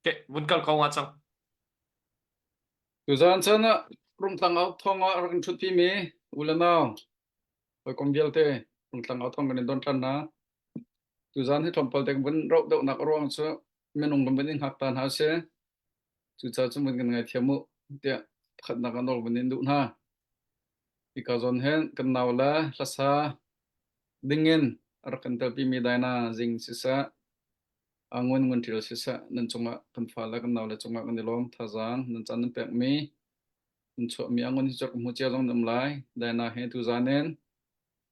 Okay, vun kal ko nga cang. Tuzaan chan ah Rungtlang au thong ah rak in ṭhutpi mi u le nau hawikom vialte Rungtlang au thong kan in don ṭhan hna. Tuzaan hi tlawmpal te kan vun roh deuhnak a ruang cu minung kan vun in hngak ta hna si. Cucaah cun vun kan ngaithiam u tiah pakhatnak ah nawl vun in duh hna. Hika zawn hin kan nau le hlasa dingin a rak kan telpi mi Daina Zing siseh, Ngun Ngun Ṭial siseh, nan cungah kan fale kan naule cungah kan i lawm. Thazaang nan caan nan pekmi, nan chuahmi a ngun hi cu rak hmu cia zong nan um lai. Daina he tuzaan in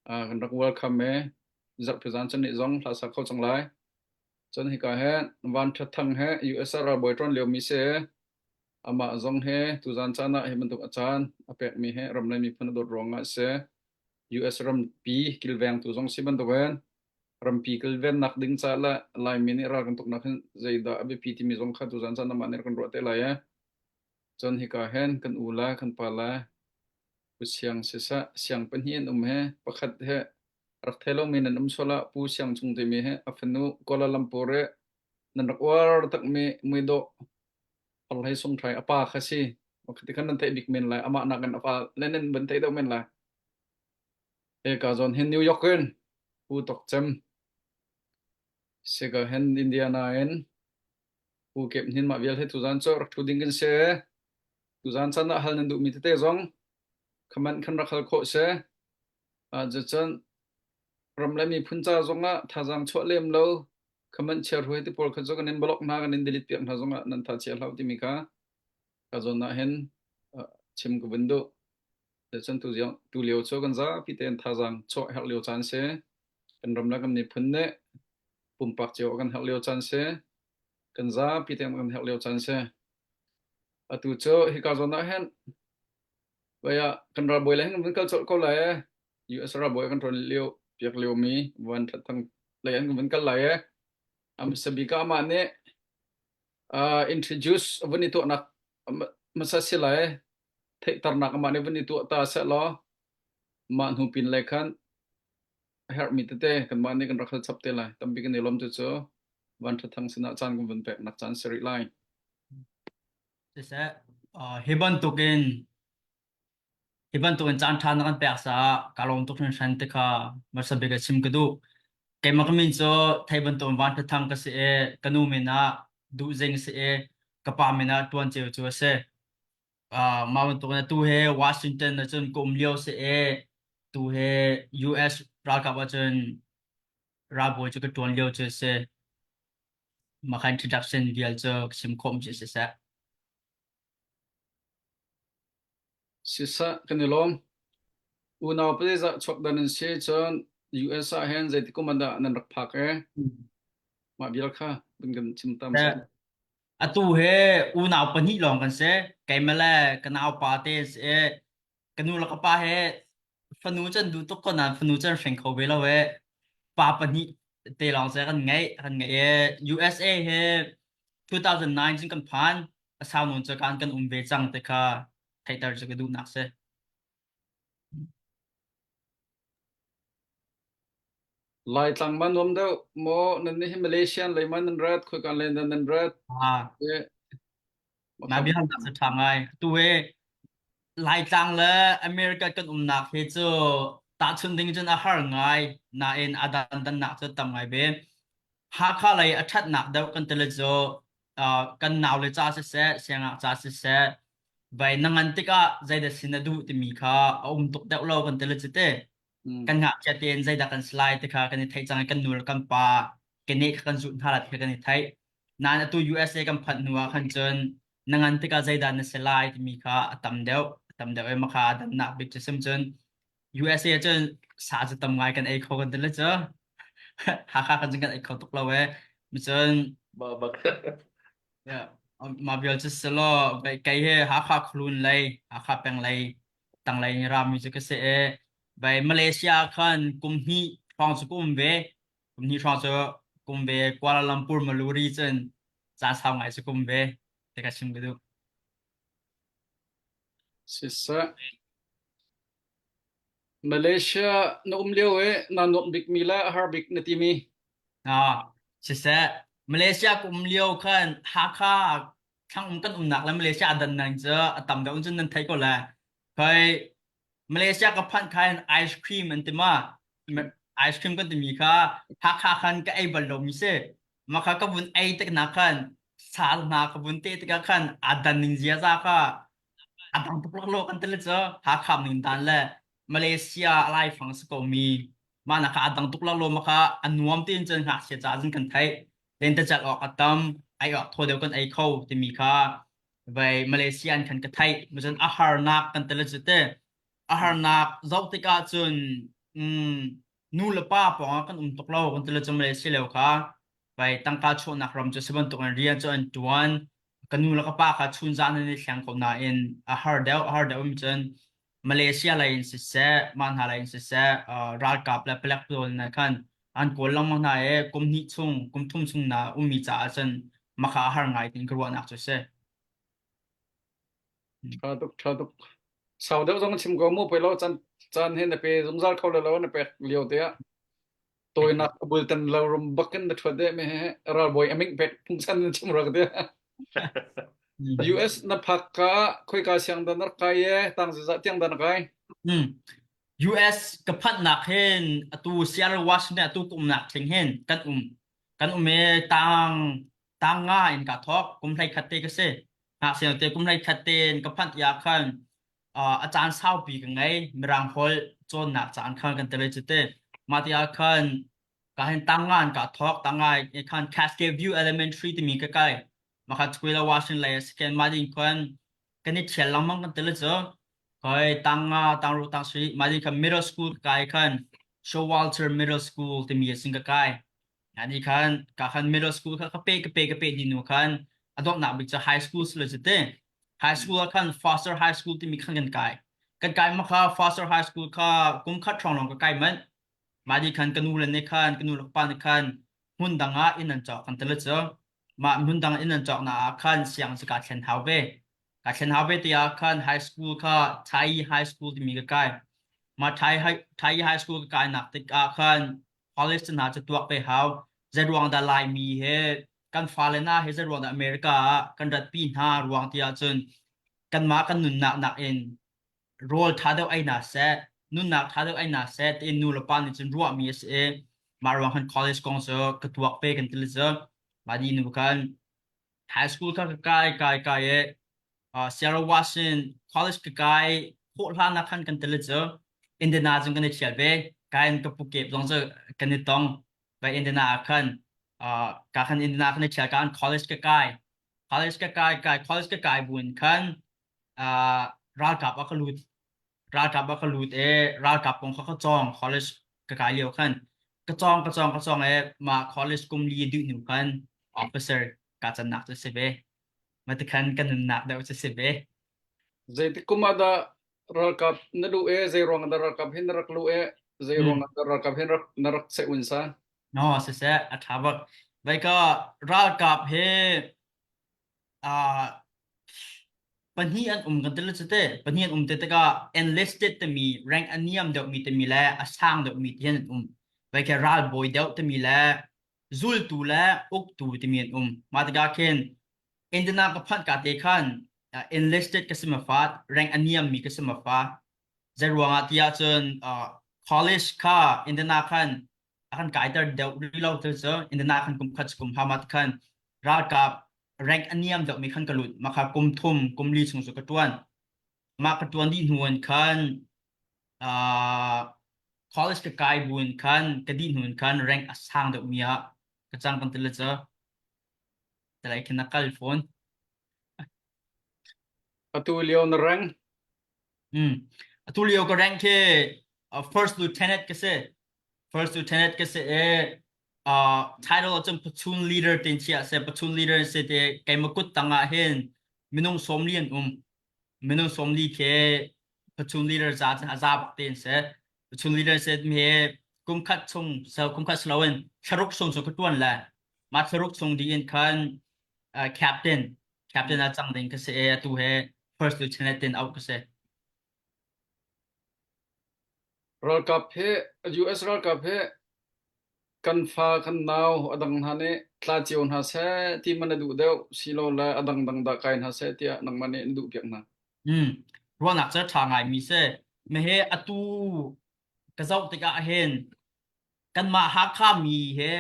kan rak welcome e. Zarhpi zan cun nih zong hla sa kho cang lai. Cun hika he Van Ṭhat Thang he US ah ralbawi ṭuan liomi si. Amah zong he tuzaan caan ah hi bantuk a caan a pekmi he ram le miphun a dawt ruangah a si. US rampi kilvengtu zong si bantukin rampi kilvennak ding ca le Laimi nih ral kan tuknak hin zeidah a biapi timi zong kha tuzaan caan amah nih kan ruah te lai e. Cun hika hin kan u le kan pa le Pu Siang siseh Siang pahnih an um he pakhat he rak thei lomi nan um sual ah Pu Siang Cung timi he a fanu Kuala Lumpur i nan rak uar takmi muidawh Parhlei Sung Thai a pa kha si. Ti khan nan theih bik men lai amah nakin a pa le nan van theih deuh men lai. E ka zawn hin New York in Pu Tok Cem sika hin Indiana in Pu Kep Hnin mah vial he tuzan cu rak thu ding kan si. Tuzan chan ah hal nan duhmi tete zong comment khan rak hal khawh si. Ah cun ram le miphun ca zongah thazaang chuah lem lo comment chia hruai ti pawl kha cu kan in block hna kan in delete piak hna zongah nan tha chia hlau timi kha ka zawn ah hin chim ka vun duh. Cun tu tu lio cu kan zapi tein thazaang chuah herh lio caan si. Kan ram le kan miphun nih pumpak cio kan herh lio caan si. Kan zapi tein kan herh lio caan si. Atu cu hika zawn ah hin Vai ah kan ralbawi le hin kan kal colh ko lai ee. US ralbawi kan ṭuan lio piak lio mi van ṭhat thang lei an kan kal lai ee. A hmasa bik ah amah nih uh, introduce a vun i tuahnak hmasa si lai theihternak amah nih vun i tuah ta seh law mah hnu pin le khan a herhmi tete kanmah nih kan rak hal chap te lai. Tampi kan i lawm cu cu van ṭhat thang sinah caan kan vun peknak caan si rih lai. Siseh, uh, hi bantukin hi bantukin caan ṭha na kan pek caah ka lawm tuk hringhran ti kha hmasa bik ah chim ka duh. Keimah ka min cu thei bantukin Van Ṭha Thang ka si i ka nu min ah Duh Zing si i ka pa min ah Ṭuan Ceu cu a si. Uh, mah bantukin atu hi Washington ah cun ka um lio si i tu hi US ralkap ah cun ralbawi cu ka ṭuan lio cu a si. Mah kha introduction vial cu ka chim khawh mi cu siseh. Siseh kan i lawm. Unau pazeiza chuak dan an si cun US ah hin zeiti kum ah dah nan rak phak e? Mah vial kha vun kan chim tam seh. Atu he unau pahnih lawng kan si. Keimah le ka naupa te an si i ka nu le ka pa he fanu cu an duh tuk ko nain fanu cu an hring kho ve lo i pa pahnih te lawng cu kan ngeih kan ngeih i USA he 2009 cun kan phan a sau nawn cu kan kan um ve cang ti kha theihter cu ka duhnak si. Laitlang ma nuam deuh maw nan nih hi Malaysian lei ma nan rat khoikan len dah nan rat Ah, Eh, na biahalnak cu ṭha ngai. Tu hi Laitlang le America kan umnak hi cu tahchunh ding cun a har ngai nain a dandannak cu tam ngai ve. Hakha lei a ṭhatnak deuh kan tile cu uh, kan naule ca siseh, siangak ca siseh, vai na ngan tikah zeidah sin na duh timi kha a um tuk deuh lo kan tile cu te. Mm. Kan ngakchia tein zeidah kan si lai ti kha kan i theih cang i kan nu le kan pa keneh kha kan zulh hna lai ti kha kan i theih. Nain atu USA kan phanh hnu ah khan cun na ngan tikah zeidah na si lai timi kha a tam deuh a tam deuh i makha a dannak bik cu sim cun USA cun sa cu tam ngai kan ei kho kan ti le cu Hakha kan cun kan ei kho tuk lo e cun Ba bak. yeah, mah vial cu si law kei he Hakha khualun lei Hakha peng lei tanglei rami cu ka si i bai Malaysia khan kum hnih hrawng cu ka um ve kum hnih hrawng cu kum ve Kuala Lumpur Maluri cun ca sau ngai cu kum ve te ka chim ka duh. Siseh Malaysia na um lio i naa nuamh bikmi le a har bik na timi? Ah, siseh. Malaysia ka um lio khan Hakha thlang um kan umnak le Malaysia a dan nang cu a tam deuh cun nan theih ko lai. Khoi Malaysia ka phanh khan ice cream an ti ma ice cream kan timi kha Hakha khan ka ei bal lomi si. Mah kha ka vun ei tik nak khan sal hna ka vun te tikah khan aa dan ning ziaza kha a dang tuk lo kan ti le cu Hakha ning dan le Malaysia a laifang si ko mi mah nak kha a dang tuk lo ma kha a nuam tiin cun ngakchia ca cun kan theih lentecelh awk a tam ei awk thaw deuh kan ei kho timi kha vai Malaysia in khan ka theih cun a harnak kan tel cu te a harnak zoh tikah cun mm, nu le pa pawng ah kan um tuk lo kan tel cu Malaysia lio kha vai tangka chuahnak ram cu si bantuk in rian cu an tuan ka nu le ka pa kha chun zan an i thleng ko nain a har deuh a har deuh um cun Malaysia lei in siseh mah hna lei in siseh uh, ralkap le palek pawl na khan an kawl lengmang hna i kum hnih chung kum thum chung na ummi caah cun makha a har ngai tin ka ruahnak cu si. Tha tuk tha tuk. Sau deuh zong chim ko mu poi lo chan chan he na pe zungzal kho lo na pek lio te ah tawinak a bultan lo rum bakin na thuat de me he ralbawi aming pek phungchan na chim rak de. US na phak ka khoika siang dan rak kai e tang ziza tiang dan kai. Hmm. US ka phanhnak hin atu Seattle Washington atu ka umnak thing hin kan um kan um e tang tang nga in ka thok kum hlei khat te ka si ngakchia te kum hlei khat te in ka phanh ya khan a caan saupi ka ngei mirang holh cawnnak caan khan kan tele chu te mah ti ah khan ka hin tangan ka thok tangai khan Cascade View Elementary timi ka kai makha Tukwila Washington lei second ma ding khan kan i thial lengmang kan tele chu koi tanga tangru tangsri ma ding khan middle school ka kai khan Showalter Middle School timi asin ka kai ani khan ka khan middle school kha ka pe ka pe ka pe ni nu khan adonghnak bik cu high school sile cu te high school ah khan Foster High School timi khan kan kai kan kai ma kha Foster High School kha kum khat hrawng lawng ka kai manh mah di khan ka nu le nih khan ka nu le pa nih khan hmun dang ah inn an cawk kan tele cu mah hmun dang inn an cawk na ah khan siang cu ka thlen hau ve ka thlen hau ve ti ah khan high school kha Thai High School timi ka kai mah Thai Thai High School ka kai nak tik ah khan college hna cu tuak ve hau zeiruang dah Laimi he kan fale hna he zeiruang dah America ah kan ratpi hna ruang ti ahcun kanmah kan nunnak nakin rawl ṭha deuh ei hna seh nunnak ṭha deuh ei hna seh tiin nu le pa nih cun ruahmi a si i mah ruang khan college kong cu ka tuak ve kan ti le cu mah ni nu khan high school kha ka kai kai kai i uh, Sierra Watson college ka kai khawh hlan ah khan kan tele cu Indiana cun kan i thial ve kai in ka pu kep zong cu kan i tong vai Indiana ah khan uh, ka khan Indiana kan i thial ka an college ka kai college ka kai kai college ka kai buin khan uh, ralkap ah ka lut ralkap ah ka lut i ralkap kong kha ka cawng college ka kai lio khan ka cawng ka cawng ka cawng i mah college kum li duh hnu khan officer ka cannak cu si ve matikhan ka nunnak deuh cu si ve Zeitik kum ah dah ralkap na luh i zei ruang ah dah ralkap hin na rak luh i zei mm. ruang ah dah ralkap hin rak na rak seh un sa? No siseh a ṭha bak vai ka ralkap he ah pahnih an um kan ti le cu te pahnih an um te tikah enlisted timi rank a niam deuhmi timi le a sang deuhmi ti an um vai ke ralbawi deuh timi le zultu le uktu timi an um mah tikah khin Indiana ka phanh ka te khan enlisted ka si ma fa rank a niam mi ka si ma fa zei ruangah tiah cun college kha Indiana khan a kan kaiter deuh rih lo tu cu Indiana khan kum khat kum hamat khan ralkap rank a niam deuh mi khan ka lut mah kha kum thum kum li chung cu ka tuan mah ka tuan dih hnu in khan uh, college ka kai buin khan ka dih hnu in khan rank a sang deuh mi ah ka cang kan tile cu talai khin a kal fawn Atu lio na rank Mm. Atu lio ka rank hi uh, first lieutenant ka si. First lieutenant ka si i uh, title ah cun platoon leader tin chia se platoon leader si te keimah kut tangah hin minung 40 an um. Minung 40 khi platoon leader za cun a za bak te an si. Platoon leader si mi hi kum khat chung so kum khat sloin thlaruk chung cu ka tuan le ma thlaruk chung di in khan uh, captain captain a cang ding ka si i atu he first lieutenant tin out ka si. Ralkap he US ralkap he. Kan fa kan nau a dang hna nih tla cio hna seh ti man na duh deuh silole a dangdang dah kai hna seh tiah nangmah nih na duhpiak hna? Mm. Ruahnak cu ṭha ngaimi si. Mehe atu ka zoh tikah hin kanmah Hakha mi he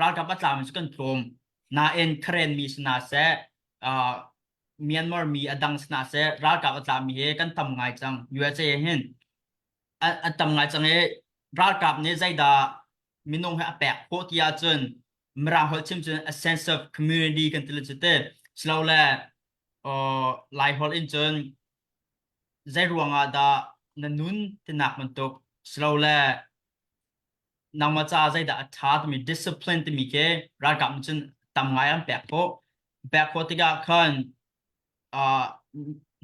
ralkap a tlami cu kan tlawm. Nain Karen mi si hna seh, uh, Myanmar mi a dang si hna seh, ralkap a tlami he kan tam ngai cang. USA hin a tam ngai cang i ralkap nih zeidah minung he a pek khawh ti ahcun Mirang holh chim cun a sense of community kan ti le cu te silole Lai holh in cun zei ruangah dah na nun tinak bantuk silole nangmah caah zeidah a ṭha timi discipline timi khi ralkap nih cun tam ngai an pek khawh. Pek khawh tikah khan uh,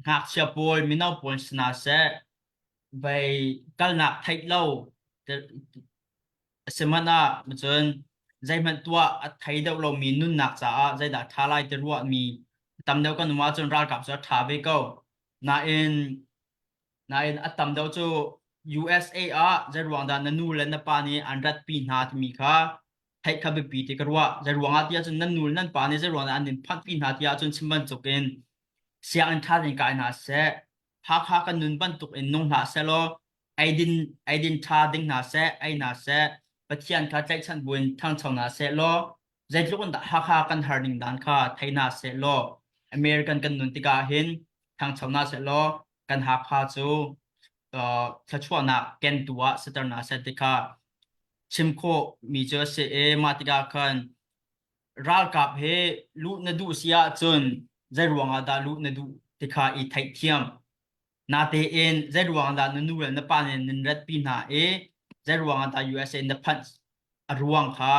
ngakchia pawl mino pawl si hna seh vei kalnak theih lo sihmanh ah cun zeihmanh tuah a thei deuh lomi nunnak caah zeidah ṭha lai ti ruahmi tam deuh kan um ahcun ralkap cu a ṭha ve ko. Nain nain a tam deuh cu USA ah zeiruang dah na nu le na pa nih an ratpi hna timi kha theih kha biapi ti ka ruah. Zeiruang ah ti ahcun nan nu le nan pa nih zeiruang dah an in phanhpi hna ti ahcun chim bantukin sianginn ṭha tein kai hna seh, Hakha kan nun bantuk in nung hlah sehlaw eidin eidin ṭha ding hna seh, ei hna seh, Pathian kha tlaihchan buin ṭhangcho hna seh law zeitluk in dah Hakha kan har ning dan kha thei hna seh law American kan nun tikah hin ṭhangcho hna seh law kan Hakha cu uh, thluachuahnak kentu ah siter hna seh ti kha chim khawh mi cu a si i mah tikah khan ralkap he luh na duh si ahcun zei ruangah dah luh na duh ti kha i theihthiam. Natein zei ruangah dah na nu le na pa nih nan ratpi hna i zei ruangah dah USA na phanh a ruang kha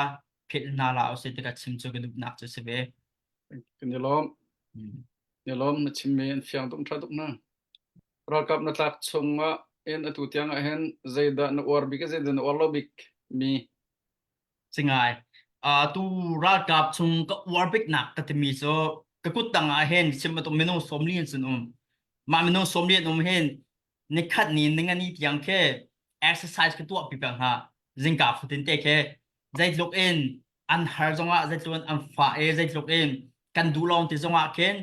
philh hna hlah usih ti ka chim cu ka duhnak cu si ve. Kan i lawm. Ni lawm na chimmi an fiang tuk ṭha tuk na. Ralkap na tlak chungah in atu tiang ah hin zeidah na uar bik zeidah na uar lo bik mi Singai. Uh, tu ralkap chung ka uar biknak ka timi cu ka kut tang ah hin sim bantuk minung 40 in sun um. Mah minung 40 an um hin nikhat ni ningani tiang khi exercise ka tuah pi peng hna. Zingka fatin te khi zeitluk in an har zongah zeitluk in an fah e zeitluk in kan duh lawng ti zongah khin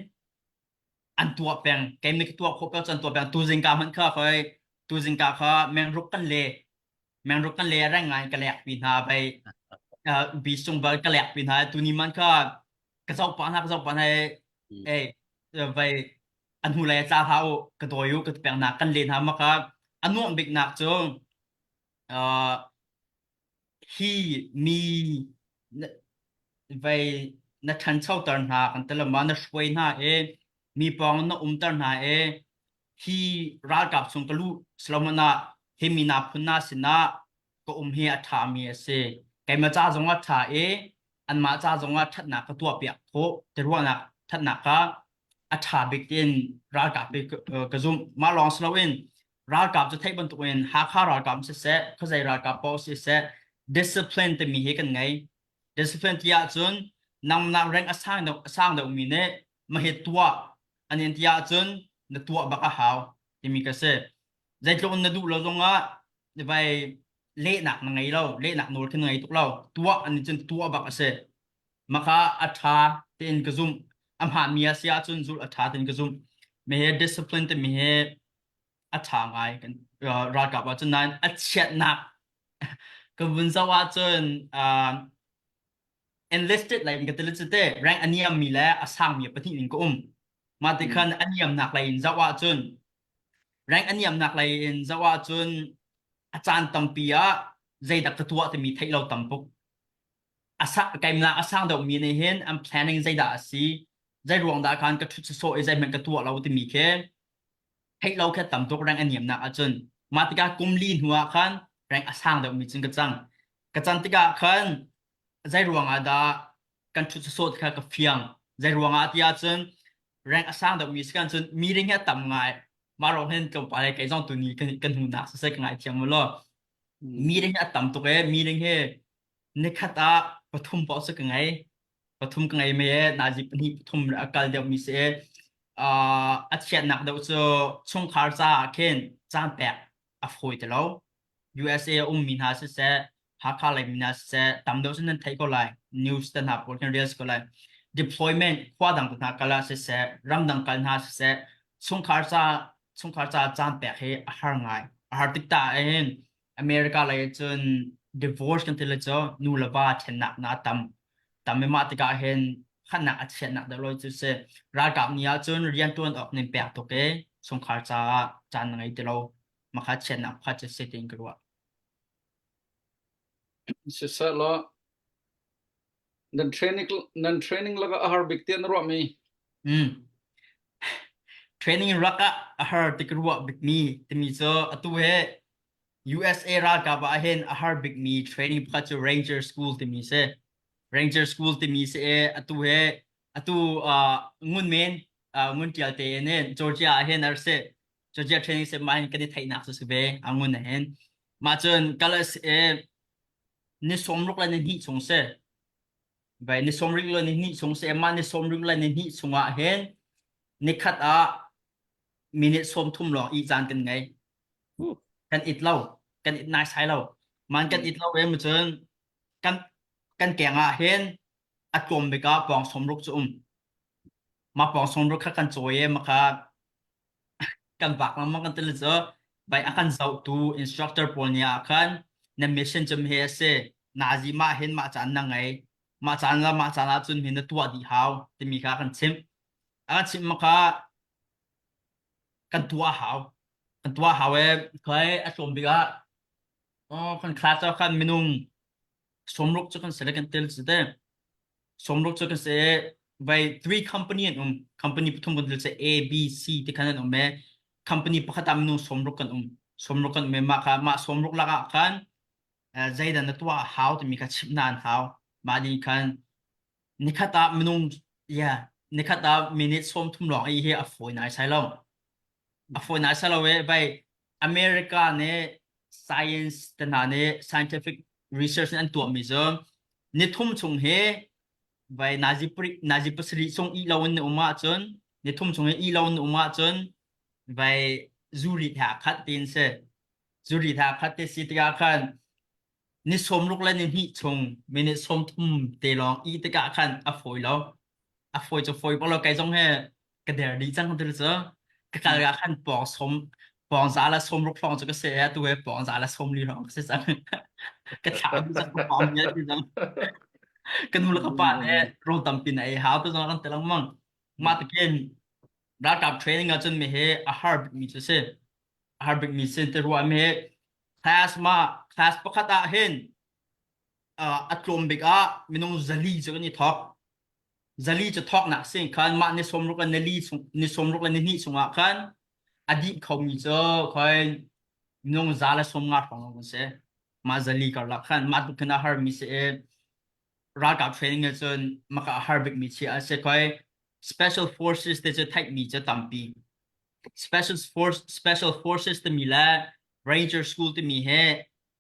an tuah peng. Keimah ka tuah khawh peng cu an tuah peng. Tu zingka hmanh kha khoi tu zingka kha mengruk kan le mengruk kan le reng ngai ka lek pi hna bai bi sung bal ka lek pi hna tu ni man kha ka zoh pa hna ka zoh pa hna e vai an hnu lei tla hlah u ka dawi u ka pek nak kan len hna maka a nuam bik nak cu hi mi vai na ṭhanchoter hna kan ti lama na hruai hna i mi pawng na umter hna i hi ralkap chung ka luh Solomon ah hi mi na phun hna sinah ka um hi a ṭhami a si. Keimah ca zong a ṭha i anmah ca zong ah ṭhatnak ka tuahpiak khawh ti ruahnak ṭhatnak kha a ṭha bik tiin ralkap hi ka zumh. Mah lawng si loin ralkap cu theih bantukin Hakha ralkap siseh, khuazei ralkap paoh siseh, discipline timi hi kan ngei. Discipline ti ahcun nangnak rank a sang deuh a sang deuhmi nih mahi tuah an in ti ahcun na tuah bak a hau timi ka si. Zeitluk in na duh lo zongah vai lehnak na ngei lo, lehnak nawl khi na ngei tuk lo. Tuah an cun tuah bak a si. Maka a ṭha tiin ka zumh. A hmaanmi a si ahcun zulh a ṭha tiin ka zumh. Mehe discipline timi hi a ṭha ngai kan ralkap ahcun nain a chiatnak ka vun zoh ahcun uh, enlisted lei in ka til cu te rank a niammi le a sangmi pahnih in ka um. Mah ti khan a niamnak lei in zoh ahcun rank a niamnak lei in zoh ahcun a caan tampi ah zeidah ka tuah timi theih lo tam tuk. A sa keimah a sang deuhmi nih hin an planning zeidah a si zei ruang dah khan ka ṭhut sawsawh i zeihmanh ka tuah lo timi khi theih lo khi tam tuk rank a niamnak ahcun mah tikah kum li hnu ah khan rank a sang deuhmi cun ka cang. Ka can tikah khan zei ruangah dah kan ṭhut sawsawh ti kha ka fiang. Zei ruangah ti ahcun rank a sang deuhmi si kan cun meeting hi a tam ngai. Mah ruang hin tlawmpal he kei zong tuni kan kan hmuhnak siseh ka ngaithiam mu law. Meeting hi a tam tuk ee. Meeting hi nikhat ah pathum paoh cu ka ngei. Pathum ka ngei me nazi pahnih pathum a kal deuhmi si i uh, a chiatnak deuh cu chungkhar caah khin caan pek a fawi ti lo. USA a ummi hna siseh. Hakha lei min ah siseh tam deuh cun nan theih ko lai. News te hna pawl kan rel si ko lai. Deployment khua dang te hna kal ah siseh, ramdang kal hna siseh, chungkhar ca chungkhar ca caan pek hi a har ngai. A har tik ta hin America lei cun divorce kan ti le cu nu le va ṭhennak na tam. Tam i mah tikah hin khatnak a chiatnak deuh loi cu si. Ralkap ni ahcun rianṭuan awk nin pek tuk i chungkhar caah caan na ngei ti lo. Mah kha chiatnak pakhat cu si tiin ka ruah. Siseh law nan training nan training lakah a har bik tiah na ruahmi? Mm. Training rak ah a har ti ka ruah bikmi timi cu atu he USA ralkap ah hin a har bikmi training pakhat cu Ranger School timi si. Ranger School timi si i atu he atu uh, ngun men uh, ngun tial te in hin Georgia ah hin ar si. Georgia training si mah hin kan i theihnak cu si ve a ngun ah hin. Mah cun kal a si i ni sawmruk le ni hnih chung si. Vai ni sawmruk le ni hnih chung si mah ni sawmruk le ni hnih chungah hin nikhat ah minute 30 lawng ih caan kan ngei. Kan it lo. Kan it nai sai lo. Man kan it lo em cun kan kan keng ah hin a tlawm bik ah pawng sawmruk cu um. Mah pawng sawmruk kha kan cawi i maka kan vak lengmang kan til cu bai a kan zohtu instructor pawl nih ah khan na mission cu he a si nazi mah hin mah caan na ngei mah caan la mah caan ah cun hin na tuah dih hau timi kha kan chimh a kan chimh ma kha kan tuah hau kan tuah hau e khoi a tlawm bik ah oh kan class ah khan minung sawmruk cu kan sele kan tel cu te sawmruk cu kan si vai three company an um company pathum kan tel A B C ti khan an um e company pakhat ah minung sawmruk kan um sawmruk kan um e mah kha mah sawmruk lak ah khan zeidah na tuah hau timi kha chimh na an hau mah ni khan nikhat ah minung yeah nikhat ah minute 30 lawng i hi a fawi nai sai lo a fawi nai sai lo e vai America nih science te hna nih scientific research an tuahmi cu nithum chung hi vai nazi nazi pasarih chung i lo in na um ahcun nithum chung hi i lo in na um ahcun vai zuri he aa khat tiin si zuri he aa khat ti si tikah khan ni sawmruk le ni hnih chung minute 30 te lawng i tikah khan a fawi lo a fawi cu fawi bak lo kei zong he ka der dih cang tu cu ka kal ah khan pawng som pawng za la 60 hrawng cu ka si tu he pawng za la 40 hrawng ka si cang ka thla dih cang ka pawng ngial ti cang ka nu le ka pa nih rawl tampi na ei hau tu zong kan ti lengmang mah tikin ralkap training ah cun mi he a har bikmi cu si a har bikmi si ti ruah mi he class ma class pakhat ah hin a tlawm bik ah minung zali cu kan i thawk zali cu thawknak sin khan mah ni 60 le ni chung ni 60 le ni hnih chungah khan a dih khomi cu khoi minung za le 50 hrawng kan si mah zali karlak khan mah tluk khin a harmi si i ralkap training ah cun maka a har bikmi chi a si khoi special forces te cu theihmi cu tampi special force special forces timi le ranger school timi he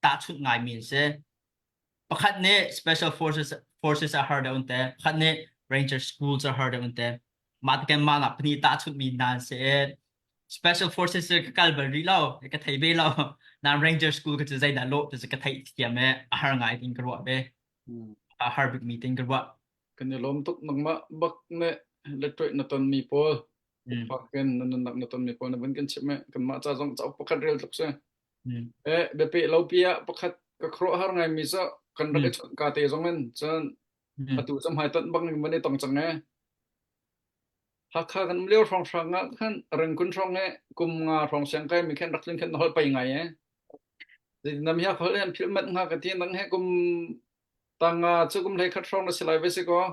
tahchunh ngaimi an si Pakhat nih special forces forces a har deuh an te, pakhat nih ranger schools a har deuh an te. Mah tikan mah nak pahnih tahchunhmi hna an si i special forces cu ka kal bal rih lo, ka thei ve lo. Nain ranger school ka cu zeidah lawh ti cu ka theih thiam i a har ngai tiin ka ruah ve. A har bikmi tiin ka ruah. Kan i lawm tuk nangmah bak nih letṭoih na tonmi pawl fakin na nunnak na tonmi pawl na vun kan chimh i kanmah ca zong cauk pakhat rel tluk si. Eh, biapeh lo pi ah pakhat ka khuaruahhar ngaimi cu kan rak i chawnh ka te zong in cun atu cu hmaitonh bang in van i tong cang ee. Hakha kan um lio hrawnghrang ah khan Rengkun hrawng i kum nga hrawng siang kai mi khan rak tlun khan na holh pai ngai ee. Zeitin hi holh an philh manh hnga ka ti nang he kum tanga cu kum hlei khat hrawng na si lai ve si kaw.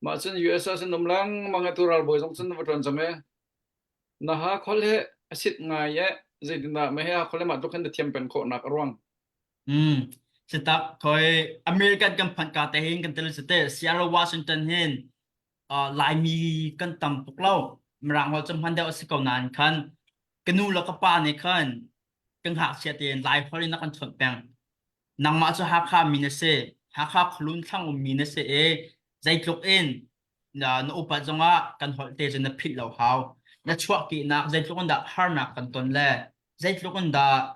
Mah cun US ah sin um lengmang atu ralbawi zong cun na va ṭuan cang ee. Na hakhol hi a sit ngai i zeitindah mah hi hakhol hi mah tluk hin na thiam peng khawhnak a ruang? Mm. Sitak khoi American kan phanh ka te hin kan tel si te Seattle Washington hin uh, Laimi kan tam tuk lo. Mirang holh cu hman deuh a si ko nain khan ka nu le ka pa nih khan kan ngakchia tein Lai holh in a kan chawnh peng. Nangmah cu Hakha mi na si. Hakha khualun thlang ummi na si i zeitluk in na na upat zongah kan holh te cu na philh lo hau. Na chuahkehnak zeitluk in dah harnak kan ton le zeitluk in dah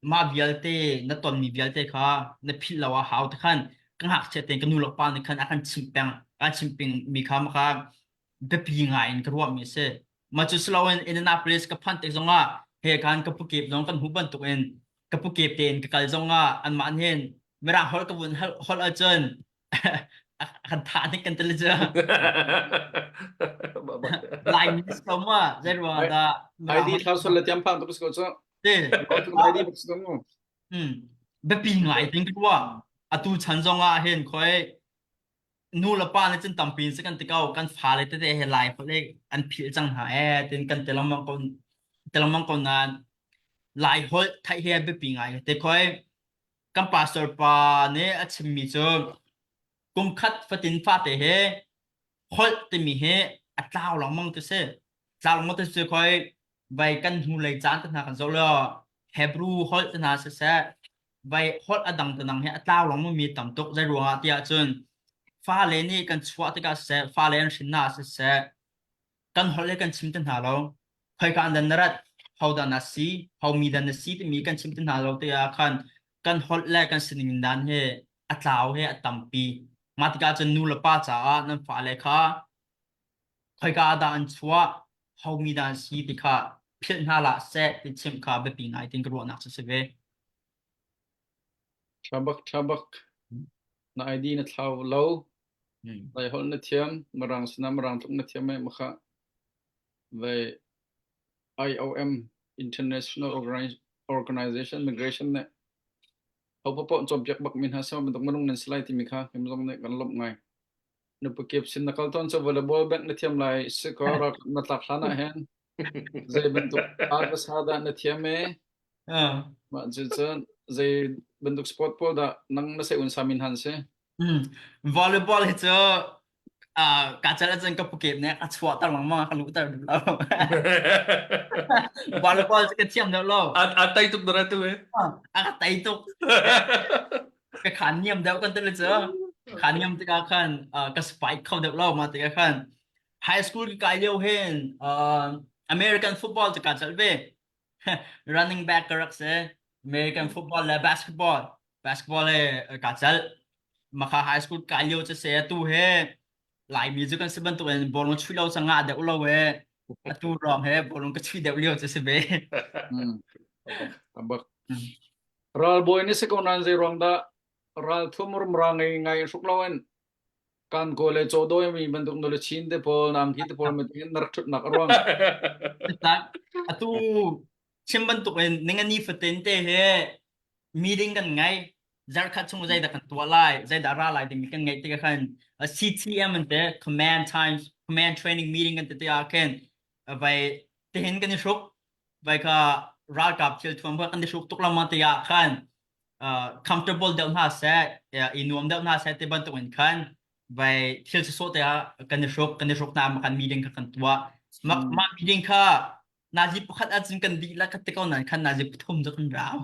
Mah vialte na tonmi vialte kha na philh lo ah hau te khan ka ngakchia tein ka nu le pa nih khan a kan chimh peng a chimh peng mi kha maka biapi ngai in ka ruahmi a si. Mah cu siloin Indianapolis ka phanh tik zongah he khan ka pukep zong kan hmuh bantukin ka pukep tein ka kal zongah anmah nih Mirang holh ka vun holh ahcun a kan thah nik kan tel cu. Laimi si ko ma zei ruang dah ID thlau sol le tiam phang tuk ko cu. Te. ID bak si ko mu. Hmm. Biapi ngai ting ka ruah. Atu chan zongah hin khoi nu le pa nih cun tampi in si kan ti ko kan fale tete he lai holh he an philh cang hna ee tin kan ti lengmang ko ti lengmang ko nain lai holh theih hi a biapi ngai te khoi kan pastor pa nih a chimmi cu kum khat fatin fate he holh timi hi a tlau lengmang ti si tlau lengmang ti si khoi vai kan hnulei caan te hna kan zoh law Hebrew holh te hna siseh vai holh a dang te dang hi a tlau lengmang mi tam tuk zei ruangah tiah cun fale nih kan chuah tikah siseh fale an hrin ah siseh kan holh le kan chim te hna lo khoika an dan na rat ho dah na si ho mi dan na si timi kan chim te hna lo tiah khan kan holh le kan sining dan hi a tlau he a tampi mah tikah cun nu le pa caah nan fale kha khoika ah dah an chuah, homi dah an si ti kha philh hna hlah seh ti chimh kha biapi ngai tin ka ruahnak cu si ve. Ṭhabak ṭhabak na ID na thlau lo Lai holh na thiam Mirang sinah Mirang tluk na thiam ai makha vai IOM International Organization Migration nih ho paoh cawnpiak bak mi hna sama bantuk minung nan si lai timi kha him zong nih kan lawmh ngai. Na pukip sin na kal tawn cu volleyball bank na thiam lai si ko rak na tlak hlan ah hin zei bantuk aa dah na thiam e mah cu cun zei bantuk sport pawl dah nang na sei un samin han si Volleyball hi cu ka cal ahcun ka pukep nih a chuahter lengmang ka luhter duh lo. Volleyball cu ka thiam deuh lo. A tai tuk dara tu e. A ka tai tuk. Ka khan niam deuh kan tel cu. Khan niam tikah khan ka spike kho deuh lo ma tikah khan high school ka kai lio hin American football cu ka cal ve. Running back ka rak si. American football le basketball. Basketball le ka cal. Maka high school kai lio cu se atu he Laimi cu kan si bantuk in bawlung chuih lo cang ngah deuh lo e. Atu rong he bawlung ka chuih deuh lio cu si ve. Tabak. Ralbawi ni si ko nan zei ruang dah ral thum rumra ngei ngai hruk lo in kan ko le chaw dawi mi bantuk nule chin te pawl nang hi te pawl me tin rak thut nak ruang. Atu chim bantuk in ningani fatin te he meeting kan ngai zarkhat chung zeidah kan tuah lai zeidah ra lai timi kan ngeih tikah khan CTM an te command times command training meeting kan ti tikah khin vai tihin kan i hruk vai kha ralkap thil thuam kha kan i hruk tuk lengmang tikah khan comfortable deuh hna seh i nuam deuh hna seh ti bantuk in khan vai thil sawsawh te ah kan i hruk kan i hruk hna kan meeting kha kan tuah mah meeting kha Nazi pakhat ahcun kan dihlak ka ti ko nain khan nazi pathum cu kan rau.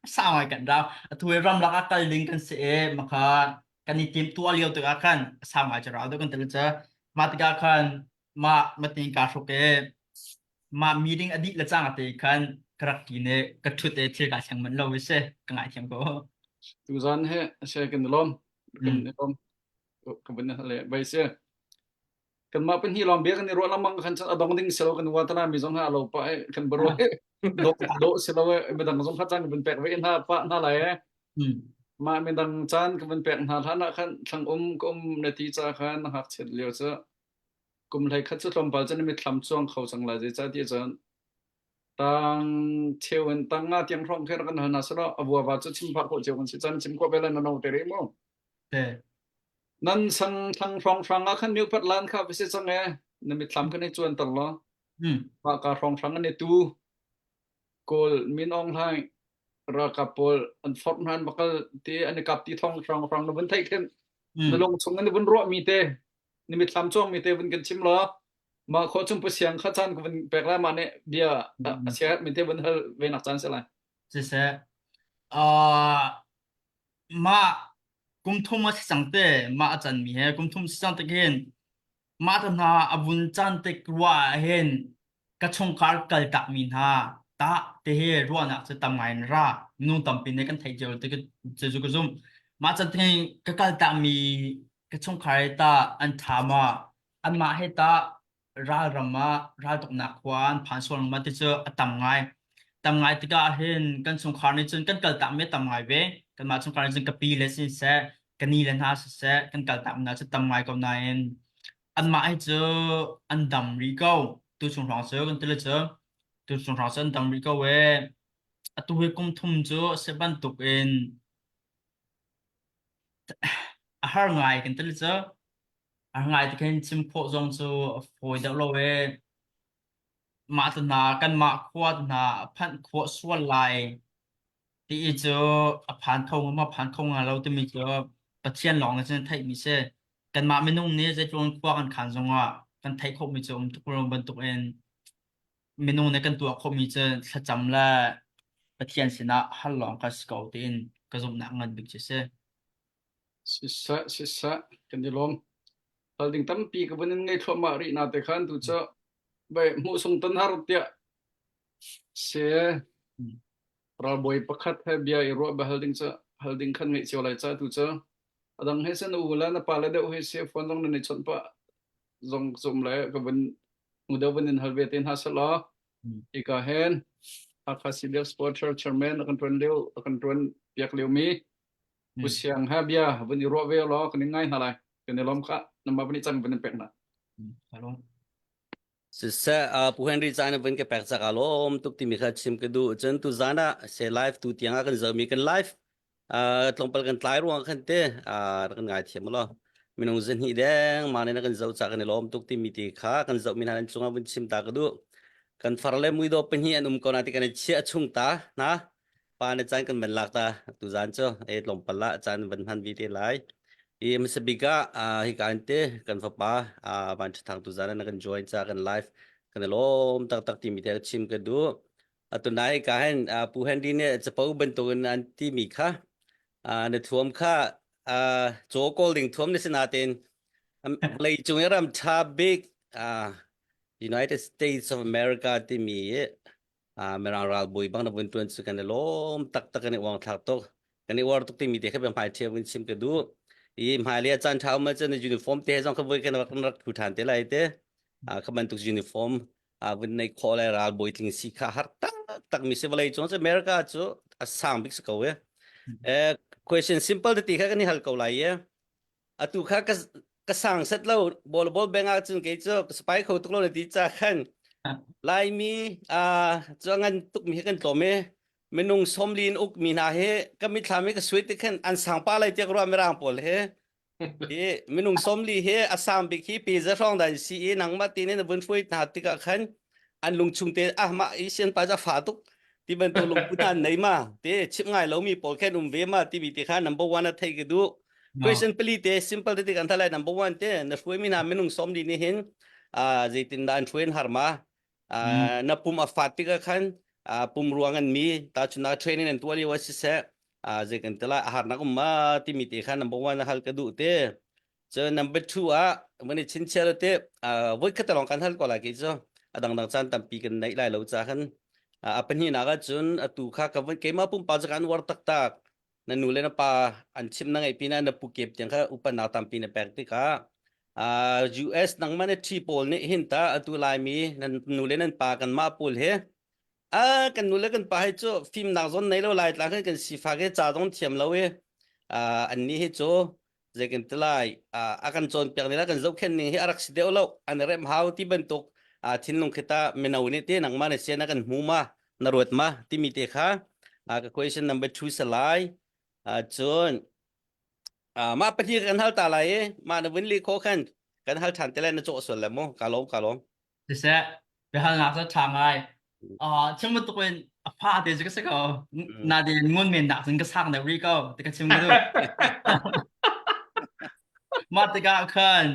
Sau ngai kan rau. Atu hi ramlak ah kal ding kan si i maka kan i tim tuah lio tikah khan sau ngai cu rau deuh kan tel cu. Mah tikah khan mah matin kaa hruk i mah meeting a dih le cang te khan ka rak ṭin i ka ṭhut i thil kaa thleng manh lo i si ka ngaithiam ko. Tuzan he se kan i lawm. Kan i lawm. Ka vun le bai si. Kanmah pahnih lawng bia kan i ruah lengmang khan cun a dong ding si lo kan uar tana mi zong ha a lo pah i kan baro do do si lo i midang zong kha caan kan vun pek ve hna pah hna lai e. Mah midang caan kan vun pek hna hlan ah khan thlang um ka um na ti ca khan na ngakchiat lio cu kum hlei khat cu tlawmpal cu na mitthlam cuang kho cang lai zeicah ti cun tang cheu in tang nga tiang hrawng kher kan hal hna selaw a vuava cu chim phah khawh cio kan si chan chim khawh ve lai na no te rih mu. Nan sang thlang hrawnghrang ah khan miopat lan kha va si cang e. Na mitthlam khan i cuanter law. Mah ka hrawnghrang an i tu. Kawl Min Aung Hlaing ralkap pawl an forh hna an va kal ti an i kap ti thong hrawnghrang na vun theih khin. Na lung chung in na vun ruah mi te na mitthlam cuang mi te vun kan chim law. Mah khawh chung pasiang kha caan ka vun pek lai mah nih bia a siaherh mi te vun hal ve nak caan si lai. Siseh. Uh, mah kum thum a si cang te mah a canmi he kum thum si cang tik hin mah te hna a vun can tik ruah ah hin ka chungkhar kaltak mi hna. Tah ti hi ruahnak cu tam ngai in ra. Minung tampi nih kan theih cio ti cu cu ka zumh. Mah can thing ka kal takmi ka chungkhar he tah an ṭha ma? Anmah he tah ralram ah raltuknak khua an phan sual ma ti cu a tam ngai. Tam ngai tikah hin kan chungkhar nih cun kan kal takmi a tam ngai ve. Kanmah chungkhar nih cun ka pi le siseh, ka ni le hna siseh, kan kal takmi hna cu tam ngai ko nain anmah hi cu an dam rih ko. Tuchung hrawng cu kan ti le cu tuchung hrawng cu an dam rih ko ee. Atu hi kum thum cu a si bantuk in a har ngai kan ti le cu. A har ngai ti khin chim khawh zong cu a fawi deuh lo ee. Mah te hna kanmah khua te hna a phanh khawh sual lai ti i cu a phan kho hnga maw phan kho hnga lo timi cu Pathian lawng nih cun a theihmi si. Kanmah minung nih zeitluk khua kan khan zongah kan theih khawhmi cu um tuk lo bantukin minung nih kan tuah khawhmi cu thlacam le Pathian sinah hal lawng kha si ko tiin ka zumhnak ngan bik cu si. Siseh, siseh, kan i lawm. Hal ding tampi ka vun in ngei thluahmah rih na te khan tu cu bai hmuh sung tan har tiah se ralbawi pakhat he bia i ruah bia hal ding cu hal ding khan ngeih cio lai ca tu cu adang he sen u la na pa le deuh he se phone zong nan i chawnh pah zong zum le ka vun mu deuh vun in hal ve te hna selaw hika hen Hakha CDF Supporter Chairman a kan tuan lio a kan tuan piak lio mi Pu Siang ha bia vun i ruah ve law kan in ngai hna lai kan i lawm kha namba vun i cang vun in pek hna. Siseh, uh, Pu Henry caan in vun ka pek cak alawm tuk timi kha chim ka duh. Cun tu zan ah se live tu tiang ah kan zohmi kan live uh, tlawmpal kan tlai ruang khan te uh, kan ngai thiam lo. Minung zahnih deng ma ne kan zoh ca kan i lawm tuk timi ti kha kan zohmi hna nan cungah vun chim ta ka duh. Kan far le muidaw pahnih an um ko na ti kan i chiah chung ta na pa na caan kan van lak ta tu zan cu e tlawmpal ah caan van hman vi te lai. I hmasa bik ah hika in te kan fapa Van Ṭha Thang tu zan ah na kan join ca kan live kan i lawm taktak timi te chim ka duh. Atu nai ka hin Pu Henry nih capo bantukin an timi kha na thuam kha caw kawl ding thuam na si nain vawlei cung i ram ṭha bik United States of America timi Mirang ralbawi bang na vun ṭuan cu kan i lawm taktak kan i uangthlak tuk. Kan i uar tuk timi te kha bia hmai ṭhia vun chim ka duh. I hmailei ah caan ṭha um ahcun uniform te zong kha voi kan rak rak thu ṭhan te lai te. Kha bantuk uniform vun nei khawh le ralbawi tling si kha har taktak mi si vawlei cung cu America cu a sang bik si ko e. Eh, question simple te ti kha kan i hal ko lai e. Atu kha ka ka sang set lo bol bol beng ah cun kei cu ka spy kho tuk lo na ti ca khan Laimi uh, cu ngan tuk mi hi kan tlawm i minung sawmli in uk mi hna hi ka mithlam i ka suai te khan an sang pa lai tiak ruah mirang pawl hi hi minung sawmli hi a sang bik hi pe za hrawng dan si i nangmah ti ne na vun hruai hna tikah khan an lungchung te ah mah i sian pa za fa tuk ti bantuk lungput an nei ma te chim ngai lomi pawl khen um ve ma timi te kha number one a thei ka duh question pali te simple te kan thalai number one te na hruai mi na minung som di ni hin a zeitin dah an hruai har ma na pum a fat tikah khan pum ruang an mi ta chuna training an tuah lio si se zei kan tela a harnak um ma timi te kha number one hal ka duh te Cun number two ah van i chinchiar te voi khat lawng kan hal ko lai ki cu a dangdang caan tampi kan neih lai lo ca khan a pahnihnak ah cun atu kha ka van keimah pumpak cu kan uar taktak na nu le na pa an chim na ngeih pinah na pu kep tiang kha upannak tampi na pek tikah US nangmah na ṭhi pawl nih hin ta atu laimi nan nu le nan pa kanmah pawl he a kan nu le kan pa hi cu fimnak zawn nei lo lai tlang khan kan sifak i ca zong thiam lo i an nih hi cu zei kan ti lai a kan cawnpiak ning le kan zohkhenh ning hi a rak si deuh lo an rem hau ti bantuk thinlung khi ta mino nih te nangmah na sian a kan hmu ma na ruat ma timi te kha ka question number 2 salai cun mah pahnih kan hal ta lai i mah na vun li kho khan kan hal than te lai na cawh sual le mu ka lawm ka lawm Siseh, biahalnak cu ṭha ngai. Uh, chim bantuk in a fa te cu ka si ko. Nain ngun men nak cun ka sang deuh rih ko ti ka chim ka duh. Mah tikah khan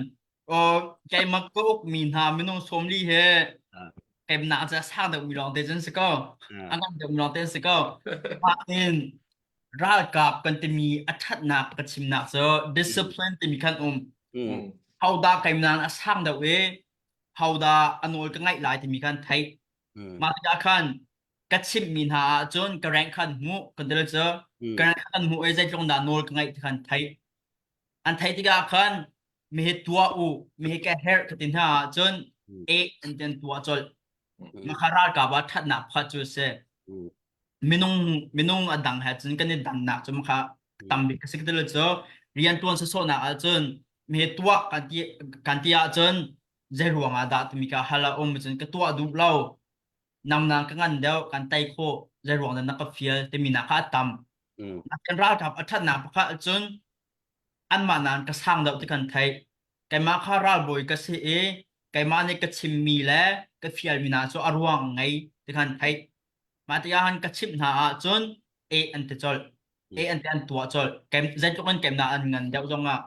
uh, keimah ka ukmi hna minung 40 he keimnak cu a sang deuhmi lawng te cun si ko. A ngan deuhmi lawng te si ko. Mah in ralkap kan timi a ṭhatnak ka chimnak cu discipline timi khan um. Hodah keimnak a sang deuh i hodah a nawl ka ngaih lai timi khan theih. Mah tikah khan. Ka chimhmi hna ahcun ka rank kha an hmuh kan ti cu ka rank kha an hmuh i zeitluk dah nawl ka ngeih ti kha an theih. An theih tikah khan mi hi tuah u, mi hi ka herh ka ti hna ahcun e an ti an tuah colh. Mah kha ralkap ah ṭhatnak pakhat cu a si. Minung minung a dang he cun kan i dannak cu mah kha tam bik a si ka ti cu rian ṭuan sawsawhnak ahcun mi hi tuah kan ti kan ti ahcun zei ruang ah dah timi kha hal a um cun ka tuah duh lo nangnak ka ngan deuh kan tei khawh zei ruang dah na ka fial timi nak kha a tam. Kan ralkap a ṭhatnak pakhat ahcun anmah nain ka sang deuh ti kan theih. Keimah kha ralbawi ka si i keimah nih ka chimmi le ka fialmi hna cu a ruang a ngei ti khan theih. Mah tikah han ka chimh hna ahcun e an ti colh. E an ti an tuah colh. Zeitluk in keimah an ngan deuh zongah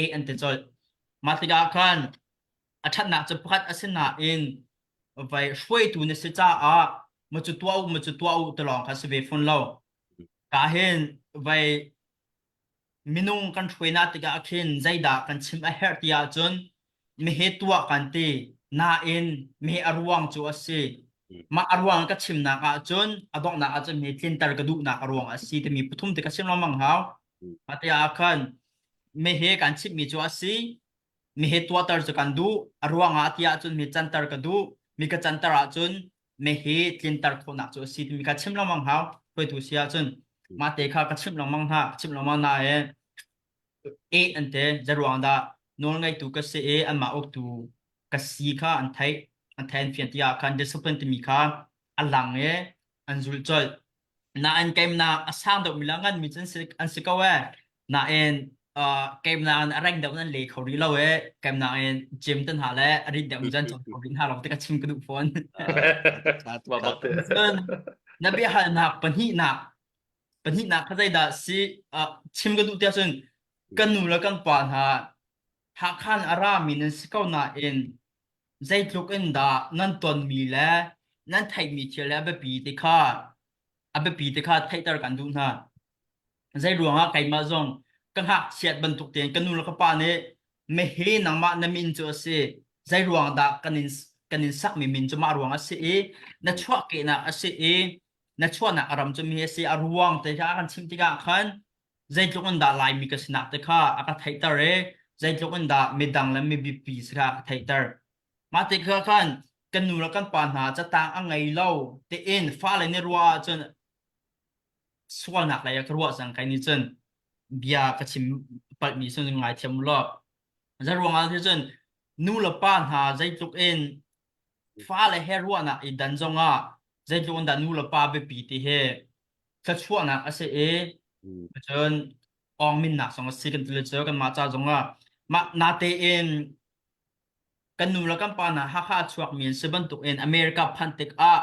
e an ti colh. Mah tikah khan a ṭhatnak cu pakhat a si nain vai hruaitu na si caah ma cu tuah u ma cu tuah u ti lawng kha si ve fawn lo. Ka hin vai minung kan hruainak tikah khin zeidah kan chim a herh ti ahcun mihi tuah kan ti nain mihi a ruang cu a si. Mah a ruang ka chimnak ahcun a donghnak ahcun mi tlinter ka duhnak a ruang a si timi pathum te ka chim lengmang hau. Mah te ah khan mihi kan chimmi cu a si mihi tuahter cu kan duh a ruang ah ti ahcun mi canter ka duh mi ka canter ahcun mihi tlinter khawhnak cu a si timi kha chim lengmang hau hruaitu si ahcun mah te kha ka chimh lengmang hna ka chimh lengmang hna i eh an ti zeruang dah nawlngeitu ka si i anmah uktu ka si kha an theih an theih an fian ti ah khan discipline timi kha a lang i an zulh colh Nain keimnak a sang deuhmi le a nganmi cu an si, an si ko ee. Nain uh, keimnak in a reng deuh in an le kho rih lo ee. Keimnak in gym te hna le a rit deuhmi cu an cawng kho rih hna lo ti ka chim ka duh fawn. Mah bak te. Cun na biahalnak pahnihnak pahnihnak kha zeidah si uh, chim ka duh tiah cun kan nu le kan pa hna Hakha in a rami nan si ko nain zeitluk in dah nan tonmi le nan theihmi thil le a biapi ti kha a biapi ti kha theihter kan duh hna. Zei ruangah keimah zong ka ngakchiat bantuk tein ka nu le ka pa nih mehe nangmah na min cu a si. Zei ruang dah kan in kan in sakmi min cu mah ruang a si i na chuahkehnak a si i na chuahnak a ram cu mi a si a ruang te kha a kan chimh tikah khan zeitluk in dah Laimi ka sinak te kha a ka theihter i zeitluk in dah midang le mibipi si kha a ka theihter. Mah te kha khan kan nu le kan pa hna catang a ngei lo tiin fale nih ruah ahcun sualnak lei ah ka ruah cang kai nih cun bia ka chim palhmi cun ngaithiam u law. Zeiruang ah cun nu le pa hna zeitluk in fale he ruahnak i dan zongah zeitluk in dah nu le pa biapi ti hi thluachuahnak a si i cun awngminnak zong a si kan ti le cu kanmah ca zongah mah natein kan nu le kan pa hna Hakha a chuakmi an si bantuk in America phanh tikah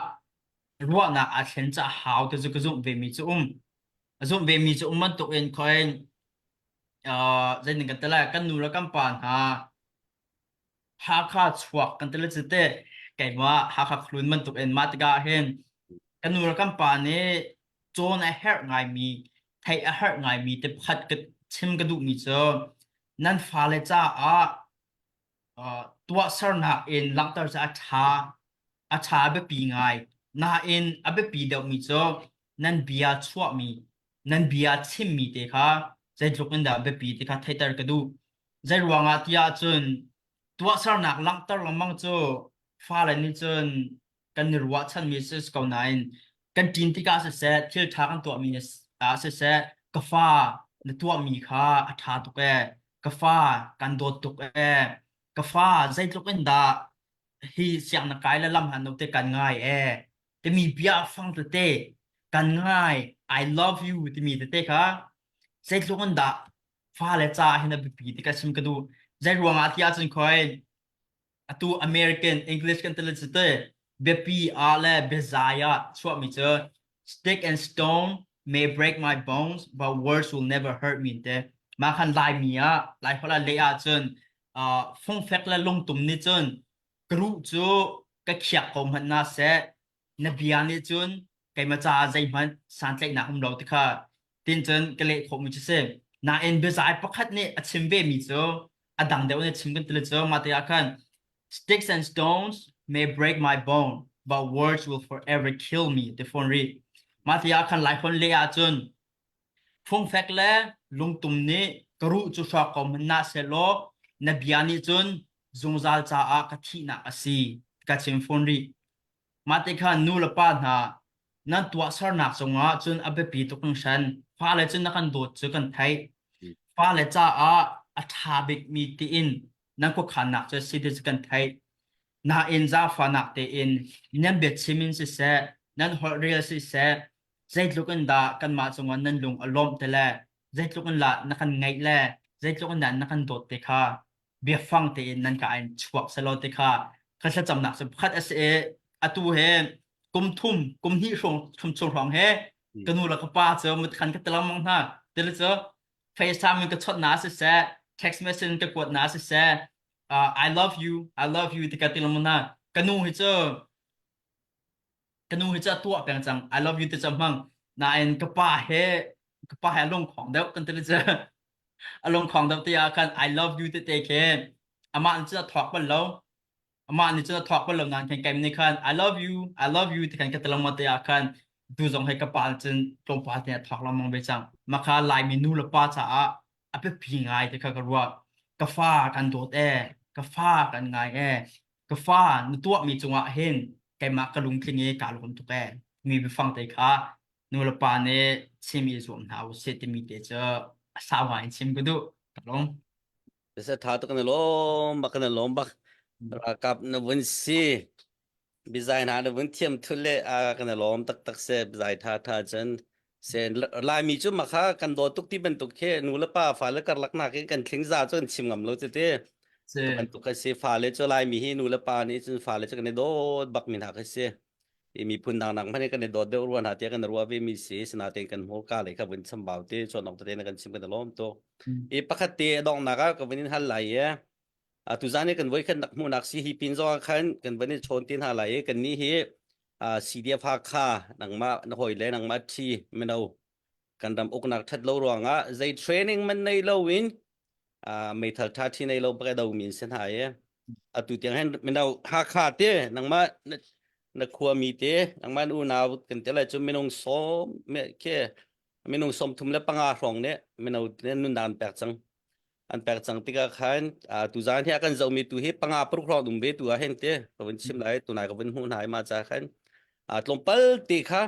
ruahnak aa thlen caah hau ti cu ka zumh ve mi cu um a zumh ve mi cu um bantuk in khoin uh, zeitin kan ti lai kan nu le kan pa hna Hakha chuak kan ti le cu te keimah Hakha khlun bantuk in mah tikah hin kan nu le kan pa nih cawn a herh ngaimi theih a herh ngaimi te pakhat ka chim ka duhmi cu nan fale caah uh, tuahsernak in langhter cu a ṭha a ṭha a biapi ngai nain a biapi deuhmi cu nan bia chuahmi nan bia chimmi te kha zeitluk in dah biapi ti kha theihter ka duh Zei ruangah tiah cun tuahsernak langhter lengmang cu fale nih cun kan i ruahchanmi si ko nain kan ṭin tikah siseh thil ṭha kan tuahmi ah siseh ka fa na tuahmi kha a ṭha tuk ee ka fa kan dawt tuk ee ka fa zeitluk in dah hi siang na kai le lam han no te kan ngai ee timi bia fang tete kan ngai I love you timi tete kha zeitluk in dah fale ca hin a biapi ti ka chim ka duh. Zei ruangah ti ahcun khoi atu American English kan tele cu te biapi ah le biazai ah chuahmi cu stick and stone may break my bones but words will never hurt me te mah khan Laimi ah Lai holh ah leh ahcun uh, fungfek le lungtum nih cun ka ruh cu ka khiak ko hmanh na seh na bia nih cun keimah caah zeihmanh santlaihnak um lo ti kha tin cun ka leh khawhmi cu si. Nain biazai pakhat nih a chim ve mi cu a dang deuh in a chim kan ti le cu mah te ah khan sticks and stones may break my bone. but words will forever kill me ti fawn rih. Mah ti ah khan Laiholh leh ahcun fungfek le lungtum nih ka ruh cu hrawk ko hmanh nah sehlaw na bia nih cun zungzal caah ka thihnak a si ka chim fawn rih. Mah ti khan nu le pa hna nan tuahsernak cungah cun a biapi tuk hringhran. Fale cu na kan dawt cu kan theih. Fale caah a ṭha bikmi tiin nan khuakhannak cu a si ti cu kan theih. Nain zaangfahnak tein nan biachim in siseh, nan holh rel siseh, zeitluk in dah kanmah cungah nan lung a lawmh ti le zeitluk in lah na kan ngaih le zeitluk in dah na kan dawt ti kha biafang tein nan ka in chuak selaw ti kha ka thlacamnak cu pakhat a si i atu he kum thum kum hnih hrawng thum chung hrawng he ka nu le ka pa cu mutkhan ka telang mang hna tile cu FaceTime in ka chawnh na siseh text message in ka kuat na siseh uh, I love you I love you ti ka ti lengmang hna ka nu hi cu ka nu hi cu a tuah peng cang I love you ti cu hmang nain ka pa he ka pa he a lungkhong deuh kan ti cu a lungkhong deuh ti ah khan I love you tete khi amah nih cun a thawk bal lo amah nih cun a thawk bal lo nain khan keimah nih khan I love you I love you ti khan ka ti lengmang te ah khan tu zong he ka pa nih cun tlawmpal te a thawk lengmang ve cang mah kha Laimi nu le pa caah a biapi ngai ti kha ka ruah ka fa kan dawt ee ka fa kan ngai ee ka fa na tuahmi cungah hin keimah ka lungtling i kaa lawm tuk ee mi biafang te kha nu le pa nih chim i zuam hna usih timi te cu a sau ngai in chim ka duh ka lung Sa tha tuk na lawm bak na lawm bak ralkap na vun si bizai hna na vun thiam thul le a kan lawm taktak se bizai tha tha cun se Laimi cu makha kan daw tuk ti bantuk khi nu le pa fale karlak nak in kan thling za cu kan chim ngam lo cu ti Si. bantuk ka si fale cu Laimi hi nu le pa nih cun fale cu kan i dawt bak mi hna ka si i miphun dang nak hmanh in kan i dawt deuh rua hna tiah kan ruah ve mi si sinain kan hmurka lei kha vun chambau te chuan awk tete na kan chim kan i lawm tuk i pakhat te a donghnak ah ka vun in hal lai i tuzan i kan voi khat nak hmuhnak si hi pin zong ah khan kan van i chawn ti hna lai i kan nih hi CDF Hakha nangmah na hawi le nangmah thi mino kan ram uknak that lo ruangah zei training man nei lo in meithal tha thi nei lo bak do min sin ha ye atu tiang hen mino Hakha te nangmah na khua mi te nangmah unau kan te lai chu minung som me ke minung 35 hrawng ne mino nun dan pek chang an pek cang tikah khan tuzaan hi a kan zohmi tu hi panga paruk hrawng um ve tu ah hen te ka vun chim lai tunai ka vun hmuh hna i ma ca khan tlawmpal te kha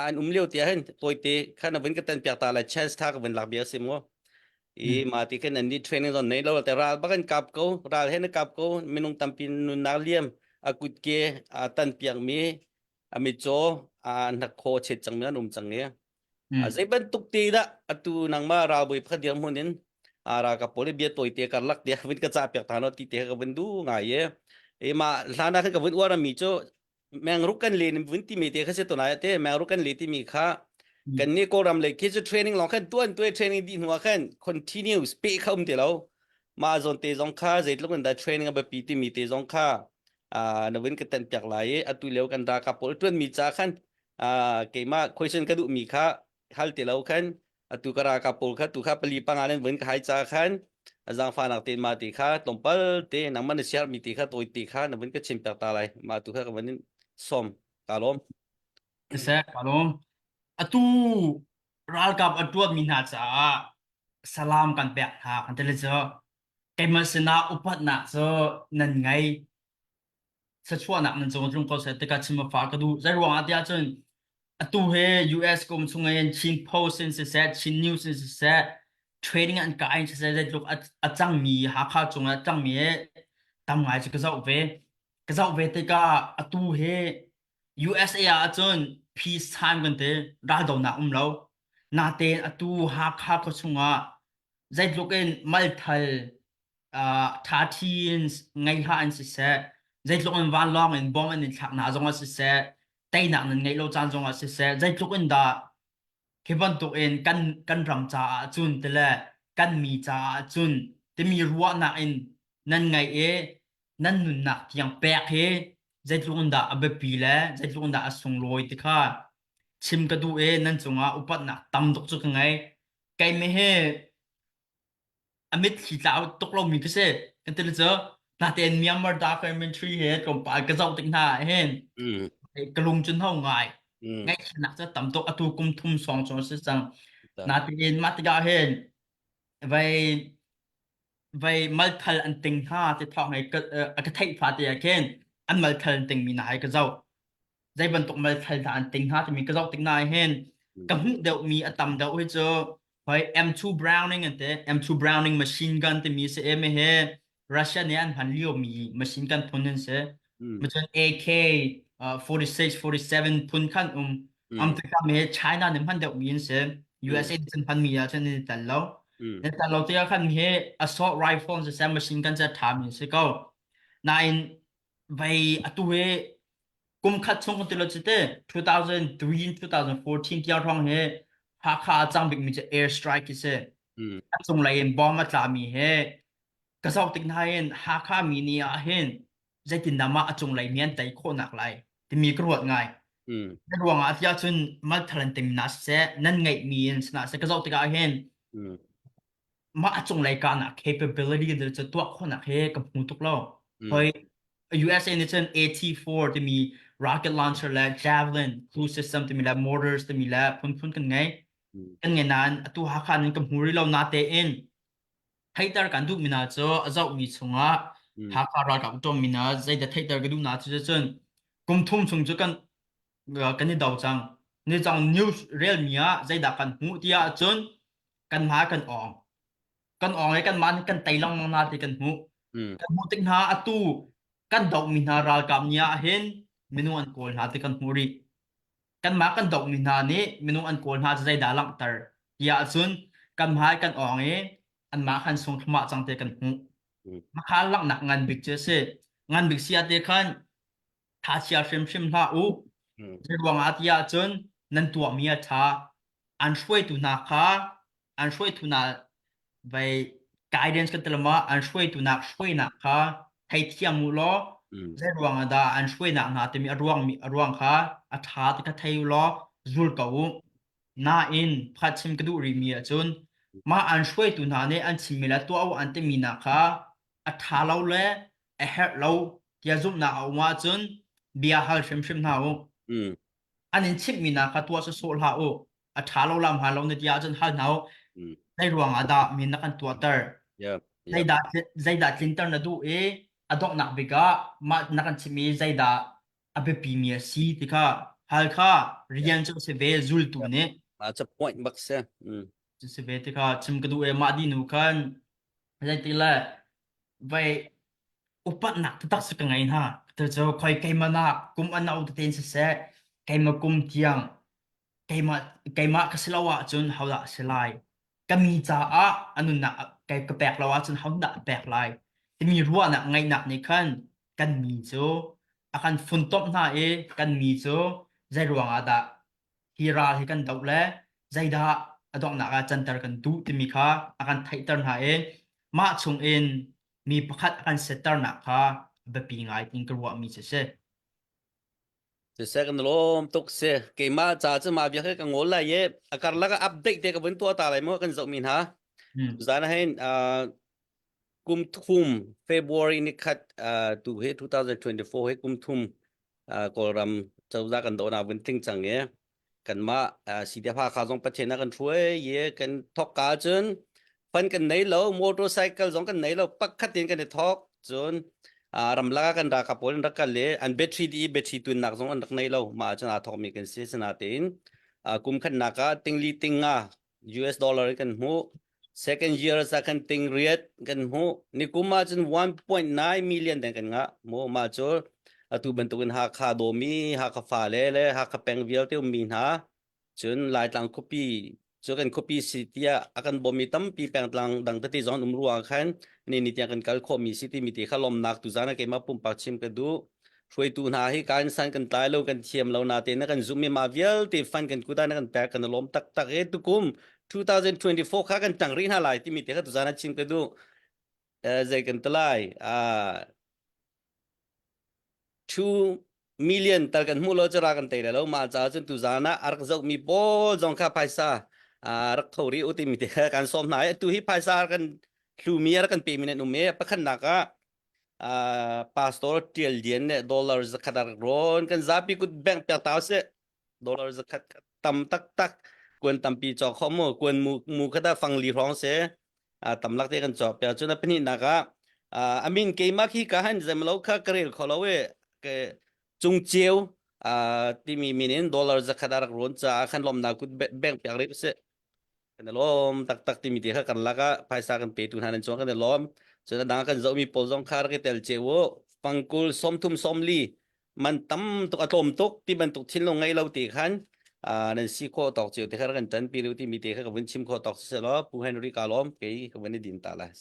an um lio te hen tawi te khan a vun ka tan piak ta lai chance tha ka vun lak bia sim ngo i ma ti khan an ni training zon nei lo te ral bakan kap ko ral he na kap ko minung tampi nunnak liam a kut ke a tan piak mi a mitcaw a hnakhaw chet cang mi an um cang i zei bantuk te dah atu nangmah ralbawi pakhat dirhmun in ralkap pawl i bia tawite karlak te vun ka cah piak ta no ti te ka vun du ngai i e ma hlan ah khan ka vun uar mi cu mengruk kan len vun ti mi te kha si tunai te mengruk kan le ti mi kha kan ni kawlram lei khi cu training long khan tuan tuai training di hnu ah khan continuous pe kha um ti lo ma zon te zong kha zeitluk in dah training a biapi ti mi te zong kha na vun ka tan piak lai i atu lio kan ralkap pawl tuan mi ca khan keimah question ka duh mi kha hal ti lo khan atu ka ralkap pawl kha tu kha pali panga nan vun ka hai ca khan zaangfahnak tein ma ti kha tlawmpal te nangmah na share mi ti kha tawi ti kha na vun ka chim piak ta lai ma tu kha ka vun in som ka lawm Seh, ka lawm. Atu ralkap a tuan mi hna caah salam kan pek hna kan ti le cu keimah sinah upatnak cu nan ngei thluachuahnak nan cung tlung ko seh tikah chim a fa ka duh zei ruangah tiah cun atu he US kum chung in Chin Post in siseh Chin News in siseh training an kai in siseh zeitluk a cangmi Hakha cungah a cangmi he tam ngai cu ka zoh ve ka zoh ve tikah atu he USA ah cun peace time kan ti raldonak um lo natein atu Hakha khua chungah zeitluk in malthal ṭhaṭhi in ngei hlah in siseh zeitluk in vanlawng in bom an in thlak hna zongah siseh teinak nan ngeih lo caan zongah siseh zeitluk in dah khi bantuk in kan kan ram caah cun tile kan mi caah cun timi ruahnak in nan ngaih i nan nunnak tiang pek hi zeitluk in dah a biapi le zeitluk in dah a sunglawi ti kha chim ka duh i nan cungah upatnak tam tuk cu ka ngei keimah hi a mitthli tla tuk lomi ka si kan ti cu natein Myanmar documentary he tlawmpal ka zoh tik hna ah hin Mm. Ka lung cu no ngai. Ngaihchiatnak cu tam tuk atu kum thum sawng cu a si cang. Natein mah tikah hin vai vai malthal an ting hna ti thawng hei ka a ka theih fa te ah khin an malthal an ting mi hna hi ka zoh. Zei bantuk malthal dah an ting hna timi ka zoh tik na hin ka hmuh deuh mi a tam deuh hi cu hoi M2 Browning an ti M2 Browning machine gun timi si em he Russia nih an hman lio mi machine gun phun an si. Macun AK 46 47 phun khan um am tikah me China nih hman deuh mi an si. USA nih cun hman mi ah cun an tel lo. An tel lo tikah khan he assault rifle siseh machine gun cu a ṭha mi an si ko. Nain vei atu hi kum khat chung kan ti lo cu te 2003 in 2014 tiang hrawng hi Hakha a cang bikmi cu air strike hi si. A cunglei in bomb a tlami hi ka zoh tik hna hin Hakha mi nih ah hin zeitindah mah a cunglei mi an tei khawhnak lai timi ka ruat ngai. Na ruangah tiah cun malthal an ting na siseh nan ngeihmi in sina seh ka zoh tikah hin mah a cunglei kahnak capability cu tuah khawhnak he ka hmu tuk lo. Hoi USA nih cun AT-4 timi rocket launcher le Javelin cruise system timi le mortars timi le phunphun kan ngei. Kan ngei nain atu Hakha nin ka hmu rih lo natein theihter kan duhmi hna cu a zohmi chungah Hakha ralkap ṭawmmi hna zeidah theihter ka duh hna cu cun kum thum chung cu kan kan i do cang. Ni cang news relmi ah zeidah kan hmuh tiah ahcun kan hma kan awng. Kan awng i kanmah nih kan tei lengmang hna ti kan hmuh. Kan hmuh tik hna atu kan dohmi hna ralkap ni ah hin minung an kawl hna ti kan hmuh rih. Kanmah kan dohmi hna nih minung an kawl hna cu zeidah langhter tiah ahcun kan hmai kan awng i anmah khan sung thluahmah cang ti kan hmuh. Makha langhnak ngan bik cu a si. Ngan bik si ah te khan thachia hrimhrim hlah u. Zei ruangah tiah cun nan tuahmi a ṭha. An hruaitu hna kha an hruaitu hna vai guidance kan ti ma an hruaitu nak hruainak kha theithiam u law zei ruangah dah an hruainak hna timi a ruang mi a ruang kha a ṭha ti kha thei u law zul ko u. Nain pakhat chim ka duh rihmi ahcun mah an hruaitu hna nih an chimmi le tuah u an timi nak kha a ṭha lo le a herh lo tiah zumhnak a um ahcun bia hal hrimhrim hna u. An in chimhmi hna kha tuah sawsawh hlah u. A ṭha lo lam hmaan lo na ti ahcun hal hna u. Zei ruangah dah mi na kan tuahter? Zeidah zeidah tlinter na duh i a donghnak bik ah mah na kan chimhmi zeidah a biapimi a si ti kha hal kha rian cu a si ve zultu nih. A point bak si. Si ve ti kha chim ka duh i mah dih nu khan Zeiti le vei upatnak taktak si ka ngei hna. Cucu khoi keimah nak kum a no tete in siseh, keimah kum tiang keimah keimah ka si lo ahcun hodah a si lai? Ka mi caah a nunnak ka ka pek lo ahcun hodah a pek lai? Timi ruahnak ngeihnak nih khan kan mi cu a kan funtomh hna i kan mi cu zei ruangah dah hi ral hi kan doh le zeidah a donghnak ah canter kan duh timi kha a kan theihter hna i mah chungin mi pakhat a kan setternak kha biapi ngai tin ka ruahmi cu si. Siseh kan lawm tuk si. Keimah ca cu mah bia khi ka ngol lai i a karlak ah update te ka vun tuah ta lai mu kan zoh mi hna. Zan ah hin kum thum February ni khat tu hi 2024 hi kum thum Kawlram cozah kan dohnak vun tling cang i kanmah CDF Hakha zong Pathian a kan hruai i kan thawk ka cun fan kan nei lo motorcycle zong kan nei lo pakhat in kan i thawk cun ramlak ah kan ralkap pawl an rak kal i an battery di battery tunnak zong an rak nei lo mah cun aa thawkmi kan si sinatein kum khatnak ah tingli tinga US dollar in kan hmuh. Second year sa kan ting riat kan hmuh. Ni kum ah cun 1.9 million den kan ngah. Mu ma cu atu bantukin Hakha dawmi, Hakha fale le Hakha peng vialte ummi hna cun Laitlang khuapi cu kan khuapi si tiah a kan bawmmi tampi pengtlang dang tete zong an um ruang khan ni ni tiang kan kal khawhmi si timi ti kha lawmnak tu zan ah keimah pumpak chim ka duh. Hruaitu hna hi kan san kan tlai lo kan thiam lo natein na kan zumh i mah vialte fan kan kuta na kan pek kan lawm taktak e tukum 2024 kha kan tang rih hna lai timi te kha tuzan ah chim ka duh. Zei kan ti lai 2 million tal kan hmuh lo cu ra kan tei lo mah caah cun tuzan ah a rak zohmi pawl zong kha phaisa rak tho rih u timi te kha kan sawm hna i atu hi phaisa kan hlumi a rak kan pemi nan um i pakhatnak ah. Pastor Tial Lian nih dollar zakhat a rak rawn. Kan zapi kut bank piak ta usih. Dollar zakhat tam taktak kuan tampi cawk kho mu kuan mu mu kha da fang li hrawng se tam lak te kan cawk piak cun a pahnihnak ah amin keimah khi ka han zemlo kha ka rel kho lo e ke cung ceu timi min in dollar zakhat a rak rawn caah khan lawmnak kut bank piak rih usih. Kan i lawm taktak timi te kha kan lak ah phaisa kan petu hna nan cungah kan i lawm. Cun a dang kan zohmi pawl zong kha rak i tel cio u. Fangkul 30 sawmli man tam tuk a tlawm tuk ti bantuk thinlung ngei lo ti khan nan si khawh tawk cio te kha rak kan ṭanpi u timi te kha ka vun chim khawh tawk si selaw Pu Henry ka lawm kei ka vun i din ta lai.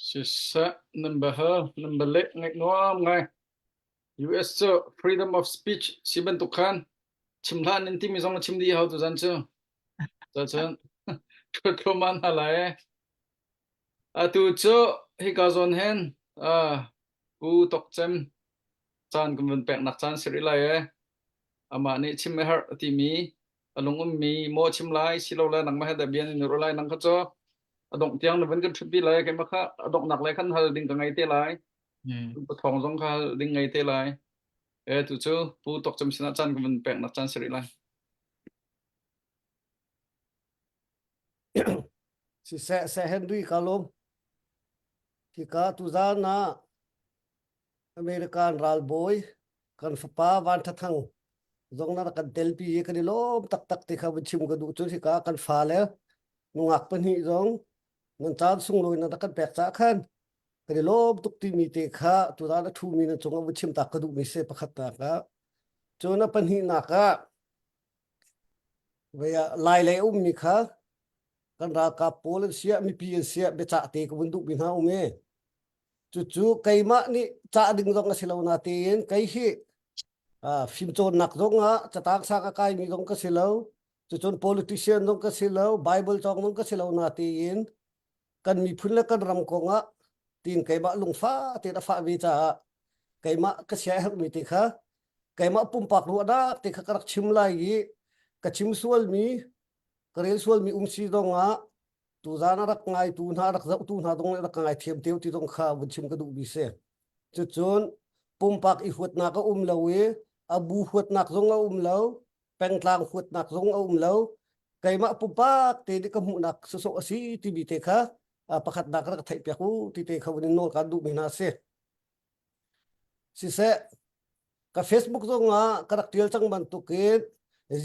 Siseh nan biahal nan bialeh ngaih nuam ngai. US cu freedom of speech si bantuk khan chim hlah nan timi zong na chim dih hau tuzan cu. Cacun thluathluahmah hna lai. Atu cu hika zawn hin uh, Pu Tok Cem caan kan vun peknak caan si rih lai e. Amah nih chim a herh a timi a lung ummi maw chim lai silole nangmah he dah bia nan i ruah lai nang kha cu a dongh tiang na vun kan ṭhutpi lai keimah kha a donghnak lai khan hal ding ka ngei te lai. Pathawng zong kha hal ding ngei te lai. E tu cu Pu Tawk Cem sinah caan ka vun peknak caan si rih lai. Siseh seh Henry ka lawm. Hika tuzaan ah American ralbawi kan fapa Van Tha Thang zong na kan telpi i kan i lawm taktak ti kha vun chim ka duh cun hika kan fale nungak pahnih zong nan caan sunglawi na rak kan pek caah khan kan i lawm tuk timi te kha tuzaan a ṭhumi nan cungah vun chim tak ka duhmi si pakhatnak ah. Cun a pahnihnak ah vei ah Lai lei a ummi kha kan ralkap pawl an siah mipi an siah biacah te ka vun duhmi hna um i cucu keimah nih cah ding zong a si lo natein kei hi fimcawnnak zong ah catang sang a kaimi zong ka si lo cucun politician zong ka si lo Bible cawng zong ka si lo natein kan miphun le kan ram kong ah tiin keimah lungfah tein a fah ve caah keimah ka sia herhmi te kha keimah pumpak ruahnak te kha ka rak chim lai i ka chim sualmi ka rel sualmi um si zong ah tuzaan a rak ngaitu hna rak zohtu hna zong rak ngai thiam teu ti zong kha vun chim ka duhmi si. Cucun pumpak i huatnak a um lo i a bu huatnak zong a um lo pengtlang huatnak zong a um lo keimah pumpak te nih ka hmuhnak sawsawh a si timi te kha pakhatnak rak theih piak u ti te kha vun in nawl kaan duhmi hna a si. Siseh ka Facebook zong ah ka rak tial cang bantukin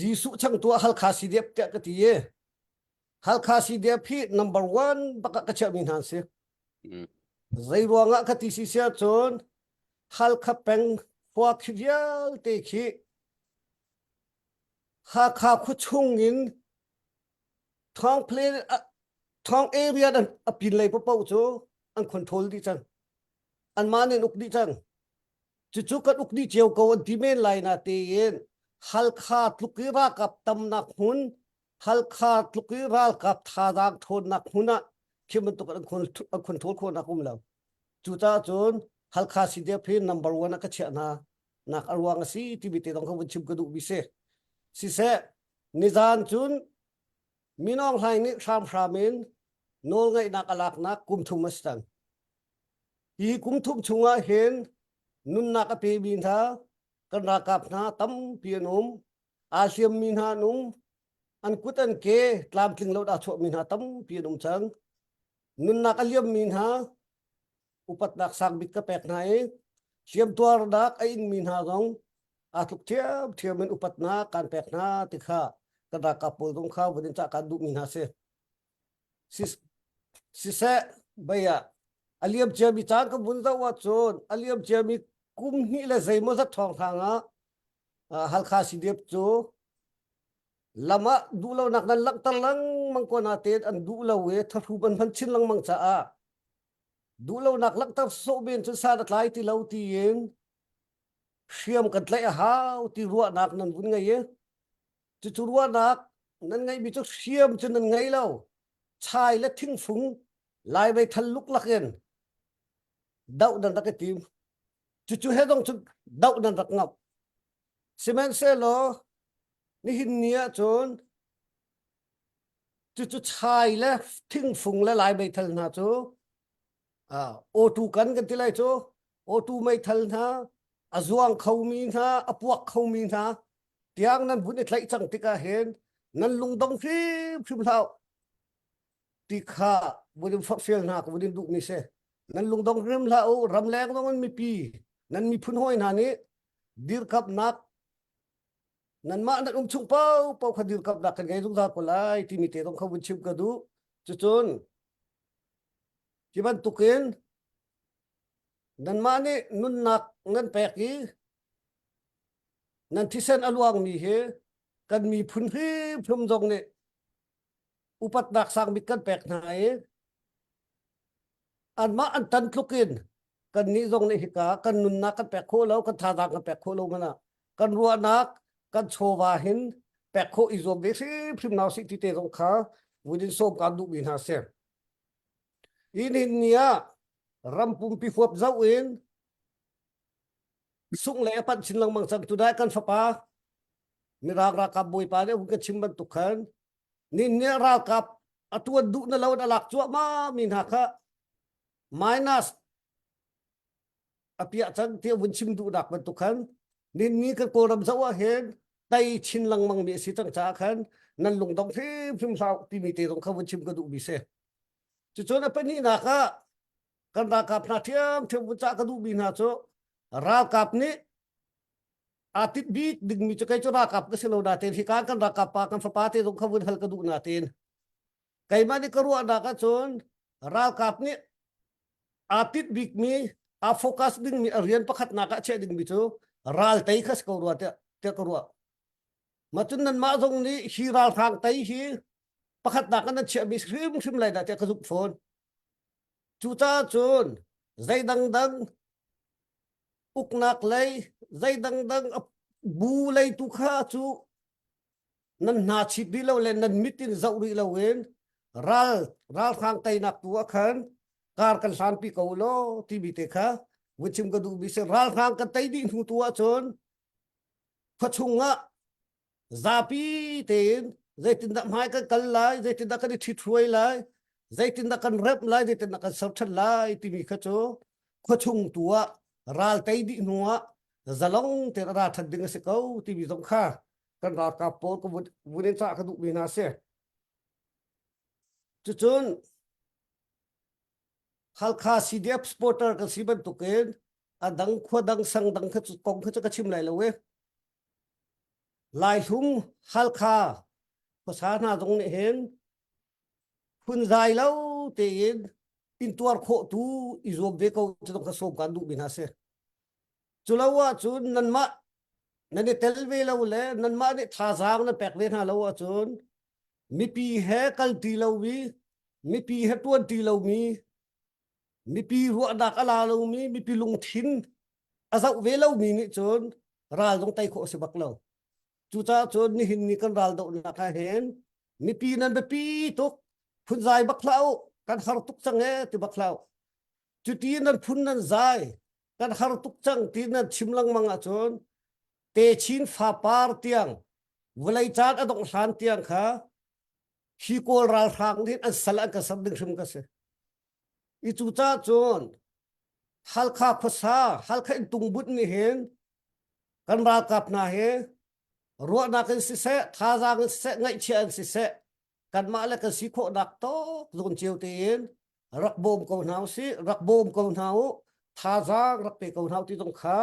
Jesuh changtu ah Halkha CDF tiah ka ti i Halkha CDF hi number one bak ah ka chiahmi hna an si. Zei ruangah ka ti si siah cun Halkha peng khua khi vialte khi Hakha khuachung in thawng thawng area a pin lei paoh cu an control dih cang. Anmah nih an uk dih cang. Cucu kan uk dih cio ko an ti men lai na tein Halkha tluk i ralkap tamnak hmun Halkha tluk i ralkap thazaang ṭhawnnak hmun ah khi bantuk an control khawhnak um lo. Cucaah cun Halkha CDF hi number one ah ka chiah hna nak a ruang a si timi te zong kha vun chim ka duhmi si. Siseh, nizan cun Min Aung Hlaing nih hramhram in nawlngeihnak a laknak kum thum a si cang. Hi kum thum chungah hin nunnak a pemi hna kan ralkap hna tampi an um. Aa hliammi hna an um. An kut an ke tlamtling lo dah chuahmi hna tampi an um cang. Nunnak a liammi hna upatnak sang bik ka pek hna i hliamtuarnak a inmi hna zong aa tluk ṭhiamṭhiam in upatnak kan pek hna ti kha kan ralkap pawl zong kha vun in cah kan duhmi hna si. Siseh bei ah a liam ciami caan ka vun zoh ahcun a liam ciami kum hnih le zeimawzat thawngthang ah Halkha CDF cu lam ah duhlonak nan langhter lengmang ko natein an duh lo i thahrum an hman chin lengmang caah duhlonak langhter sawh men cun san a tlai ti lo tiin hriam kan tlaih a hau ti ruahnak nan vun ngei i cucu ruahnak nan ngeihmi cu hriam cu nan ngei lo chai le thingfung lai meithal luklak in doh nan rak i tim cucu he dong cu doh nan rak ngamh sihmanhsehlaw nihin ni ah cun cucu chai le thingfung le lai meithal hna cu. Auto kan kan ti lai cu auto meithal hna a zuang khomi hna a puak khomi hna tiang nan vun i tlaih cang tikah hin nan lungdong hrimhrim hlah ti kha vun in forhfial hna ka vun in duhmi si. Nan lungdong hrim hlah u ramleng zong in mipi nan miphun hawi hna nih dirkamnak nanmah nan um chung paohpaoh kha dirkamnak kan ngei zungzal ko lai timi te zong kha vun chim ka duh. Cucun hi bantukin nanmah nih nunnak nan pek i nan thisen a luangmi hi kan miphun hrimhrim zong nih upatnak sangbik kan pek hna i anmah an tan tluk in kannih zong nih hika kan nunnak kan pek khawh lo kan thazaang kan pek khawh lo hmanh ah kan ruahnak kan chawva hin pek khawh i zuam ve hrimhrim hna usih ti te zong kha vun in sawm kaan duhmi hna si. Hi nihin ni ah ram pumpi huap zoh in sungh le a panh chin lengmang cang tudai kan fapa mirang ralkap bawipa nih a hun kan chim bantuk khan nin nih ralkap a tuan duh na lo in a lak cuahmah mi hna kha minus a piah cang tiah vun chim duhnak bantuk khan nin ni kan kawlram zoh ah hin tei chin lengmang mi a si cang caah khan nan lungdong hrimhrim hlah timi te zong kha vun chim ka duh mi si. Cucun a pahnihnak ah kan ralkap hna ṭhiamṭhiam vun cah ka duhmi hna cu ralkap nih aa tinh bik dingmi cu kei cu ralkap ka si lo natein hika kan ralkap pa kan fapa te zong kha vun hal ka duh natein keimah nih ka ruahnak ahcun ralkap nih aa tinh bikmi aa focus dingmi a rian pakhatnak ah chiah dingmi cu ral tei kha si ko rua tiah tiah ka ruah. Mah cun nanmah zong nih hi ralhrang tei hi pakhatnak ah nan chiahmi hrimhrim lai dah tiah ka zumh fawn. Cucaah cun zei dangdang uknak lei zei dangdang bu lei tu kha cu nan hna chit rih lo le nan mit in zoh rih lo in ral ralhrang teinak tu ah khan kar kan hlanpi ko law timi te kha vun chim ka duh mi si ralhrang kan tei dih hnu tu ah cun khuachung ah zapi tein zeitindah hmai kan kal lai zeitindah kan i ṭhithruai lai zeitindah kan remh lai zeitindah kan ser ṭhan lai timi kha cu khuachung tu ah ral tei dih hnu ah zalong tein a ra ṭhan ding a si ko timi zong kha kan ralkap pawl ka vun in cah ka duhmi hna a si. Cucun Halkha CDF supporter kan si bantukin a dang khua dang sang dang kha cu kong kha cu ka chim lai lo e. Laihlum Halkha khuasa hna zong nih hin phunzai lo tein intuar khawh tu i zuam ve ko cu zong kha sawm kan duhmi hna si. Cu lo ahcun nanmah nan i tel ve lo le nanmah nih thazaang nan pek ve hna lo ahcun mipi he kalti lomi mipi he tuanti lomi mipi ruahnak a la lomi mipi lungthin a zoh ve lomi nih cun ral zong tei khawh a si bak lo. Cucaah cun nihin ni kan ral dohnak ah hin mipi nan biapi tuk phunzai bak hlah u kan har tuk cang ee ti bak hlah u. Cuti nan phun nan zai kan har tuk cang ti nan chim lengmang ahcun techin fapar tiang vawlei caan a dongh hlan tiang kha hi kawl ralhrang nih an sal an kan ser ding hrim ka si. I cucaah cun Halkha khuasa Halkha in tungbut nih hin kan ralkap hna hi ruahnak in siseh thazaang in siseh ngaihchia in siseh kanmah le kan si khawhnak tawk zawn cio tein rak bawm ko hna usih rak bawm ko hna u thazaang rak pe ko hna u ti zong kha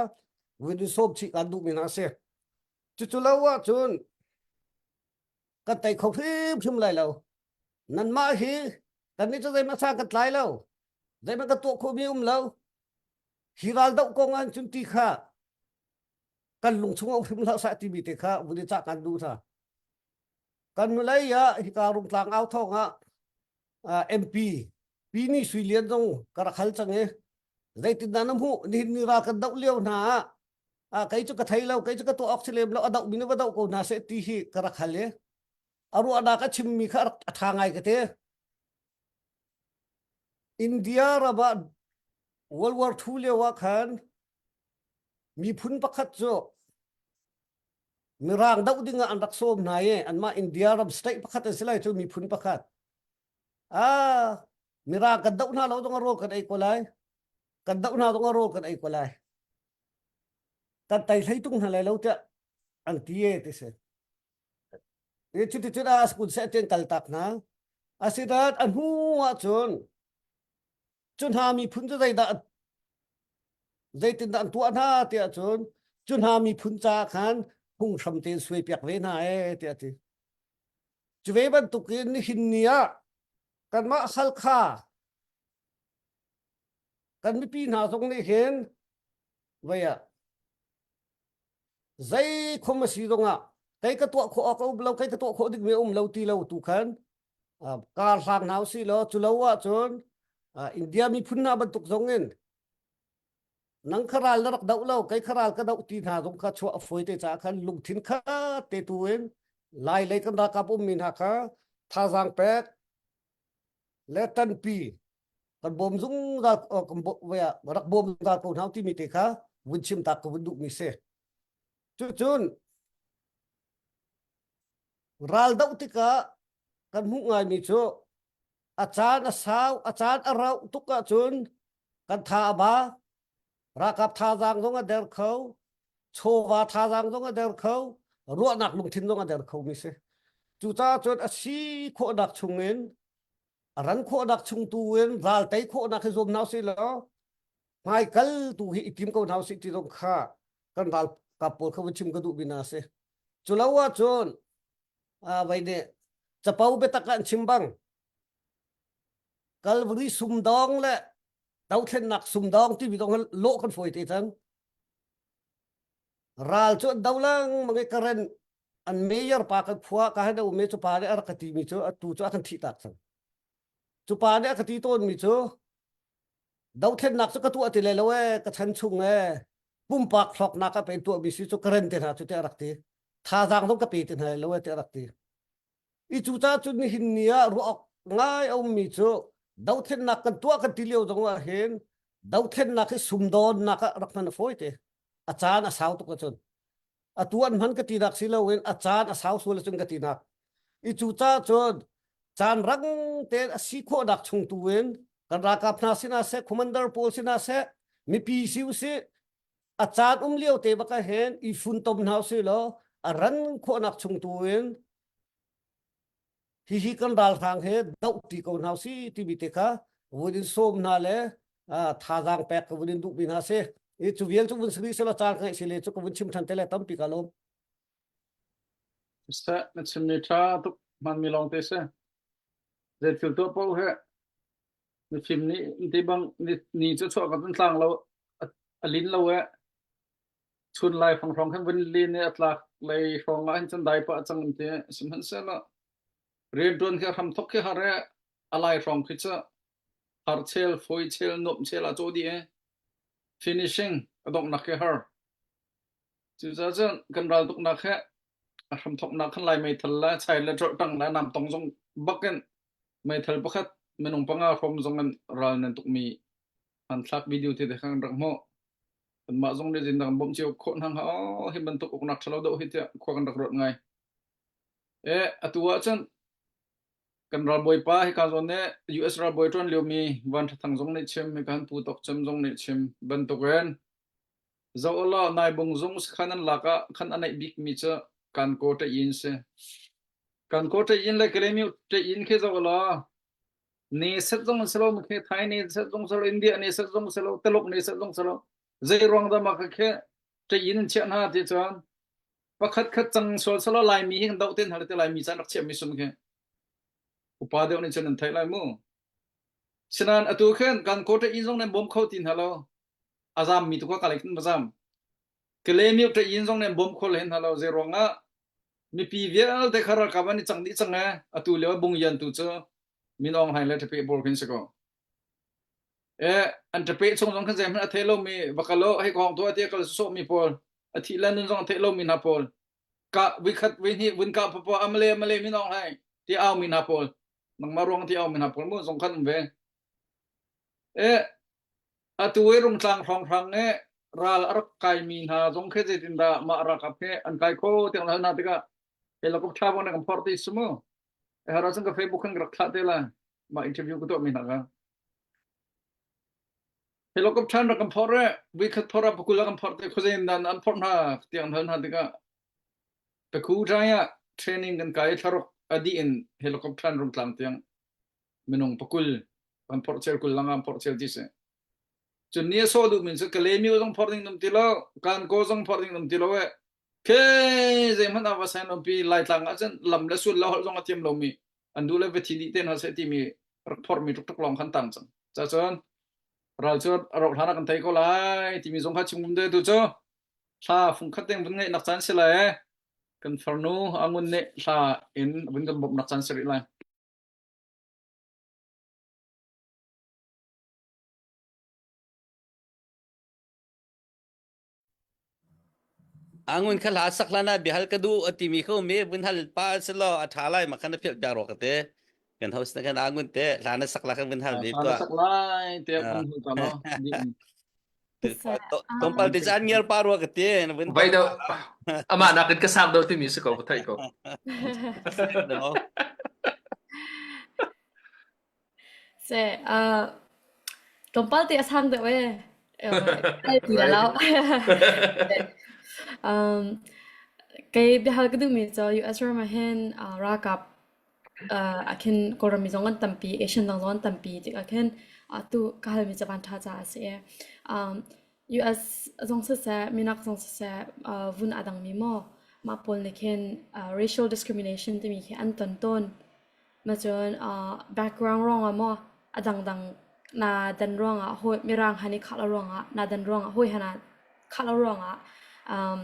vun in sawm chih kan duhmi hna a si cucu lo ahcun kan tei kho hrimhrim lai lo nanmah hi kannih cu zeihmanh sa kan tlai lo zeihmanh kan tuah khawhmi um lo hi ral doh kong ah cun ti kha kan lung chung um hrim hlah sah timi te kha vun i cah kan duh hna kan nulei ah hika rungtlang au thawng ah MP Pi Ni Sui Lian zong ka rak hal cang i zeitindah na hmuh nihin ni ral kan doh lio hna ah kei cu ka thei lo kei cu ka tuah awk si lem lo a doh mi nih va doh ko hna seh ti hi ka rak hal i a ruahnak a chimmi kha a ṭha ngai ka ti India ram ah World War II lio ah khan miphun pakhat cu Mirang doh ding ah an rak sawm hna i anmah India ram state pakhat an si lai cu miphun pakhat. Ah, Mirang kan doh hna lo zong ah rawl kan ei ko lai. Kan doh hna zong ah rawl kan ei ko lai. Kan tei hlei tung hna lai lo tiah an ti e ti si. I cuticun a kun seh ten kal tak hna. Asinain a hnu ahcun cu hna miphun cu zeidah zeitindah an tuah hna tiah cun cu hna miphun caah khan phunghram tein suai piak ve hna ee tiah a ti. Cu ve bantukin nihin ni ah kanmah Halkha kan mipi hna zong nih hin vei ah zei khom a si zongah kei ka tuah khawh awk a um lo kei ka tuah khawh dingmi a um lo ti lo tu khan kar hlang hna usih law cu lo ahcun India miphun hna bantuk zong in nang kha ral na rak doh lo kei kha ral ka doh ti hna zong kha chuah a fawi te caah khan lungthin khat te tu in lai lei kan ralkap ummi hna kha thazaang pek le tanpi kan bawm zungzal kan rak bawm zungzal ko hna timi te kha vun chim tak ka vun duhmi si. Cucun ral doh tikah kan hmuh ngaimi cu a caan a sau a caan a rauh tuk ahcun kan tha a ba ralkap thazaang zong a der kho chawva thazaang zong a der kho ruahnak lungthin zong a der kho mi si cucaah cun a si khawhnak chungin a ran khawhnak chung tu in ral tei khawhnak hi zuam hna usih law hmaikal tu hi i tim ko hna usih ti zong kha kan ralkap pawl kha vun chim ka duh mi hna si. Cu lo ahcun vai nih capo biatak ah an chim bang Calvary sumdawng le dothlennak sumdawng timi zong lawh kan fawi te cang. Ral cu an do lengmang i karen an mayor pa kan khua ka han um i cu pa nih a rak ka timi cu atu cu a kan thih tak cang. Cu pa nih a ka ti tawnmi cu dothlennak cu ka tuah ti lai lo ee ka chan chung ee pumpak hlawknak ah pen tuahmi si cu ka ren te hna cu tiah a rak ti thazaang zong ka pe ti hna lo ee tiah a rak ti i cu caah cun nihin ni ah ruah awk ngai a ummi cu dothlennak kan tuah kan ti lio zong ah hin dothlennak hi sumdawnnak ah rak hman a fawi te a caan a sau tuk ahcun atu an hman ka tinak si loin a caan a sau sual ahcun ka tinak i cu caah cun caan rang tein a si khawhnak chung tu in kan ralkap hna sinah seh commander pawl sinah seh mipi si usih a caan um lio te bak ah hin i funtom hna usih law a ran khawhnak chung tu in hihi kan ralhrang he doh ti ko hna si timi te kha vun in sawm hna le thazaang pek ka vun in duhmi hna si i cu vial cu vun sri sela caan ka ngeih si le cu ka vun chim than te le tampi ka lawm Seh na chimmi ṭha tuk hmanmi lawng te si. Zei thil tuah paoh he mifim nih ti bang ni cu chuah ka tun tlang lo a lin lo e chun lai fang hrawng khan vun lin i a tlak lei hrawng ah hin cun dai pah cang an ti. Sihmanhsehlaw rianṭuan khi a hram thok khi har e a lai hrawng khi cu har chel fawi chel nuamh chel ah cawh dih e finishing a donghnak khi har. Cucaah cun kan raltuknak he a hramthoknak khan Lai meithal le chai le ṭolhtang le namtong zong bak in meithal pakhat minung panga hrawm zong in ral nan tukmi hmanthlak video te te khan kan rak hmuh. Kanmah zong nih zindang bawmh cio khawh hna hnga aw hi bantuk uknak ṭhalo doh hi tiah khua kan rak ruat ngai. E atu ah cun kan ralbawipa hika zawn nih US ralbawi ṭuan liomi Van Ṭha Thang zong nih chim, hika han Pu Tawk Cem zong nih chim bantukin zoh ulaw Naibung zung sakhan an lak ah khan a naih bikmi cu Kankaw ṭaih-inn si. Kankaw ṭaih-inn le Kalaymyo ṭaih-inn khi zoh ulaw ne set zong an si lo, khi Thai ne set zong si lo, India ne set zong si lo, Taluk ne set zong si lo. Zei ruang dah mah khi ṭaih-inn an chiah hna ti cun pakhat khat cang sual selaw Laimi hi kan doh te hna te Laimi caan rak chiahmi sum khi upa deuh nih cun an theih lai mu. Sinain atu khin kan kawṭa inn zong nan bawm kho ti hna lo. A zammi tu kha kalei khin ma zam. Kalaymyo ṭa inn zong nan bawm kho len hna lo. Zei ruangah mipi vialte kha ralkap an i cang dih cang ee. Atu lio ah Bungyan tu cu Min Aung Hlaing le Ṭape pawl khin si ko. E an ṭape chung zong khan zeihmanh a thei lomi va kal u hei kong tuah tiah kal sawhmi pawl a thih le nun zong a theih lomi hna pawl kah vikhat vihnih vun kah papo amale amale Min Aung Hlaing ti aumi hna pawl nangmah ruang ti aumi hna pawl mu zong khan um ve. E atu i rungtlang hrawnghrang e ral a rak kaimi hna zong khi zeitindah mah ralkap he an kai kho tiang hal hna tikah helicopter ṭha bang na kan phorh ti si mu. E har ahcun ka Facebook khan ka rak thlah te lai. Mah interview ka tuahmi hna kha. Helicopter rak kan phorh e voi khat phorh ah pakul ah kan phorh te khuazei in dan an phorh hna tiang hal hna tikah Pakhu ṭai ah training kan kai i thlaruk a dih in helicopter in Rungtlang tiang minung pakul kan phorh chel kul langa an phorh chel ti si. Cun ni a sawh duhmi cu Kalaymyo zong phorh ding um ti lo, Kankaw zong phorh ding um ti lo e. Khe zeihmanh ah va sain pi Laitlang ah cun lam le sul le holh zong a thiam lomi an duh le va thi dih te hna seh timi rak phorhmi tuk tuk lawng khan tang cang. Ca cun ral cu a rauh hlan ah kan thei ko lai timi zong kha chim um de tu cu Thla fungkhat deng vun ngeih nak caan si lai kan farnu Angun nih hla in vun kan bawmh nak caan si rih lai. Angun kha hla sak hlan ah biahal ka duh a timi kho me vun hal pa si law a tha lai ma khan a philh piak ro ka te. Kan host na kan Angun te hla na sak la kan vun hal ve Hla na tuah. sak lai te vun hal ta lo. Tlawmpal te caan ngiar pa rua ka ti na vun Vai do amah nakin ka sang deuh timi si ko ka theih ko. No. Se uh, tlawmpal te a sang deuh e. Ai ti la lo. Um, kei biahal ka duhmi cu US ram ah hin uh, ralkap uh, ah khin Kawlram mi zong an tampi, Asian dang zong an tampi tikah khin atu ka halmi cu van ṭha caah a si i um, US zong siseh, minak zong siseh, uh, vun aa dangmi maw mah pawl nih khin uh, racial discrimination timi khi an ton tawn. Ma cun uh, background ruangah maw a dangdang na dan ruangah hawi mirang han i khah lo ruangah na dan ruangah hawi han khah lo ruangah um,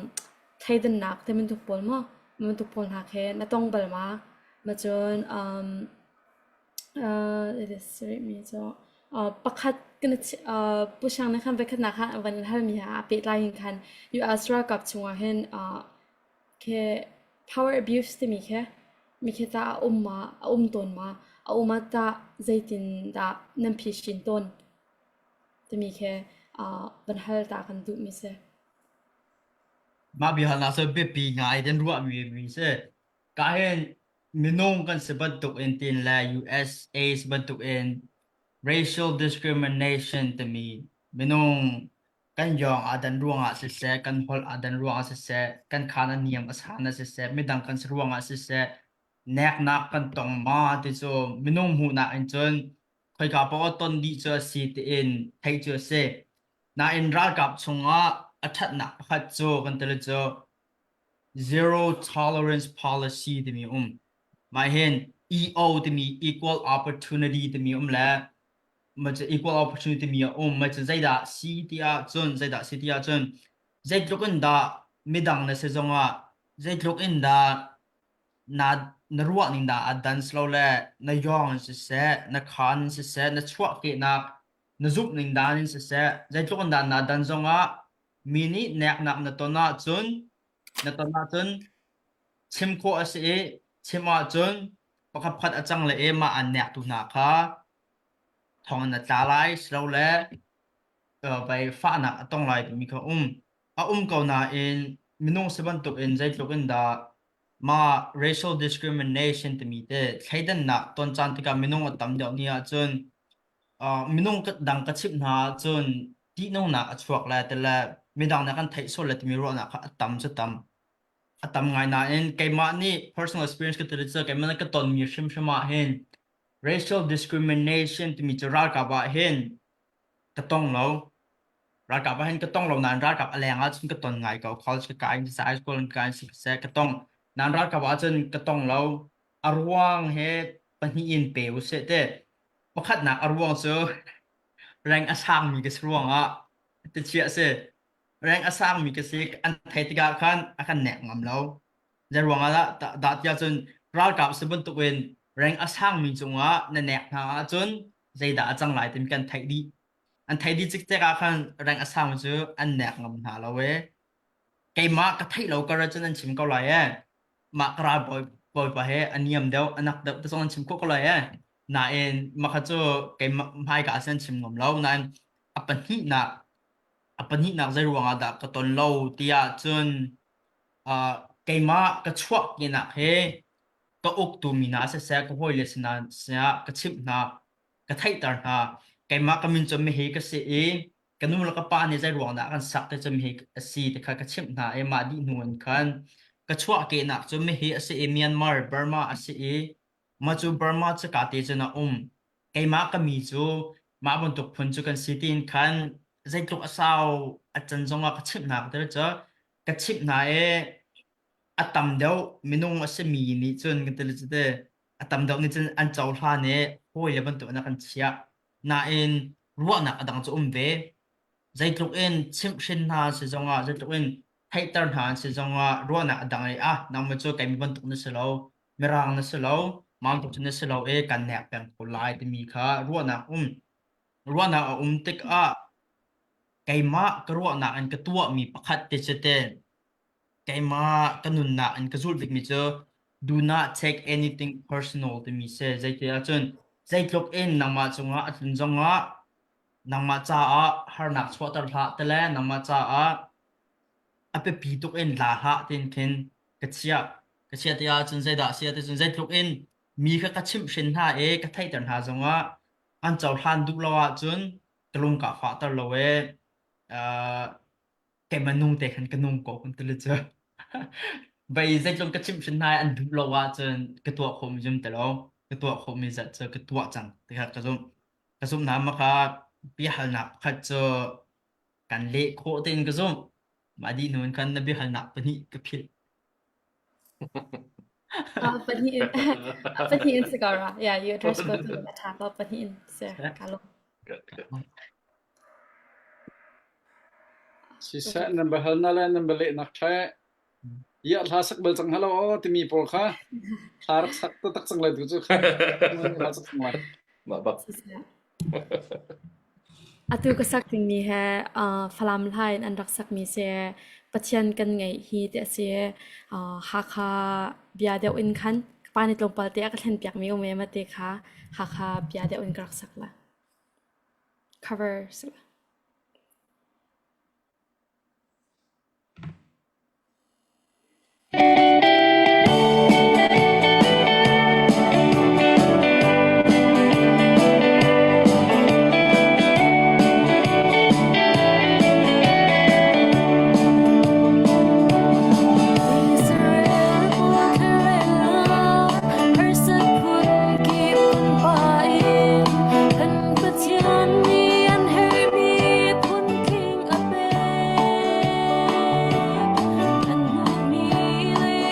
thleidannak ti bantuk pawl maw bantuk pawl hna khi na tong bal ma? Ma cun um, uh, mi cu uh, pakhat kan uh, Pu Siang nih khan voikhatnak khan a van in halmi ha aa pehtlai in khan US ralkap chungah hin uh, khi power abuse timi khi mi khi ta a um ma a um tawn ma a um ah tah zeitin dah nan phisin tawn timi khi uh, van hal ta kan duhmi si. Mah biahalnak cu biapi ngai in ruahmi mi si. Ka hin minung kan si bantuk in tin le USA si bantuk in racial discrimination timi minung kan yawng aa dan ruangah siseh, kan holh aa dan ruangah siseh, kan khaan a niam a san ah siseh, midang kan si ruangah siseh, neknak kan tong ma ti cu minung hmuhnak in cun khoika paoh ton dih cu a si tiin theih cu a si. Nain ralkap chungah a ṭhatnak pakhat cu kan ti cu zero tolerance policy timi um. Mah hin EO timi equal opportunity timi um le ma cu equal opportunity timi a um. Ma cu zeidah si ti ahcun zeidah si ti ahcun zeitluk in dah midang na si zongah zeitluk in dah na na ruah ning dah a dan lo le na yawng in siseh na khaan in siseh na chuahkehnak na zumh ning dan in siseh zeitluk in dah naa dan zongah mi nih neknak na ton ahcun na ton ahcun chim khawh a si i chim ahcun pakhat pakhat a cang le i mah an nektu hna kha thong in na tla lai silole vai fahnak a tong lai timi kha um a um ko nain minung si bantuk in zeitluk in dah mah racial discrimination timi te thleidannak ton caan tikah minung a tam deuh ni ahcun minung dang ka chimh hna ahcun ṭihnungnak a chuak lai ti le midang nih kan theih sual lai timi ruahnak kha a tam cu tam. A tam ngai nain keimah nih personal experience ka ti cu keimah nih ka tonmi hrimhrim ah hin racial discrimination timi cu ralkap ah hin ka tong lo. Ralkap ah hin ka tong lo nain ralkap a leng ah cun ka ton ngai ko. College ka kai in siseh, high school in ka kai in siseh ka tong. Nain ralkap ah cun ka tong lo. A ruang he pahnih in pe usih te. Pakhatnak a ruang cu rank a sangmi ka si ruangah tichiah a si. Rank a sangmi ka si an theih tikah khan a kan nek ngam lo. Zei ruangah dah dah tiah cun ralkap si bantukin rank a sangmi cungah na nek hna ahcun zeidah a cang lai timi kan theih dih. An theih dih cikcek ah khan rank a sangmi cu an nek ngam hna lo e. Keimah ka theih lo kar ahcun an chim ko lai e. Mah ka ral bawi bawipa he a niam deuh a nak deuh te zong an chim khawh ko lai e. Nain mah cu keimah hmaika ah an chim ngam lo. Nain a pahnihnak a pahnihnak zei ruangah dah ka ton lo tiah cun uh, keimah ka chuah kinak he ka uktu mi hna siseh ka hawile sinah sinah ka chimh hna ka theihter hna keimah ka min cu mihi ka si i. Ka nu le ka pa nih zei ruang dah kan sak ti cu hi a si ti kha ka chimh hna i mah dih hnu in khan ka chuahkehnak cu mihi a si i Myanmar, Burma a si i mah cu Burma cu ka te cun a um. Keimah ka mi cu mah bantuk phun cu kan si tiin khan zeitluk a sau a can zongah ka chimh hna ka ti cu ka chimh hna i a tam deuh minung a simi nih cun kan ti le cu ti a tam deuh nih cun an cohlan i hawi le bantuk in a kan chiah. Nain ruahnak a dang cu um ve. Zeitluk in chimhhrin hna si zongah, zeitluk in theihter hna an si zongah ruahnak a dang i ah nangmah cu keimah bantuk na si lo, mirang na si lo, mangtuk cu na si lo i kan nek peng ko lai timi kha ruahnak um. Ruahnak a um tikah keimah ka ruahnak in ka tuahmi pakhat te cu te keimah ka nunnak in ka zulh bikmi cu do not take anything personal timi si. Zeiti ahcun zeitluk in nangmah cungah a tlun zongah nangmah caah harnak chuahter hlah ti le nangmah caah a biapi tuk in la hlah tiin khin ka chiah. Ka chiah ti ahcun zeidah a si ahcun zeitluk in mi kha ka chimhhrin hna i ka theihter hna zongah an cohlan duh lo ahcun ka lung kaa fahter lo i uh, keimah nung te khan ka nung ko kan ti le cu. Bei zeitluk ka chimhhrin hna i an duh lo ahcun ka tuah khawhmi zum ti lo. Ka tuah khawhmi zat cu ka tuah cang ti kha ka zumh. Ka zumh na maka biahalnak pakhat cu kan leh khawh tein ka zumh. Mah dih hnu in khan na biahalnak pahnih ka philh. Pahnih in pahnih in si ko ra. Yeah, you address ko tu a tha ko pahnih in si ka lung. Siseh nan biahalnak le nan bialehnak ṭha Iah hla sak bal cang halo aw timi pawl kha hla rak sak taktak cang lai tu cu kha hla sak cang lai. Mah bak. Atu ka sak dingmi he uh, Falam hla in an rak sakmi si Pathian kan ngeih hi ti a si. Uh, Hakha bia deuh in khan ka pa nih tlawmpal te a ka thlen piakmi um e mate kha Hakha bia deuh in ka rak sak la. Cover si la. Israel pawl thlarelnak harsat phunkip kan pah in kan Pathian nih an herhmi phuntling a pek. An hmuhmi lei.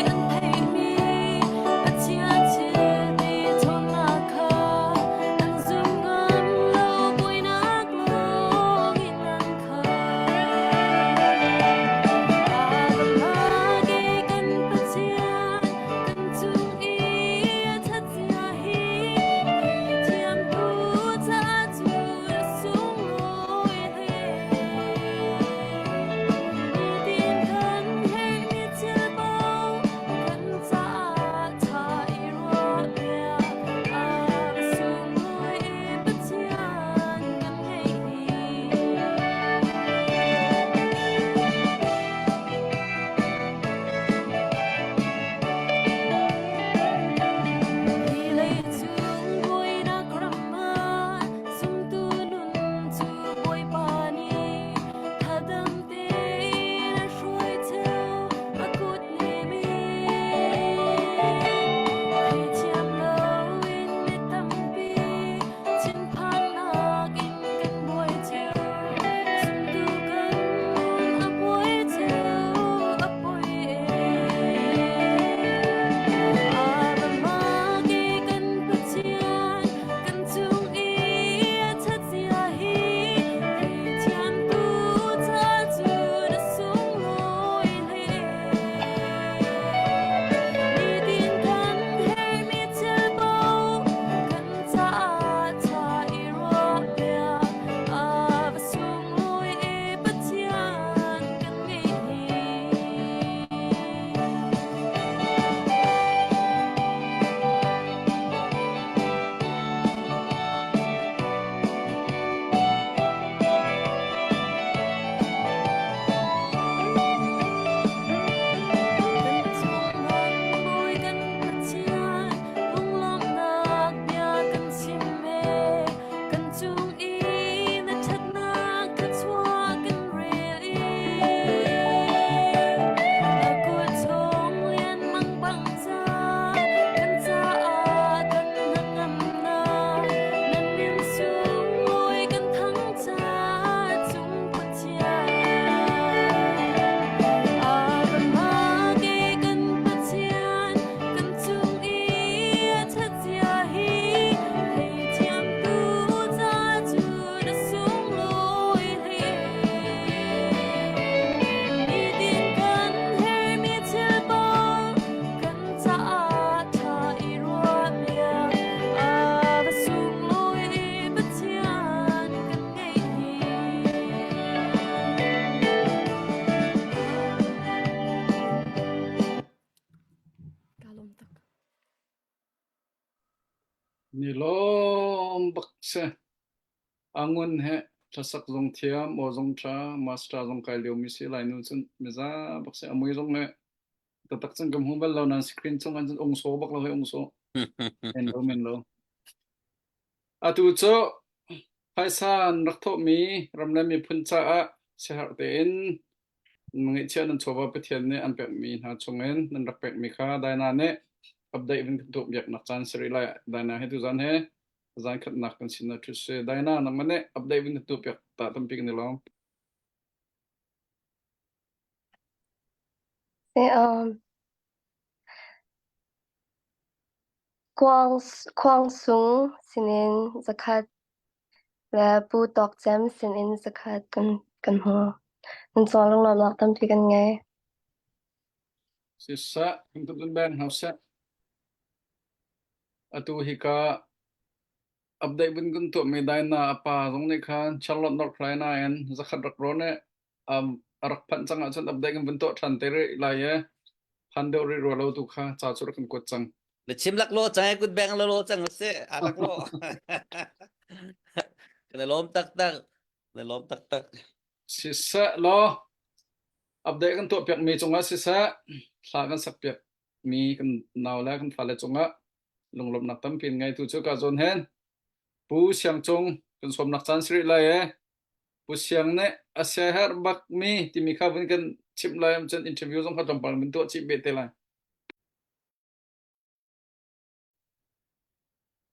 Ni lawm bak si. Angun he hlasak zong thiam, aw zong ṭha, master zong kai liomi si lai nu cun miza bak si. A mui zong he taktak cun ka hmu bal lo nain screen chung an cun ung so bak lo he ung so. Men lo men lo. Atu cu phaisa an rak thawhmi ram le miphun caah siaherh tein ngeihchiah nan chawva Pathian nih an pekmi hna chungin nan rak pekmi kha Daina nih update vun kan tuah biaknak caan si rih lai. Daina he tuzan he zan khatnak kan sin ah ṭhu si. Daina nangmah nih update vun kan tuah piak ta tampi kan i lawm. Um, Kuang, Khuang Sung sinin zakhat le Pu Tawk Cem sinin zakhat kan, kan hmu. Nan cung lunglawmhnak tampi kan ngei. Siseh, kan tuk beng hau seh. Atu hika update vun kan tuahmi Daina a pa zong nih khan Charlotte North Carolina in zakhat rak rawn i um, a rak phanh cang ahcun update kan vun tuah ṭhan te rih lai i phan deuh rih rua lo tu kha ca cu rak kan kuat cang. Na chim lak lo cang kut beng lo lo cang si a lak lo. Kan lawm taktak. Na lawm taktak. Siseh law update kan tuah piak mi cungah siseh hla kan sak piak mi kan nau le kan fale cungah lunglawmhnak tampi in ngei tu cu ka zawn hen Pu Siang Cung kan sawmnak caan si rih lai e Pu Siang nih a siaherh bak mi timi kha vun kan chimh lai cun interview zong kha tlawmpal vun tuah chih ve te lai.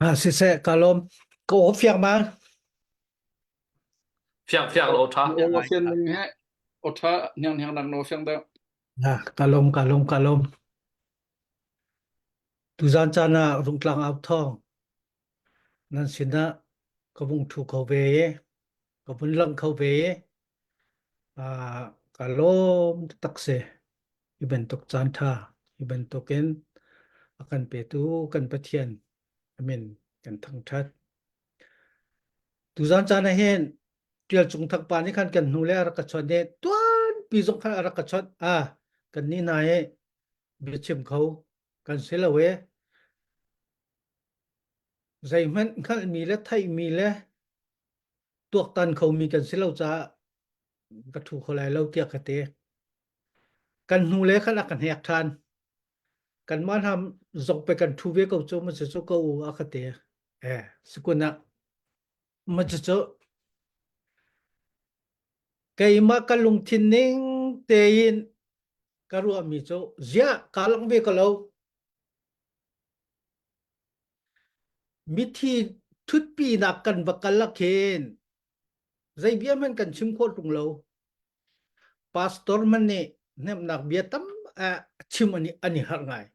Ah, siseh, ka lawm. Ka aw fiang ma? Fiang fiang lo tha. Aw fian ning he aw tha hniang hniang nak no fiang deuh. Ah, ka lawm, ka lawm, ka lawm. Tuzan caan ah Rungtlang au thawng nan sinah ka vung ṭhu kho ve i ka vun lang kho ve i ah, ka lawm taktak si. Hi bantuk caan ṭha, hi bantukin a kan petu kan Pathian a min kan thangṭhat. Tuzan caan ah hin Ṭial Cung Thang pa nih khan kan hnu le a rak ka chawnh i tuanpi zong khan a rak ka chawnh. Ah, kan nih hna hi biachim kho kan si lo e. Zeihmanh hngalhmi le theihmi le tuaktan khomi kan si lo caah ka ṭhu kho lai lo tiah ka ti. Kan hnu le khan a ka hnek ṭhan. Kanmah hna zong pe kan ṭhu ve ko cu ma cu ko u a ka ti. Eh, sikun ah ma cu keimah ka lungthin ning tein ka ruahmi cu ziah kaa langh ve ko lo. Mithi ṭhutpinak kan va kal ah khin zei bia hmanh kan chim khawh ṭung lo. Pastor hmanh nih hnemhnak bia tam chim an i, an i harh ngai.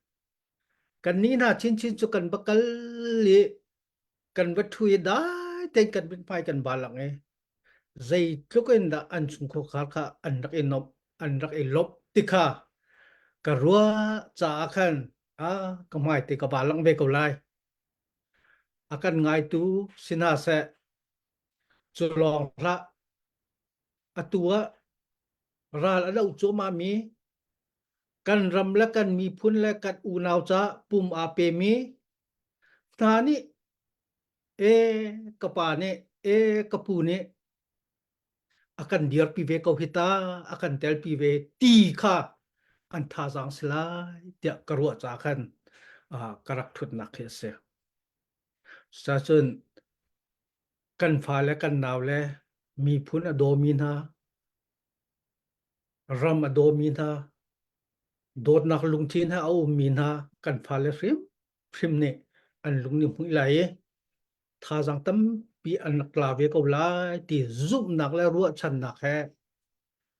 Kannih hna chinchin cu kan va kal i kan va ṭhu i dai tein kan mithmai kan ba lang i zeitluk in dah an chungkhar kha an rak i nuamh an rak i lawmh ti kha ka ruah caah khan a ka hmai te ka ba lang ve ko lai. A kan ngaitu si hna seh cu lawng hlah atu ah ral a doh cuahmah mi kan ram le kan miphun le kan unau ca pum aa pemi hna nih e ka pa nih e ka pu nih a kan dirpi ve ko hi ta a kan telpi ve ti kha an thazaang si lai tiah ka ruah ca khan ka rak thutnak hi a si. Cucun kan fale kan naule miphun a dawmi hna ram a dawmi hna dawtnak lungthin he a ummi hna kan fale hrim hrim nih an lung nih hmuih lai i thazaang tampi an rak la ve ko lai ti zumhnak le ruahchannak he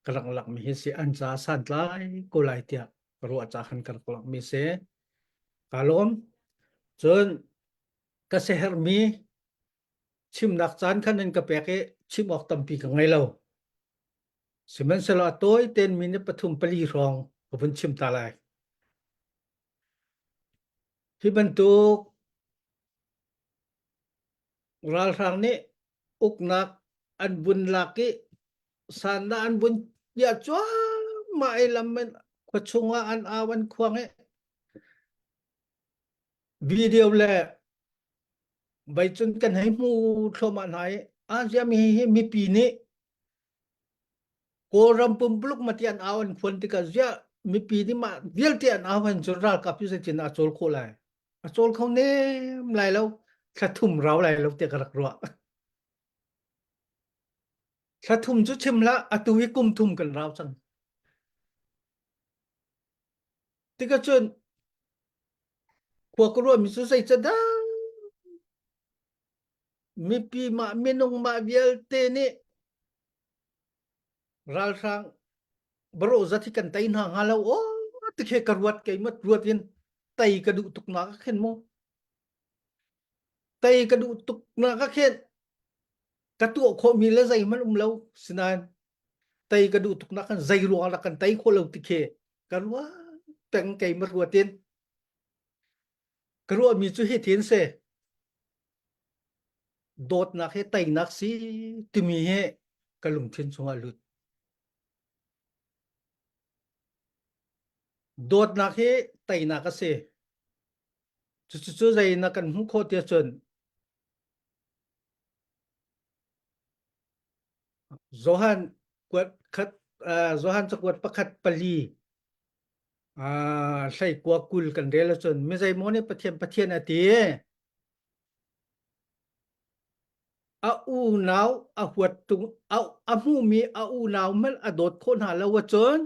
ka rak lakmi hi si an ca santlai ko lai tiah ka ruah ca khan ka rak lakmi si ka lawm cun ka siaherhmi chimnak caan khan nan ka pek i chim awk tampi ka ngei lo sihmanhsehlaw a tawi tein minute pathum pali hrawng ka vun chim ta lai Hi bantuk ralhrang nih uknak an vun lak i sandah an vun piah cuahmah i lam in khua chungah an au an khuang i video le. Vai cun kan hei hmu thluahmah hna i Asia mi hi mipi nih Kawlram pumpuluk mati an au an khuan tikah ziah mipi nih mah vialte an au han cun ralkap cu zeitin a cawl khawh lai? A cawl kho nem lai lo. Thla thum rau lai lo tiah ka rak ruah. Thla thum cu chim hlah, atu hi kum thum kan rau cang. Tikah cun khua ka ruahmi cu zeicadah mipi mah minung mah vialte nih ralhrang barawh zat hi kan tei hna hnga lo aw tikhe ka ruat keimah ruat in tei ka duh tuk nak ah khin mu tei ka duh tuk nak ah khin ka tuah khawhmi le zeihmanh um lo sinain tei ka duh tuk nak khan zei ruang ah kan tei khawh lo ti khi ka ruat peng keimah ruat in ka ruahmi cu hi thin si dawtnak he teinak si timi hi ka lungthin chungah lut dawtnak hi teinak a si cucu zei na kan hmuh khawh tiah cun Johan kuat khat Johan cakuat pakhat pali hlei kua 20 kan rel ahcun mi zeimaw nih Pathian Pathian a ti. A unau a huat tung a, a hmuhmi a unau hmanh a dawt khawh hna lo ahcun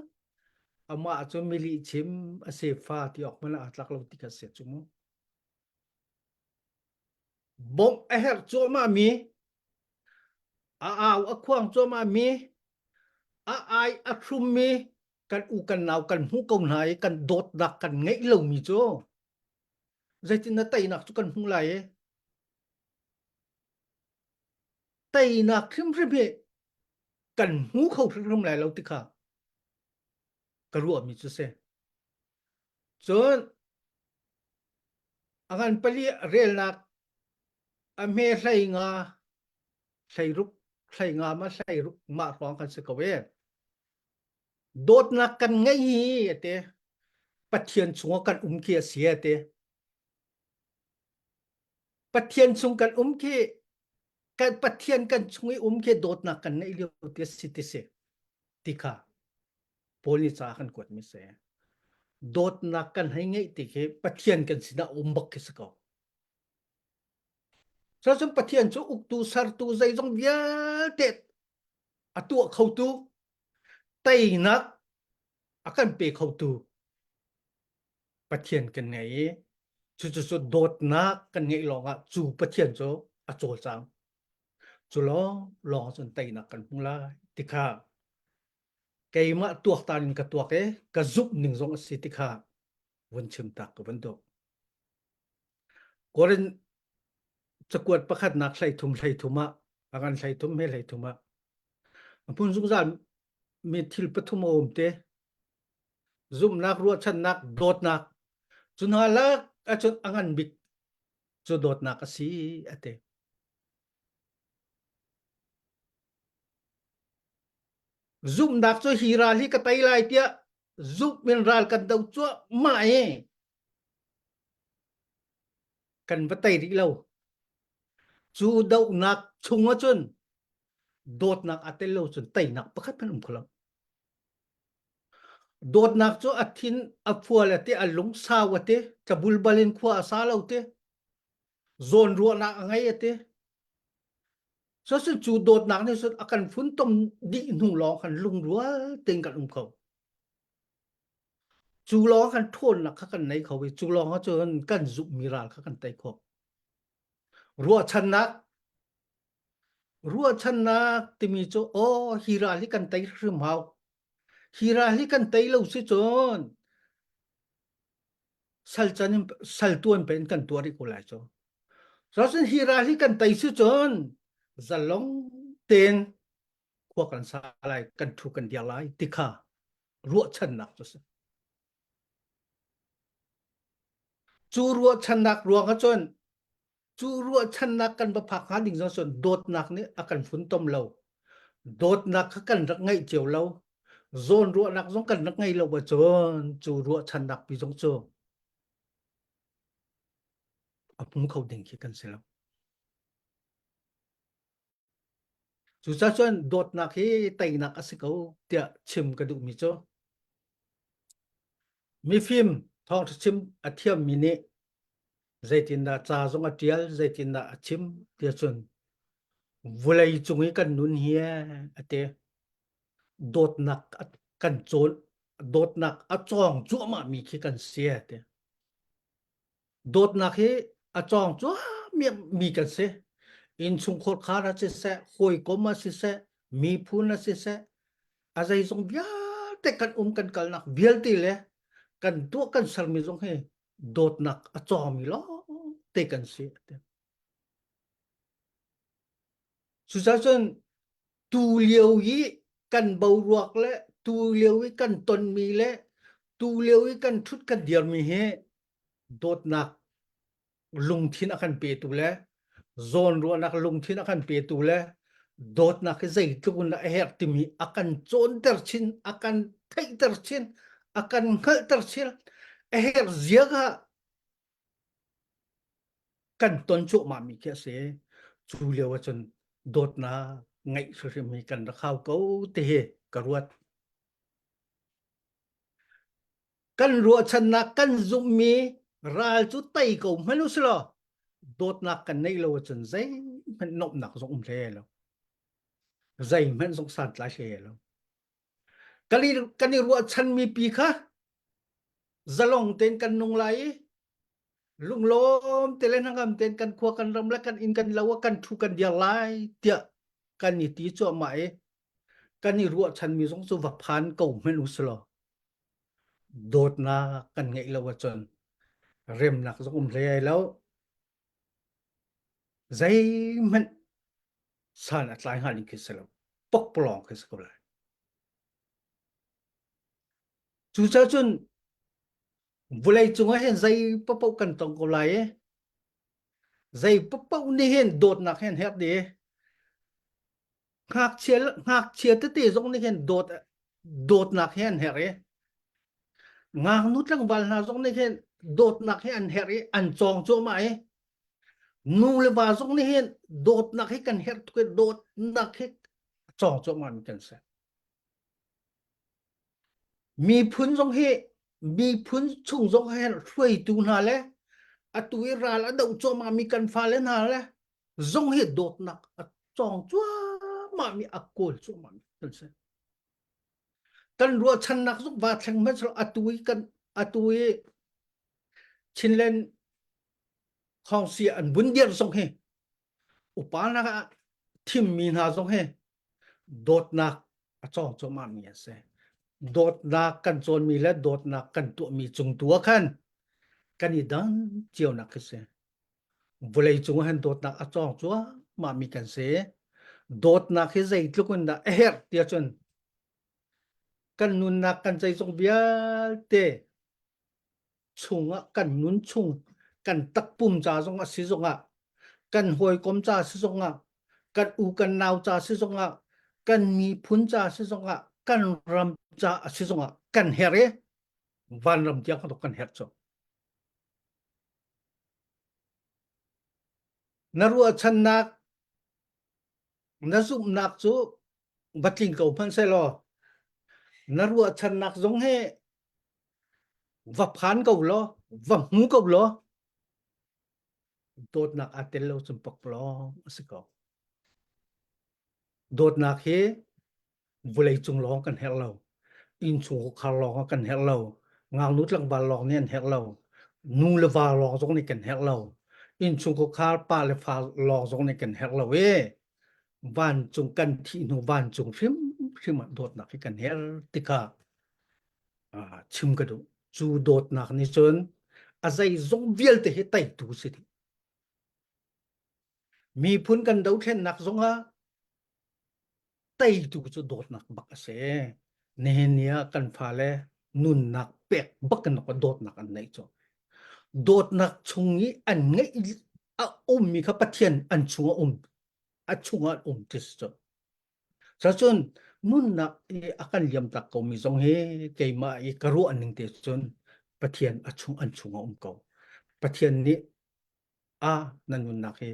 amah cu mi lihchim a si fa ti awk hmanh ah aa tlak lo ti kha si cu mu. Bawmh a herh cuahmahmi, a au a khuang cuahmahmi, a ai a hrummi kan u kan nau kan hmuh ko hna i kan dawtnak kan ngeih lomi cu zeitin na teinak cu kan hmuh lai i teinak hrimhrim hi kan hmu kho hrimhrim lai lo ti kha ka ruahmi cu si. Cun a ngan pali relnak a hme hlei nga 16 hlei nga ma 16 mah hrawng kan si ko e. Dawtnak kan ngei hi ate Pathian chungah kan um khi a si ate. Pathian chung kan um khi kan Pathian kan chung i um khi dawtnak kan ngeih lio ti si ti si ti kha Paul nih ca kan kuat mi si. Dawtnak kan hei ngeih ti khi Pathian kan sinah um bak khi si ko. Cun Pathian cu uktu sertu zeizong vialte a tuah khotu teinak a kan pe khotu Pathian kan ngei i cucu cu dawtnak kan ngeih lawngah cu Pathian cu a cawlcang. Cu lawng lawng cun teinak kan hmu lai ti kha keimah tuaktan in ka tuak i ka zumh ning zong a si ti kha vun chim tak ka van duh. Korin cakuat pakhatnak 33 33 ah a ngan 33 he 33 ah a hmun zungzal mi thil pathum a um te zumhnak ruahchannak dawtnak cu hna lak ahcun a ngan bik cu dawtnak a si a ti. Zumhnak cu hi ral hi ka tei lai tiah zumh in ral kan do cuahmah i kan va tei rih lo. Cu dohnak chung ahcun dawtnak a tel lo cun teinak pakhat hmanh um kho lo. Dawtnak cu a thin a fual a ti, a lungsau a ti, tlabulbal in khua a sa lo ti, zawnruahnak a ngei a ti. Cucun cu dawtnak nih cun a kan funtom dih hnu lawng khan lungrual tein kan um kho. Cu lawng khan ṭhawnnak kha kan nei kho i cu lawng ahcun kan zumhmi ral kha kan tei khawh. Ruahchannak Ruahchannak timi cu aw hi ral hi kan tei hrim hau. Hi ral hi kan tei lo si cun sal can in sal tuan pe in kan tuar rih ko lai cu. Cun hi ral hi kan tei si cun zalong tein khua kan sa lai, kan thu kan dir lai ti kha ruahchannak cu si. Cu ruahchannak ruang ahcun cu ruahchannak kan va phak hnga ding zong cun dawtnak nih a kan funtom lo. Dawtnak kha kan rak ngeih cio lo. Zawn ruahnak zong kan rak ngei lo ahcun cu ruahchannak pi zong cu a hmu kho ding khi kan si lo. Cucaah cun dawtnak hi teinak a si ko tiah chim ka duhmi cu mifim thawngṭha chim a thiammi nih zeitindah ca zong a ṭial, zeitindah a chim tiah cun vulei cung i kan nun hi a ti. Dawtnak kan cawn, dawtnak a cawng cuahmahmi khi kan si a ti. Dawtnak hi a cawng cuahmah mi kan si. Innchungkhar khar ah siseh, hawikom ah siseh, miphun ah siseh, a zeizong vialte kan um kan kalnak vialte le kan tuah kan sermi zong hi dawtnak a cawngmi lawngte kan si. Cucaah cun tu lio i kan boruak le tu lio i kan tonmi le tu lio i kan ṭhut kan dirmi hi dawtnak lungthin a kan petu le zawnruahnak lungthin a kan petu le dawtnak hi zeitluk in a herh timi a kan cawnter chin, a kan theihter chin, a kan hngalhter chin, a herh zia kha kan ton cuahmah mi khi a si. Cu lio ahcun dawtnak ngeih hrimhrim hi kan rak hau ko ti hi ka ruat. Kan ruahchannak kan zumhmi ral cu tei ko hmanh u silaw dawtnak kan neih lo ahcun zeihmanh nuamhnak zong um hlei lo. Zeihmanh zong santlai hlei lo. Kan i, kan i ruahchanmi pi kha zalong tein kan nung lai i lunglawm te le hnangam tein kan khua kan ram le kan inn kan lo ah kan thu kan dir lai tiah kan i ti cuahmah i kan i ruahchanmi zong cu va phan ko hmanh u silaw dawtnak kan ngeih lo ahcun remnak zong um hlei lo zeihmanh san a tlai hnga ding khi si lo pokpalawng khi si ko lai cucaah cun vulei cung ah hin zei paoh kan tong ko lai i zei paoh nih hin dawtnak hin herh dih ngakchia ngakchia tete zong nih hin dawt dawtnak hi an herh i ngaknu tlangval hna zong nih hin dawtnak hi an herh i an cawng cuahmah i nu le va zong nih hin dawtnak hi kan herh tuk i dawtnak hi cawng cuahmah mi kan si Miphun zong hi miphun chung zong hin hruaitu hna le atu i ral a doh cuahmah mi kan fale hna le zong hi dawtnak a cawng cuahmah mi a kawl cuahmah mi kan si. Kan ruahchannak zong va thleng hmanh atu i kan atu i Chinland Khawngsi an vun dir zong hi upa nak ah thimmi hna zong hi dawtnak a cawng cuahmah mi a si. Dawtnak kan cawnmi le dawtnak kan tuahmi cung tu ah khan kan i dang cionak khi si. Vawlei cung ah hin dawtnak a cawng cuahmah mi kan si. Dawtnak hi zeitluk in dah a herh tiah cun kan nunnak kan zeizong vialte chungah kan nun chung kan takpum ca zong a si zongah kan hawikom ca si zongah kan u kan nau ca si zongah kan miphun ca si zongah kan ram ca a si zongah kan herh i vanram tiang kan herh cu na ruahchannak na zumhnak cu va tling ko hmanh sehlaw na ruahchannak zong he va phan ko law va hmu ko law dawtnak aa tel lo cun pakpalawng a si ko dawtnak hi vulei cung lawng kan herh lo innchung khar lawng kan herh lo ngaknu tlangval lawng nih an herh lo nu le va lawng zong nih kan herh lo innchung khar pa le fa lawng zong nih kan herh lo e vancung kan thih hnu vancung hrim hrim ah dawtnak hi kan herh tikah chim ka duh. Cu dawtnak nih cun a zeizong vialte hi teitu si dih. Miphun kan dothlennak zongah teitu cu dawtnak bak a si. Nihin ni ah kan fale nunnak pek bak in dawtnak an neih cu. Dawtnak chung i an ngeih a ummi kha Pathian an chung a um a chungah an um ti si cu. Cacun nunnak i a kan liamtak komi zong hi keimah i ka ruah ning te cun Pathian a chung an chung a um ko. Pathian nih a na nunnak hi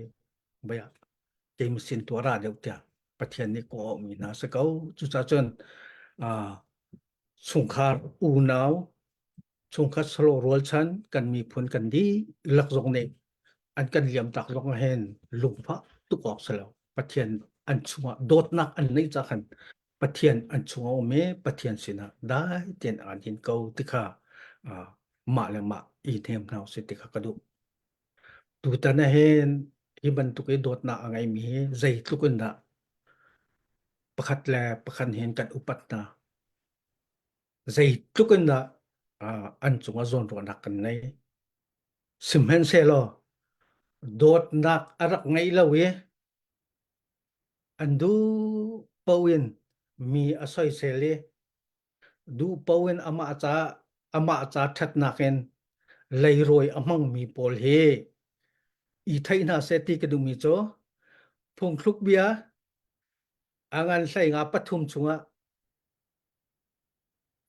baya keimah sin tu a ra deuh tiah. Pathian nih kawh auhmi hna si ko. Cucaah cun uh, chungkhar unau chungkhat salo rualchan kan miphun kan dihlak zong nih an kan liam tak zong ah hin lungfah tuk awk si lo. Pathian an chungah dawtnak an neih ca khan Pathian an chungah um i Pathian sinah dai tein aan hin ko ti kha uh, mah le mah i hnem hna usih ti kha ka duh. Tutan ah hin hi bantuk i dawtnak a ngeimi hi zeitluk in dah pakhat le pakhat hin kan upat hna. Zeitluk in dah uh, an cungah zawnruahnak kan ngei. Sihmanhsehlaw dawtnak a rak ngei lo i an duh paoh in mi a soisel i duh paoh in amah ca amah ca ṭhatnak in leirawi a hmangmi pawl hi i theih hna seh ti ka duhmi cu phungthluk bia a ngan hlei nga pathum chungah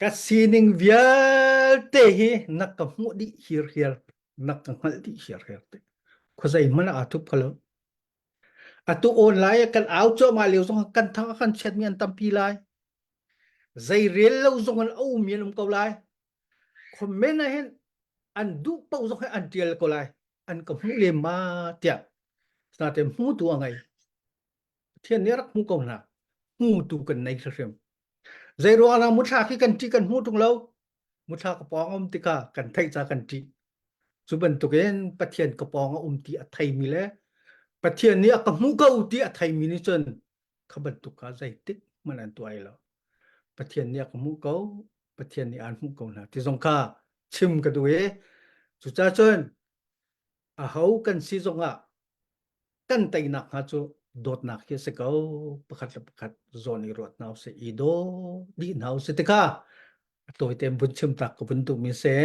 ka sining vialte hi na ka hmuh dih hirhiar na ka hngalh dih hirhiar te khuazei hmanh ah aa thup kho lo Atu online ah kan au cuahmah lio zong kan thang a kan chiatmi an tampi lai. Zei rel lo zong in a ummi an um ko lai. Comment ah hin an duh paoh zong hi an tial ko lai. An ka hmuh lem ma tiah. Natein hmutu a ngei. Pathian nih a rak hmuh ko hna. Hmutu kan nei hrimhrim. Zei ruang ah muthla khi kan ṭih kan hmuh ṭung lo. Muthla ka pawng a um tikah kan theih ca kan ṭih. Cu bantukin Pathian ka pawng a um ti a theimi le Pathian nih a ka hmuh ko ti a theimi nih cun kha bantuk kha zeitik hmanh an tuah lo. Pathian nih a ka hmuh ko, Pathian nih aan hmuh ko hna ti zong kha chim ka duh i cucaah cun aho kan si zongah kan teinak hnga cu dawtnak hi a si ko pakhat le pakhat zawn i ruat hna usih i daw dih hna usih tikah a tawite vun chim tak ka vun duhmi si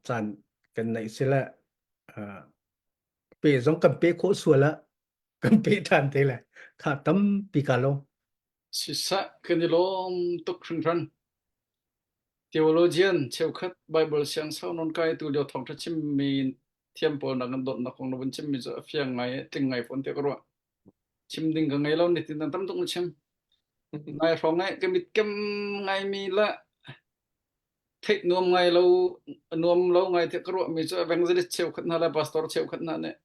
caan kan neih si le pe zong kan pe khawh sual ah kan pe ṭhan te le kha tampi ka lo Siseh kan i lawm tuk hringhran. Theologian cheukhat Bible siang sau non kai tu lio thawngṭha chimmi thiam pawl nak an dawtnak kong na vun chimmi cu a fiang ngai i tling ngai fawn tiah ka ruah. Chim ding ka ngei lo nitin dang tam tuk na chim. Nai hrawng ngai ka mit kem ngaimi le theih nuam ngai lo nuam lo ngai tiah ka ruahmi cu evangelist cheukhat hna le pastor cheukhat hna nih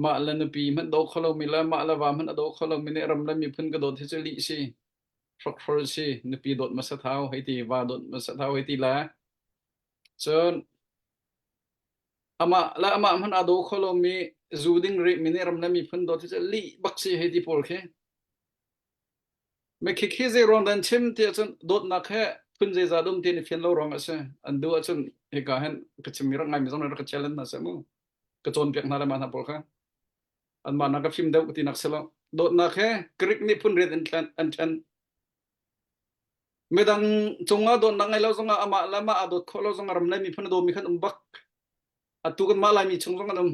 mah le nupi hmanh daw kho lomi le mah le va hmanh a daw kho lomi nih ram le miphun ka dawt hi cu lih si hrokhrol si nupi dawt hmasa thau hei ti va dawt hmasa thau hei ti le cun amah le amah hmanh aa daw kho lomi zu ding rih mi nih ram le miphun dawt hi cu lih bak si hei ti pawl khi Mikhik hi zei ruang dan chim ti ahcun dawtnak he phun zeizat um ti an i fian lo ruang a si. An duh ahcun hika hin ka chimmi rak ngaimi zong rak ka challenge hna seh mu. Ka cawnpiak hna le mah hna pawl kha. Anmah nak ka fim deuh tinak si lo. Dawtnak he Greek nih phun riat an ṭhen. An ṭhen. Midang cungah dawtnak ngei lo zongah amah le amah aa dawt khawh lo zongah ram le miphun a dawmi khan um bak. Atu kan mah Laimi chung zong an um.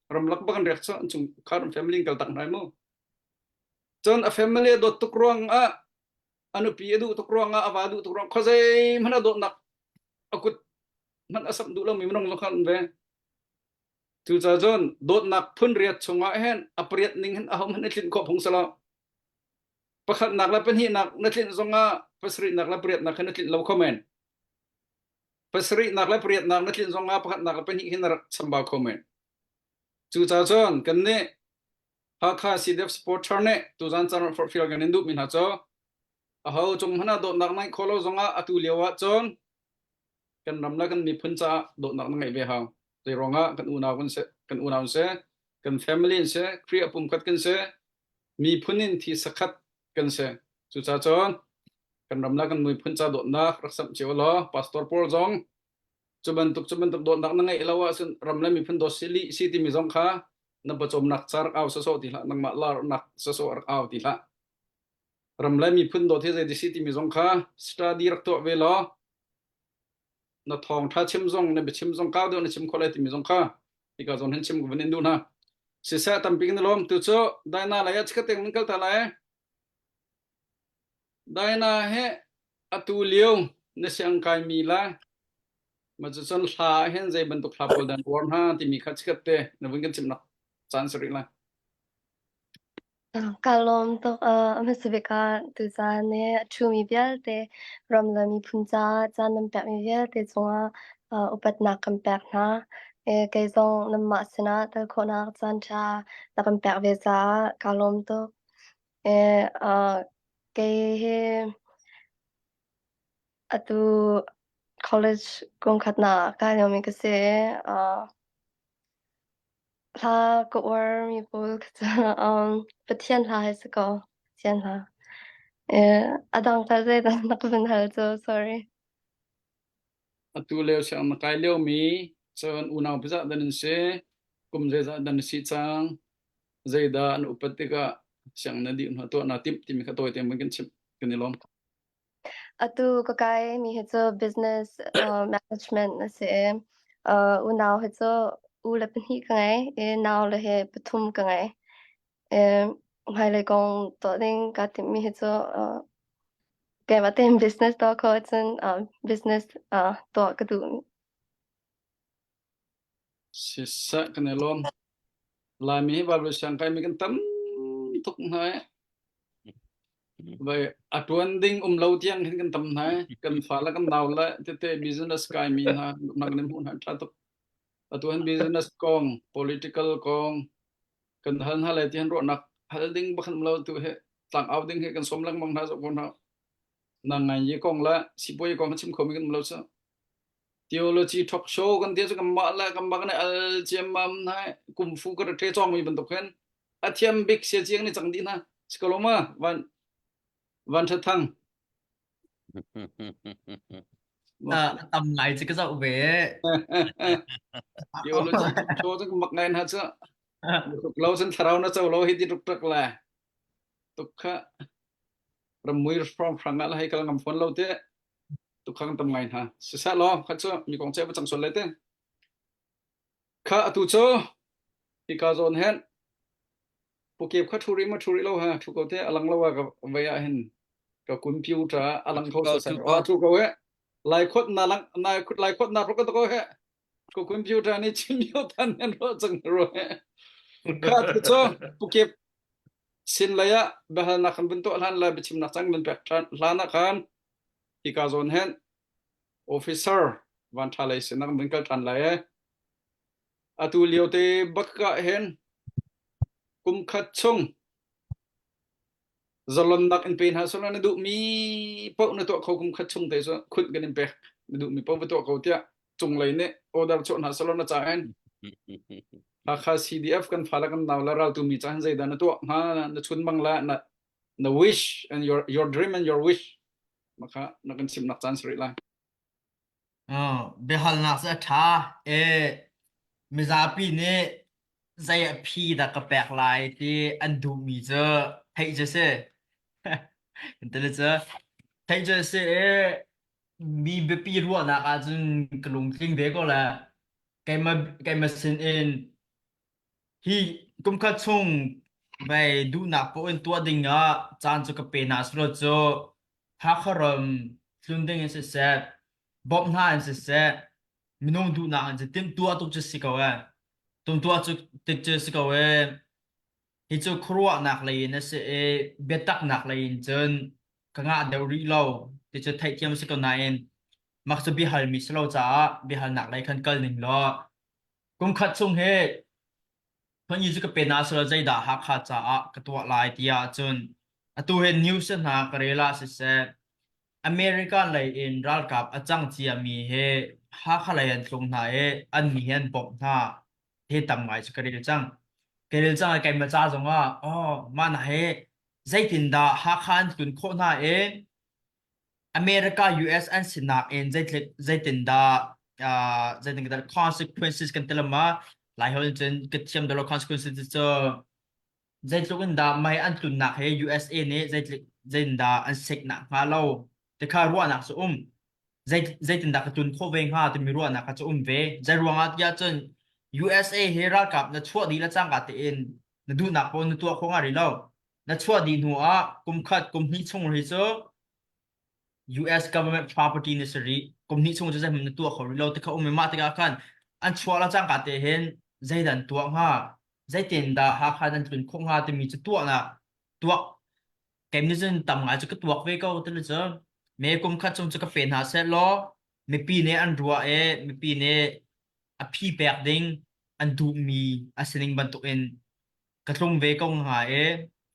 Ramlak bak an riak cu an chung khar an family in kal tak hna mu. Cun a family a dawt tuk ruangah a nupi a duh tuk ruangah a va duh tuk ruangah khuazei hmanh a dawtnak a kut hmanh a samh duh lomi minung zong kha an ve. Cucaah cun dawtnak phun riat chungah hin a pariat ning hin ahohmanh na tlinh khawh phung si lo. Pakhatnak le pahnihnak na tlinh zongah pasarihnak le pariatnak kha na tlinh lo kho men. Pasarihnak le pariatnak na tlinh zongah pakhatnak le pahnih hin na rak chambau kho men. Cucaah cun kannih Hakha CDF supporter nih tuzan caan forhfial kan in duhmi hna cu aho cung hmanh ah dawtnak ngeih khawh lo zongah atu lio ah cun kan ram le kan miphun caah dawtnak na ngeih ve hau. Zei ruangah kan unau kan si, kan unau si, kan family in si, Khrih a pumkhat kan si, miphun in thi sakhat kan si. Cucaah cun kan ram le kan miphun ca dawtnak rak samh cio law pastor pawl zong cu bantuk cu bantuk dawtnak na ngeih lo ahcun ram le miphun dawt si lih si timi zong kha na pawcawmnak ca rak au sawsawh ti hlah nangmah larnak sawsawh rak au ti hlah ram le miphun dawt hi zei si timi zong kha study rak tuah ve law na thawng tha chim zong na biachim zong kau deuh na chim khawh lai timi zong kha hika zawn hin chim ka van in duh hna siseh tampi kan i lawm tu cu Daina lei ah chikkhat te kal ta lai Daina he atu lio na siang kai mi la Ma cucun hla ah hin zei bantuk hla pawl dah an uar hna timi kha chikkhat te na vun kan chimnak caan si rih lai. Kaa lawm tuk. A hmasa bik ah tuzaan i a ṭhumi vialte ram le miphun caah caan nan pekmi vialte cungah upatnak kan pek hna. Kei zong nanmah sinah tel khawhnak caanṭha na kan pek ve caah kaa lawm tuk. Kei hi atu college kum khatnak ah kai liomi ka si i Hla ka uarmi pawl kha cu um, Pathian hla hi si ko. Pathian hla. Eh, a dang ta zeidah na ka vun hal cu, sorry. Atu lio siang na kai liomi cun unau pazah dan an si, kum zeizah dan na si cang, zeidah an upat tikah siang na dih hna tuah naa timh timi kha tawi tein kan chimh kan i lawm. Atu ka kai mi hi cu business uh, management a si i uh, unau hi cu u le pahnih ka ngei i nau le he pathum ka ngei. I hmailei kong tuah ding kaa timhmi hi cu uh, keimah tein business tuah khawh ahcun uh, business uh, tuah ka duh. Siseh kan i lawm. Laimi hi Bible siang kaimi kan tam tuk hna i vai a tuan ding um lo tiang hin kan tam hna i kan fa le kan nau le tete business kaimi hna nak nih hmuh hna tha tuk. Atu hin business kong, political kong kan hal hna le ti han ruahnak hal ding bakhan um lo tu he tlang au ding he kan som lengmang hna zo ko hna. Nang ngai ye kong le sipuai kong chim khomi kan um lo sa. Theology talk show kan ti cu kanmah le kanmah kan i al ciammam hna kung fu ka ṭhe cawngmi bantuk khin a thiam bik sia ciang ni cang dih hna si ko lo ma van van ṭha thang tam ngai ci ka zoh ve theology talk show cu mak ngai hna cu tuk lo cun thlarau na co lo hi ti tuk tak le tuk kha ramui from hrang ah la hei kal ngam fawn lo te tukhang tam ngai hna siseh law kha cu mi kong che va cang sual lai te kha atu cu hika zawn hen pukep kha thuri ma thuri lo ha thu ko te alang lo ka vei ah hin ka computer alang kho sa sa a thu ko he lai khot na lang na khut lai khot na pro ko he ko computer ni chim yo tan hen ro chang ro he kha tu cu pukep sin lei ah biahalnak kan vun tuah hlan le biachimnak cang nan pek ṭhan hlan ah khan hika zawn hen officer van ṭha lei sin ah kan vun kal ṭhan lai e atu lio te bak ah hin kum khat chung zalonnak in pe hna sula na duhmi paoh na tuah kho kum khat chung te cu khut kan in pek na duhmi paoh va tuah ko tiah cunglei nih order chuah hna selaw na ca in Hakha CDF kan fale kan nau le raltu mi ca hin zeidah na tuah hnga na chun bang la na na wish and your your dream and your wish makha na kan chimnak caan sari lai Oh, biahalnak cu a ṭha. E, mizapi nih zei a phi dah ka pek lai ti an duhmi cu theih cu si. Kan cu theih cu si i mi biapi ruahnak ahcun ka lungtling ve ko le keimah keimah sin in hi kumkhat chung vei duhnak paoh in tuah ding ah caan cu ka pe hna selaw cu Hakha ram tlun ding in siseh bawmh hna in siseh minung duhnak in si timhtuah tuk cu si ko ee timhtuah cu tik cu si ko ee Hi cu khuaruahnak lei in a si i biataknak lei in cun ka ngah deuh rih lo ti cu theihthiam a si ko nain mak cu biahalmi si lo caah biahalnak lei khan kal ning law kum khat chung hi Thonyi cu ka pe na selaw zeidah Hakha caah ka tuah lai ti ahcun atu hi news hna ka rel ah siseh America lei in ralkap a cang ciami hi Hakha lei an tlung hna i an mi hi an bawmh hna hi tam ngai cu ka rel cang. Ka rel cang i keimah ca zongah oh mah na hi zeitindah Hakha an tlun khawh hna i America US an sinak in zeitluk zeitindah uh, zeitindah consequences kan ti lama lai hol cun ka thiam dalo consequences cu zeitluk in dah mei an tlunnak he USA nih zeitluk zeitindah an seknak hnga lo ti kha ruahnak cu um zei zeitindah ka tlun khawh ve hnga timi ruahnak kha cu um ve zei ruangah tiah cun USA he ralkap na chuah dih le cangka tein na duhnak paoh na tuah kho hnga rih lo na chuah dih hnu ah kum khat kum hnih chung ri cu US government property na si rih kum hnih chung cu zeihmanh na tuah kho rih lo ti kha um i mah tikah khan an chuah la cangka te hin zeidah an tuah hnga zeitindah Hakha nan tlun khawh hnga timi cu tuahnak. Tuak keim nih cun tam ngai cu ka tuak ve ko ti le cu me kum khat chung cu ka pe hna seh law mipi nih an ruah i mipi nih a phi pek ding an duhmi a sining bantukin ka tlung ve ko hnga i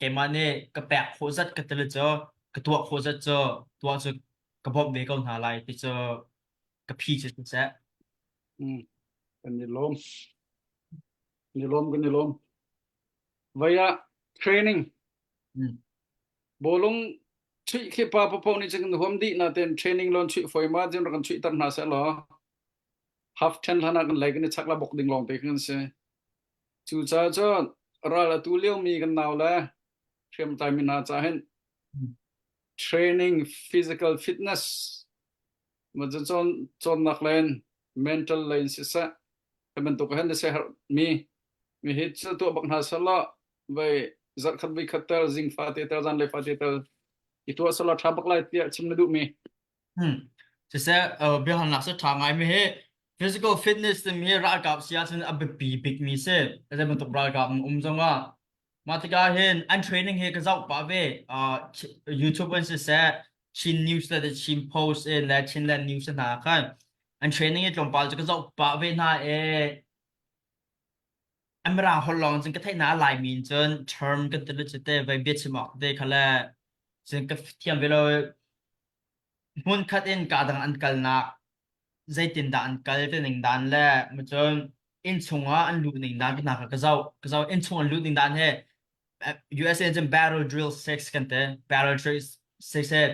keimah nih ka pek khawh zat ka ti le cu ka tuah khawh zat cu tuah cu ka bawmh ve ko hna lai ti cu ka phi cu siseh. Mm. Kan i lawm. Kan i lawm, kan i lawm. Vai ah training. Mm. Bawlung chuih khi pa papo nih cun kan huam dih natein training lon chuih foi ma cun rak kan chuih tar hna seh law half ten hlan ah kan lei kan i chak la bok ding lawng te kan si. Cucaah cun ral a tu liomi kan nau le hriamtlai mi hna ca hin training physical fitness ma cawn cawnnak len mental lei in siseh hi bantuk hin na siaherh mi mi hi cu tuah bak hna selaw vai zarhkhat voi khat tel zing fate tel zanlei fate tel i tuah selaw tha bak lai tiah chim na duh mi Hmm. Siseh, uh, biahalnak cu ṭha ngai mi hi physical fitness timi hi ralkap si ahcun a biapi bikmi si. Zei bantuk ralkap um zongah mah tikah hin an training hi ka zoh pah ve. Uh, YouTube in siseh, Chin News le The Chin Post in le Chinland News hna khan an training hi tlawmpal cu ka zoh pah ve hna i an mirang holh lawng cun ka theih hna Laimi in cun term kan ti le cu te vai bia chim awk te kha le cun ka thiam ve lo Hmunkhat in kaa dang an kalnak zeitindah an kal ti ning dan le cun innchung ah an luh ning dan hna kha ka zoh. Ka zoh innchung an luh ning dan hi USA cun barrel drill 6 kan ti. Barrel drill 6 hi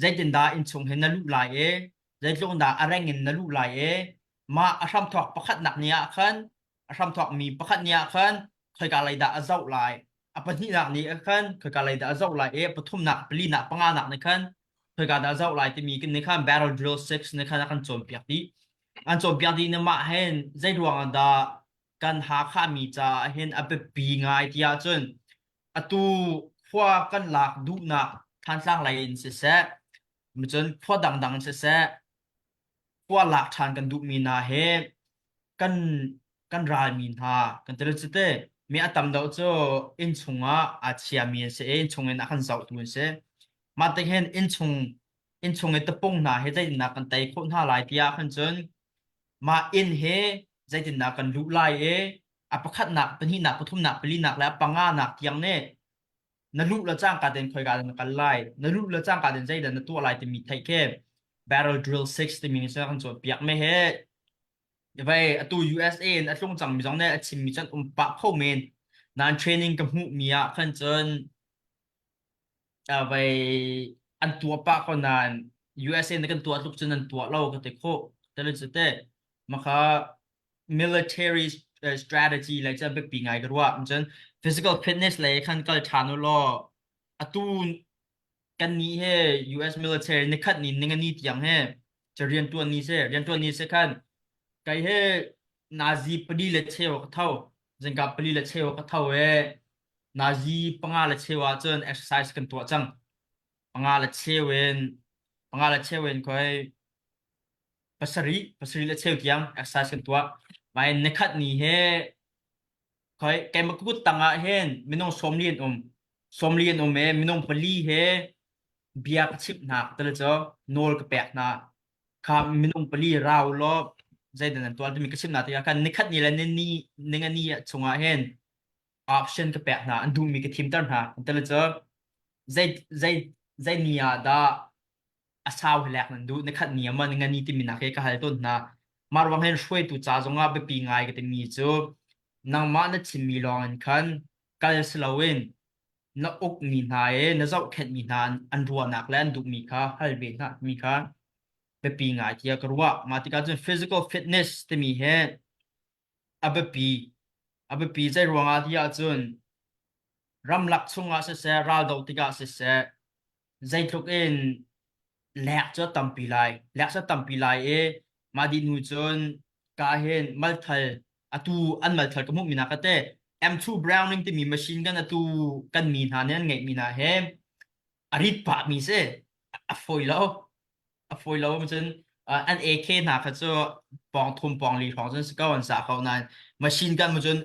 zeitindah innchung hi na luh lai i zeitluk in dah a reng in na luh lai i mah a hramthawk pakhatnak ni ah khan a hramthawk mi pakhat ni ah khan khoika lei dah a zoh lai a pahnihnak ni ah khan khoika lei dah a zoh lai i pathumnak palinak panganak ni khan khoika dah a zoh lai timi kan nih khan battle drill 6 ni khan a kan cawnpiak dih an cawnpiak dih na mah hin zei ruang ah dah kan Hakha mi caah hin a biapi ngai ti ahcun atu khua kan lak duhnak Thantlang lei in siseh cun khua dangdang in siseh khua lak ṭhan kan duhmi hna he kan kan ralmi hna kan ti cu te mi a tam deuh cu inn chungah aa chiami an si i inn chung in a kan zohtu an si. Mah tik hin inn chung inn chung i tapung hna hi zeitindah kan tei khawh hna lai tiah khan cun mah inn hi zeitindah kan luh lai i a pakhatnak, pahnihnak, pathumnak, palinak le a panganak tiang nih na luh le cangka tein khoika dah na kal lai na luh le cangka tein zeidah na tuah lai timi theih khi barrel drill 6 timi nih cun kan cawnpiak me he vai atu USA in a tlung cangmi zong nih a chimmi cun um pah kho men nan training ka hmuh mi ah khan cun vai an tuah pah ko nain USA na kan tuah tluk cun an tuah lo ka ti khawh te cu te maka military strategy lei cu biapi ngai ka ruah. Cun physical fitness lei khan kal ṭhan u law atu kan nih he US military nikhat ni ningani tiang he cu rianṭuan ni si rianṭuan ni si khan kai he nazi pali le cheu ka tho zingka pali le cheu ka tho e nazi panga le cheu ah cun exercise kan tuah cang panga le cheu in panga le cheu in khoi pasarih pasarih le cheu tiang exercise kan tuah. Mai nikhat ni he khoi keimah kut tangah hin minung sawmli an um. Sawmli an um e minung pali he bia ka chimh hna ka tel cu nawl ka pek hna. Kha minung pali rau law zeidan an tuah timi ka chimh hna tikah khan nikhat ni le ni ni ningani chungah hin option ka pek hna an duhmi ka thimter hna. An tel cu zei zei zei ni ah dah a sau lek nan duh nikhat ni ah maw ningani timi nak hi ka hal tawn hna. Mah ruang hin hruaitu ca zongah biapi ngai ka timi cu nangmah na chimmi lawng in khan kal si loin na ukmi hna i na zohkhenhmi hna an ruahnak le an duhmi kha hal ve hna timi kha biapi ngai tiah ka ruah. Mah tikah cun physical fitness timi hi a biapi. A biapi zei ruangah ti ahcun ramlak chungah siseh, raldoh tikah siseh, zeitluk in lek cu a tampi lai. Lek cu a tampi lai i mah dih hnu cun ka hin malthal atu an malthal ka hmuhmi hna ka te M2 Browning timi machine kan atu kan mi hna nih an ngeihmi hna he a rit pahmi si. A fawi lo. A fawi lo cun an AK hna kha cu pawng thum pawng li hrawng cun si ko an sah ko nain machine gun mu cun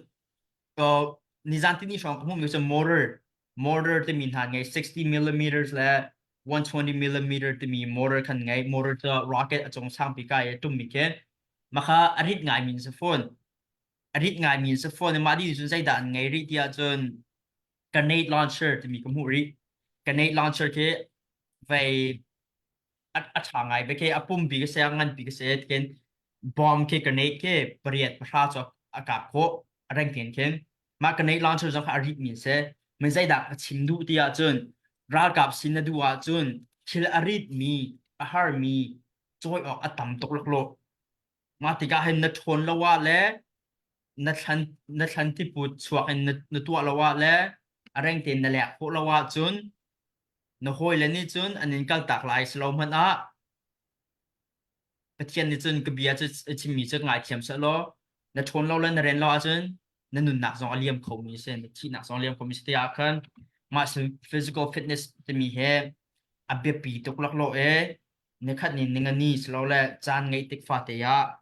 nizan tini hrawng ka hmuhmi cu motor. Mortar timi hna ngei 60 millimeters le 120 millimeter timi mortar khan ngei. Mortar cu rocket a cung sangpi kai i tummi khi. Makha a rit ngai min si fawn. A rit ngai min si fawn. Mah dih cun zeidah an ngei rih ti ahcun grenade launcher timi ka hmuh rih. Grenade launcher khi vei a a ṭha ngai ve khi a pumpi ka si a nganpi ka si khin bomb khi grenade khi pariat pahra cu a kap khawh a reng khin khin mah grenade launcher zong kha a rit mi si min zeidah ka chim duh ti ahcun ralkap sin na duh ahcun thil a rit mi a har mi cawi awk a tam tuk laklawh mah tikah hin na ṭhawn lo ah le na thlan na thlan tiput chuak in na, na tuah lo ah le a reng tein na lek khawh lo ahcun Na hawile nih cun an in kaltak lai si lo hmanh ah Pathian nih cun ka bia cu a chimmi cu ngaithiam seh law na ṭhawn lo le na ren lo ahcun na nunnak zong a liam khomi a si, na thihnak zong a liam khomi a si ti ah khan mah physical fitness timi hi a biapi tuk laklawh i nikhat ni ningani silole caan ngeih tik fate ah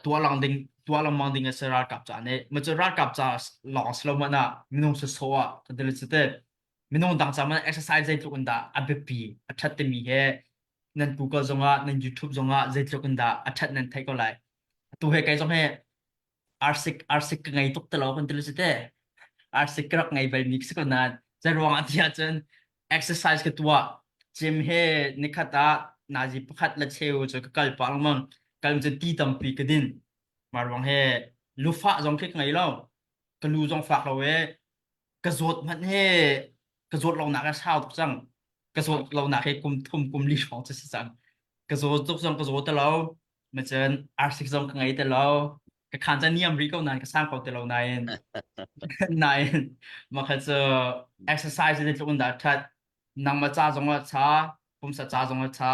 tuah lang ding tuah lengmang ding a si ralkap ca nih ma cu ralkap ca lawng si lo hmanh ah minung sawsawh ah kan ti cu te minung dang ca man exercise zeitluk in dah a biapi a ṭhat timi he nan Google zongah nan YouTube zongah zeitluk in dah a ṭhat nan theih ko lai tu he kai zong he arsik arsik ka ngei tuk te lo kan ti cu te arsik ka rak ngei bal mi si ko nain zei ruangah ti ahcun exercise ka tuah gym he nikhat ah nazi pakhat le cheu cu ka kal pah lengmang kal cu ti tampi ka din mah ruang he lufah zong khi ka ngei lo ka lu zong fak lo e ka zawt hmanh he ka zawt lo nak a sau tuk cang ka zawt lo nak he kum thum kum li hrawng cu si cang ka zaw tuk zong ka zaw te lo macun arsik zong ka ngei te lo ka khan ca niam rih ko nain ka sang ko te lo nain nain makha cu exercise te tluk in dah that nangmah ca zong ah cha pumsa ca zong ah cha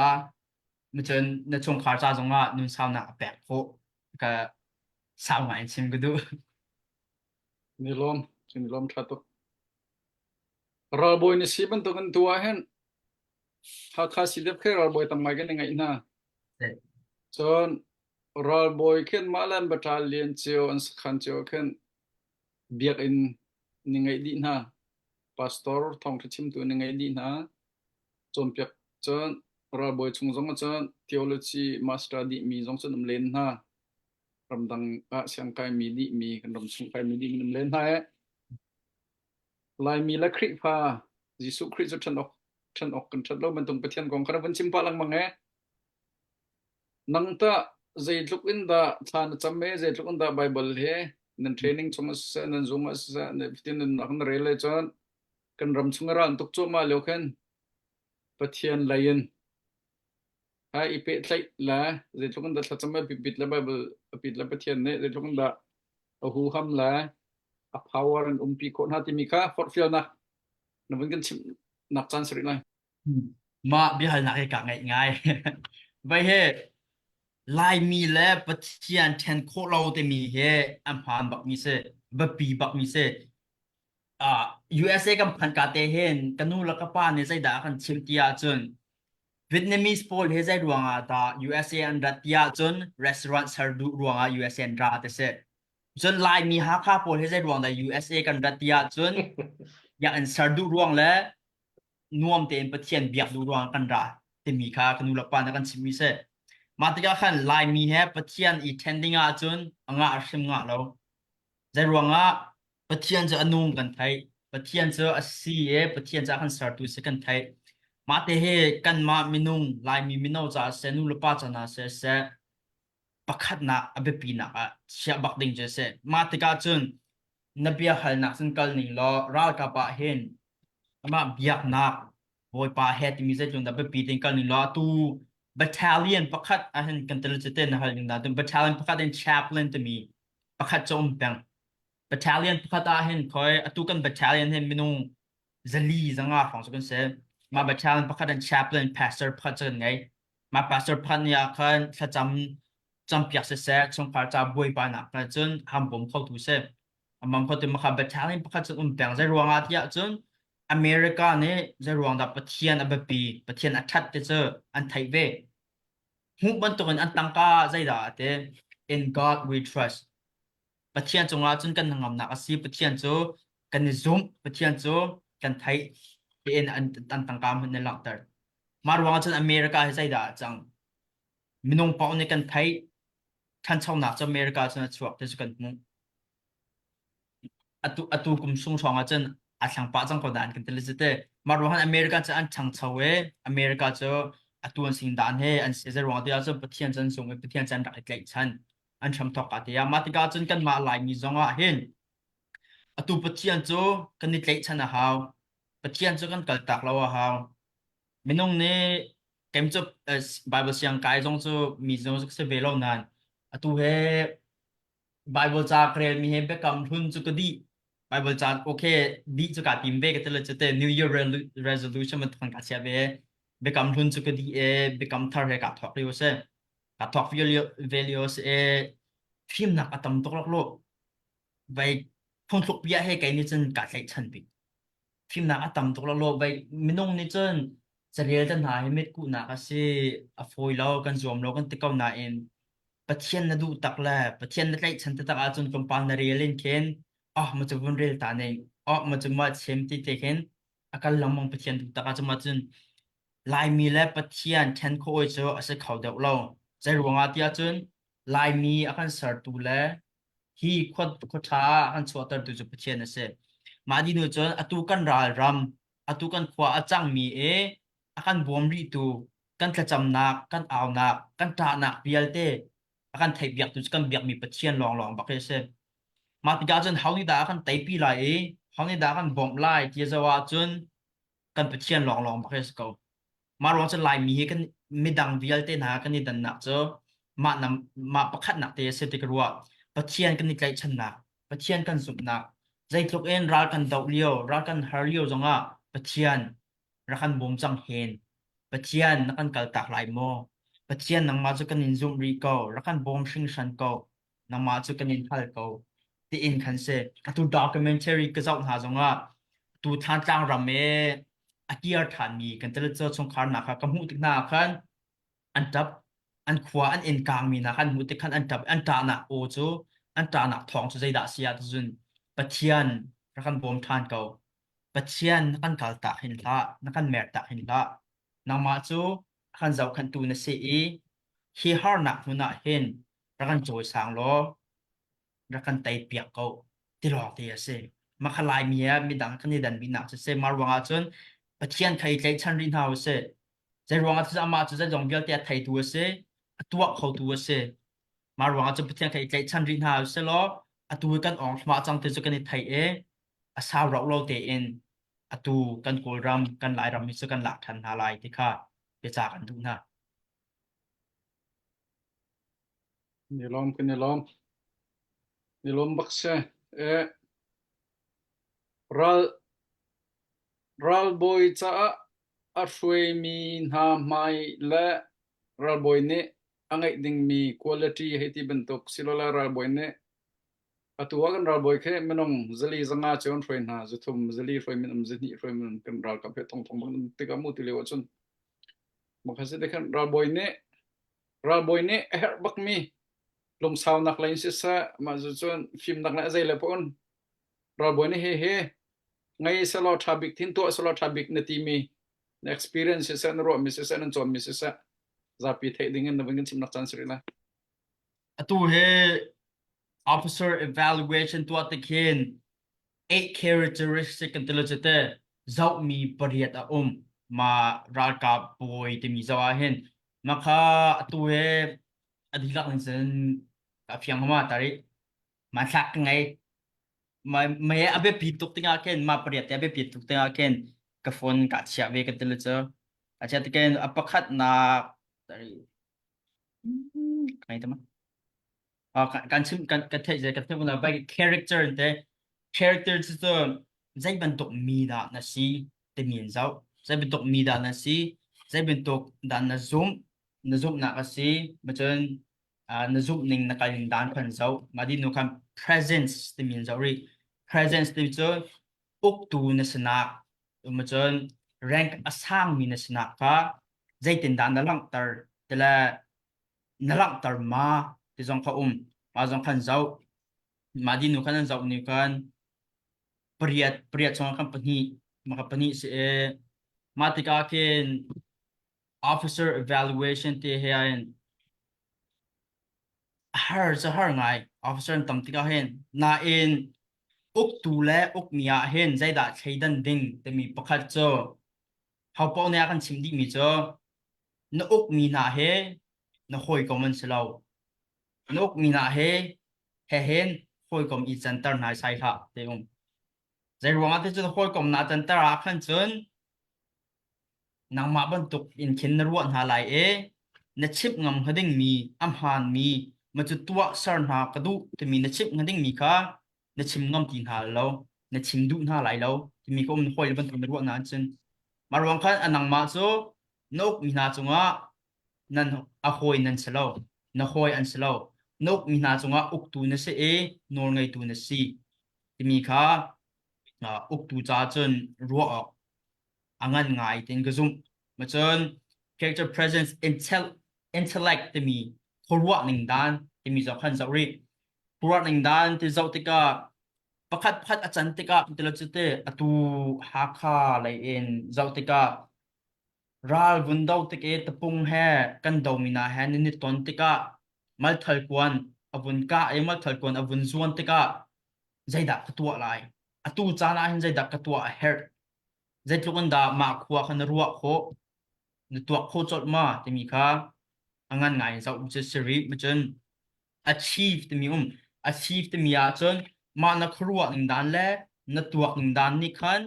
macun na chungkhar ca zong ah nun saunak a pek khawh ka sau ngai in chim ka duh Ni lawm, ni lawm tha tuk. Ralbawi na si bantuk in tu ah hin Hakha CDF khi ralbawi tam ngai kan i ngeih hna. Cun ralbawi khin mah le an battalion cio an sakhan cio khin biakinn ni ngeih dih hna. Pastor thawngṭha chimtu ni ngeih dih hna. Cawnpiak cun ralbawi chung zong ah cun theology master dihmi zong cun um len hna. Ramdang ah siangkaimi dihmi kan ram chung kaimi dihmi um len hna. Laimi le Khrihfa Jesuh Khrih cu ṭhen awk ṭhen awk kan ṭhat lo bantuk Pathian kong kha van chim pah lengmang e. Nang tah zeitluk in dah thla na cam e, zeitluk in dah Bible he nan training chung ah siseh, nan zung ah siseh, na fitin nunnak na rel le cun kan ram chung i ral tuk cuahmah lio khin Pathian lei in ha i pehtlaih le zeitluk in dah thlacam a bit le Bible a pit le Pathian nih zeitluk in dah a huham le a power an umpi khawh hna timi kha forhfialnak na vun kan chimh nak caan si rih lai. Mah biahalnak hi ka ngaih ngai. Vai he Laimi le Pathian ṭhen khawh lo timi hi an hmaan bakmi si, biapi bakmi si. Uh, USA kan phan ka te hin ka nu le ka pa nih zeidah a kan chimh ti ahcun Vietnamese pawl hi zei ruangah dah USA an rat ti ahcun restaurant ser duh ruangah USA an ra ti si. Cun Laimi Hakha pawl hi zei ruang dah USA kan rat ti ahcun biakinn ser duh ruang le nuam tein Pathian biak duh ruang kan ra timi kha ka nu le pa nih kan chimmi si. Mah tikah khan Laimi he Pathian i ṭhen ding ahcun a ngah hrim ngah lo. Zei ruangah Pathian cu a nung kan theih. Pathian cu a si i Pathian ca kan sertu si kan theih. Mah te hi kanmah minung Laimi mino caah siseh, nu le pa ca hna siseh, pakhatnak a biapinak ah chiah bak ding cu a si. Mah tikah cun na bia halnak cun kal ning law ralkap ah hin amah biaknak Bawipa he timi zeitluk dah biapi tin kal ning law atu battalion pakhat ah hin kan tel cu te na hal ning dah battalion pakhat in chaplain timi pakhat cu um peng. Battalion pakhat ah hin khoi atu kan battalion hin minung zali zanga hrawng cu kan si. Mah battalion pakhat in chaplain pastor pakhat cu kan ngei. Mah pastor pakhat nih ah khan thlacam campiak siseh chungkhar ca buaibanak hna cun ham bawm khotu si. Amam khotu makha battalion pakhat cu um peng zei ruangah tiah cun America nih zei ruang dah Pathian a biapi Pathian a ṭhat ti cu an theih ve. Hmuh bantukin an tangka zeidah a ti in God we trust. Pathian cungah cun kan hnangamnak a si. Pathian cu Kan i zumh Pathian cu kan theih tiin an an tangka hmanh an langhter. Mah ruangah cun America hi zeidah a cang? Minung paoh nih kan theih ṭhanchonak cu America cun a chuak ti cu kan hmuh. Atu atu kum sung hrawng ah cun a thlang pah cang ko dan kan ti le te. Mah ruangah America cu an ṭhangcho i America cu atu an sing dan he an si zei ruang ti ahcun Pathian cu an sung i Pathian cu an rak i tlaihchan an hramthawk ah tiah mah tikah cun kanmah Laimi zong ah hin atu Pathian cu kan i tlaihchan a hau. Pathian cu kan kaltak lo a hau. Minung nih kem cu Bible siang kai zong cu mi zong si ve lo nain atu he Bible ca ka relmi he biakam hlun cu ka dih. Bible ca okay dih cu kaa tim ve ka ti le cu te New Year resolution bantuk ka chia ve. Biakam hlun cu ka dih e biakam thar he kaa thawk lio si. Kaa thawk ve lio si e fimnak a tam tuk lak Vai phungthluk bia he kei nih cun kaa tlaihchan bik. Fimnak a tam tuk lo vai minung nih cun carel te hna hi mitkuhnak a si a fawi lo kan zuam lo kan ti ko nain Pathian na duh tak le Pathian na tlaihchan taktak ahcun tlawmpal na rel in khin oh ma cu vun rel ta ning oh ma cu ma chim ti te khin a kal lengmang Pathian duh tak ahcun ma cun Laimi le Pathian ṭhen khawh oi cu a si kho deuh lo. Zei ruangah tiah cun Laimi a kan sertu le hi khua khua ṭha ah an chuahtertu cu Pathian a si. Mah dih hnu cun atu kan ralram, atu kan khua a cangmi i a kan bawm rihtu, kan thlacamnak, kan aunak, kan ṭahnak vialte a kan theihpiaktu cu kan biakmi Pathian lawnglawng bak hi a si. Mah tikah cun ho nih dah a kan teipi lai i ho nih dah a kan bawmh lai ti zoh ahcun kan Pathian lawnglawng bak hi a si ko. Mah ruang cu Laimi hi kan midang vialte hna kan i dannak cu mah nam mah pakhatnak te a si ti ka ruah. Pathian kan i tlaihchannak, Pathian kan zumhnak, zeitluk in ral kan doh lio, ral kan har lio zongah Pathian rak kan bawm cang hen. Pathian na kan kaltak lai maw? Pathian nangmah cu kan in zumh rih ko, rak kan bawm hringhran ko. Nangmah cu kan in hal ko. Tiin khan si. Atu documentary ka zoh hna zongah tu Thantlang ram i a kir ṭhanmi kan talicaw chungkharnak kha ka hmuh tik hna ah khan an ṭap an khua an inn kaangmi hna khan hmuh tik khan an ṭap an ṭahnak aw cu an ṭahnak thawng cu zeidah a si ah cun Pathian rak kan bawm ṭhan ko Pathian na kan kaltak hin hlah na kan mertak hin hlah nangmah cu a kan zohkhenhtu na si i hi harnak hmun ah hin rak kan cawisang law rak kan tei piak ko ti lawng te a si. Mah kha Laimi ah midang kan i dan biknak cu si. Mah ruangah cun Pathian kha i tlaihchan rih hna usih. Zei ruangah cun amah cu zeizong vialte a theitu a si, a tuah khotu a si. Mah ruangah cun Pathian kha i tlaihchan rih hna usih law atu hi kan awng thluahmah cang ti cu kan i thei i a sau rauh lo tein atu kan Kawlram, kan Lairam hi cu kan lak ṭhan hna lai ti kha biaca kan duh hna. Ni lawm kan i lawm. Ni lawm bak si. Eh, ral ralbawi caah a hruaimi hna hmai le ralbawi nih a ngeih dingmi quality hei ti bantuk silole ralbawi nih atu ah kan ralbawi khi minung zali zanga cu an hruai hna zuthum zali hruai minung zahnih hruai minung kan ralkap he thongthong bang tikah mu ti lio ahcun Makha si te khan ralbawi nih ralbawi nih a herh bakmi lungsaunak lei in siseh mah cu cun fimnak le a zei le pawn ralbawi nih hi hi ngei selaw ṭha bik thin tuah selaw ṭha bik na timi na experience siseh na ruahmi siseh nan cawnmi siseh zapi theih ding in na vun kan chimnak caan si rih lai. Atu hi officer evaluation tuah tik hin eight characteristic kan ti lo cu te zohmi pariat a um ma ralkap bawi timi zoh ah hin makha atu he a dihlak in cun a fiang ma tari ma thlak ka ngei ma me a biapi tuk tingah khin ma pariat te a biapi tuk tingah khin ka phone ka chiah ve kan ti lo cu a chia tikin a pakhat nak tari ngai tama kan chim kan kan theih kan theih na bai character te character cu cu zei bantuk mi dah na si timi in zoh zei bantuk mi dah na si zei bantuk dah na zumh na zumhnak a si macun na zumh ning na kal ning dan khan zoh mah di nu khan presence timi in zoh rih presence timi cu uktu na sinak macun rank a sangmi na sinak kha zeitindah na langhter tile na langhter ma ti zong kha um mah zong khan zoh mah dinu khan an zoh ni khan. Pariat pariat chungah khan pahnih maka pahnih si i mah tikah khin officer evaluation ti he hin a har cu har ngai officer an tam tikah hin nain uktu le ukmi ah hin zeidah thleidan ding timi pakhat cu hopaoh nih a kan chim dihmi cu na ukmi hna he na hawikom an si lo na ukmi hna he he hin hawikom i canter hna sai hlah ti um zei ruangah ti cun hawikom na canter ah khan cun nangmah bantuk in khin na ruah hna lai i na chimh ngam hnga dingmi a hmaanmi ma cu tuah ser hna ka duh timi na chimh hnga dingmi kha na chim ngam ti hna lo na chim duh hna lai lo timi ka um hawi le bantuk na ruah hna cun mah ruang khan a nangmah cu na ukmi hna cungah nan a hawi nan si lo na hawi an si lo na ukmi hna cungah uktu na si i nawlngeitu na si timi kha uktu caah cun ruah awk a ngan ngai tiin ka zumh. Macun character presence intellect timi khuaruah ning dan timi zoh khan zoh rih. Khuaruah ning dan ti zoh tikah pakhat pakhat a can tikah tilo cu te atu Hakha lei in zoh tikah ral vun do tik i tapung he kan do mi hna he nan i ton tikah malthal kuan a vun kah i malthal kuan a vun zuan tikah zeidah ka tuah lai atu caan ah hin zeidah ka tuah a herh zeitluk in dah mah khua kha na ruah khawh na tuak khawh colh ma timi kha a ngan ngai in zoh cu si rih cun achieve timi um achieve timi ah cun mah na khuaruah ning dan le na tuak ning dan nih khan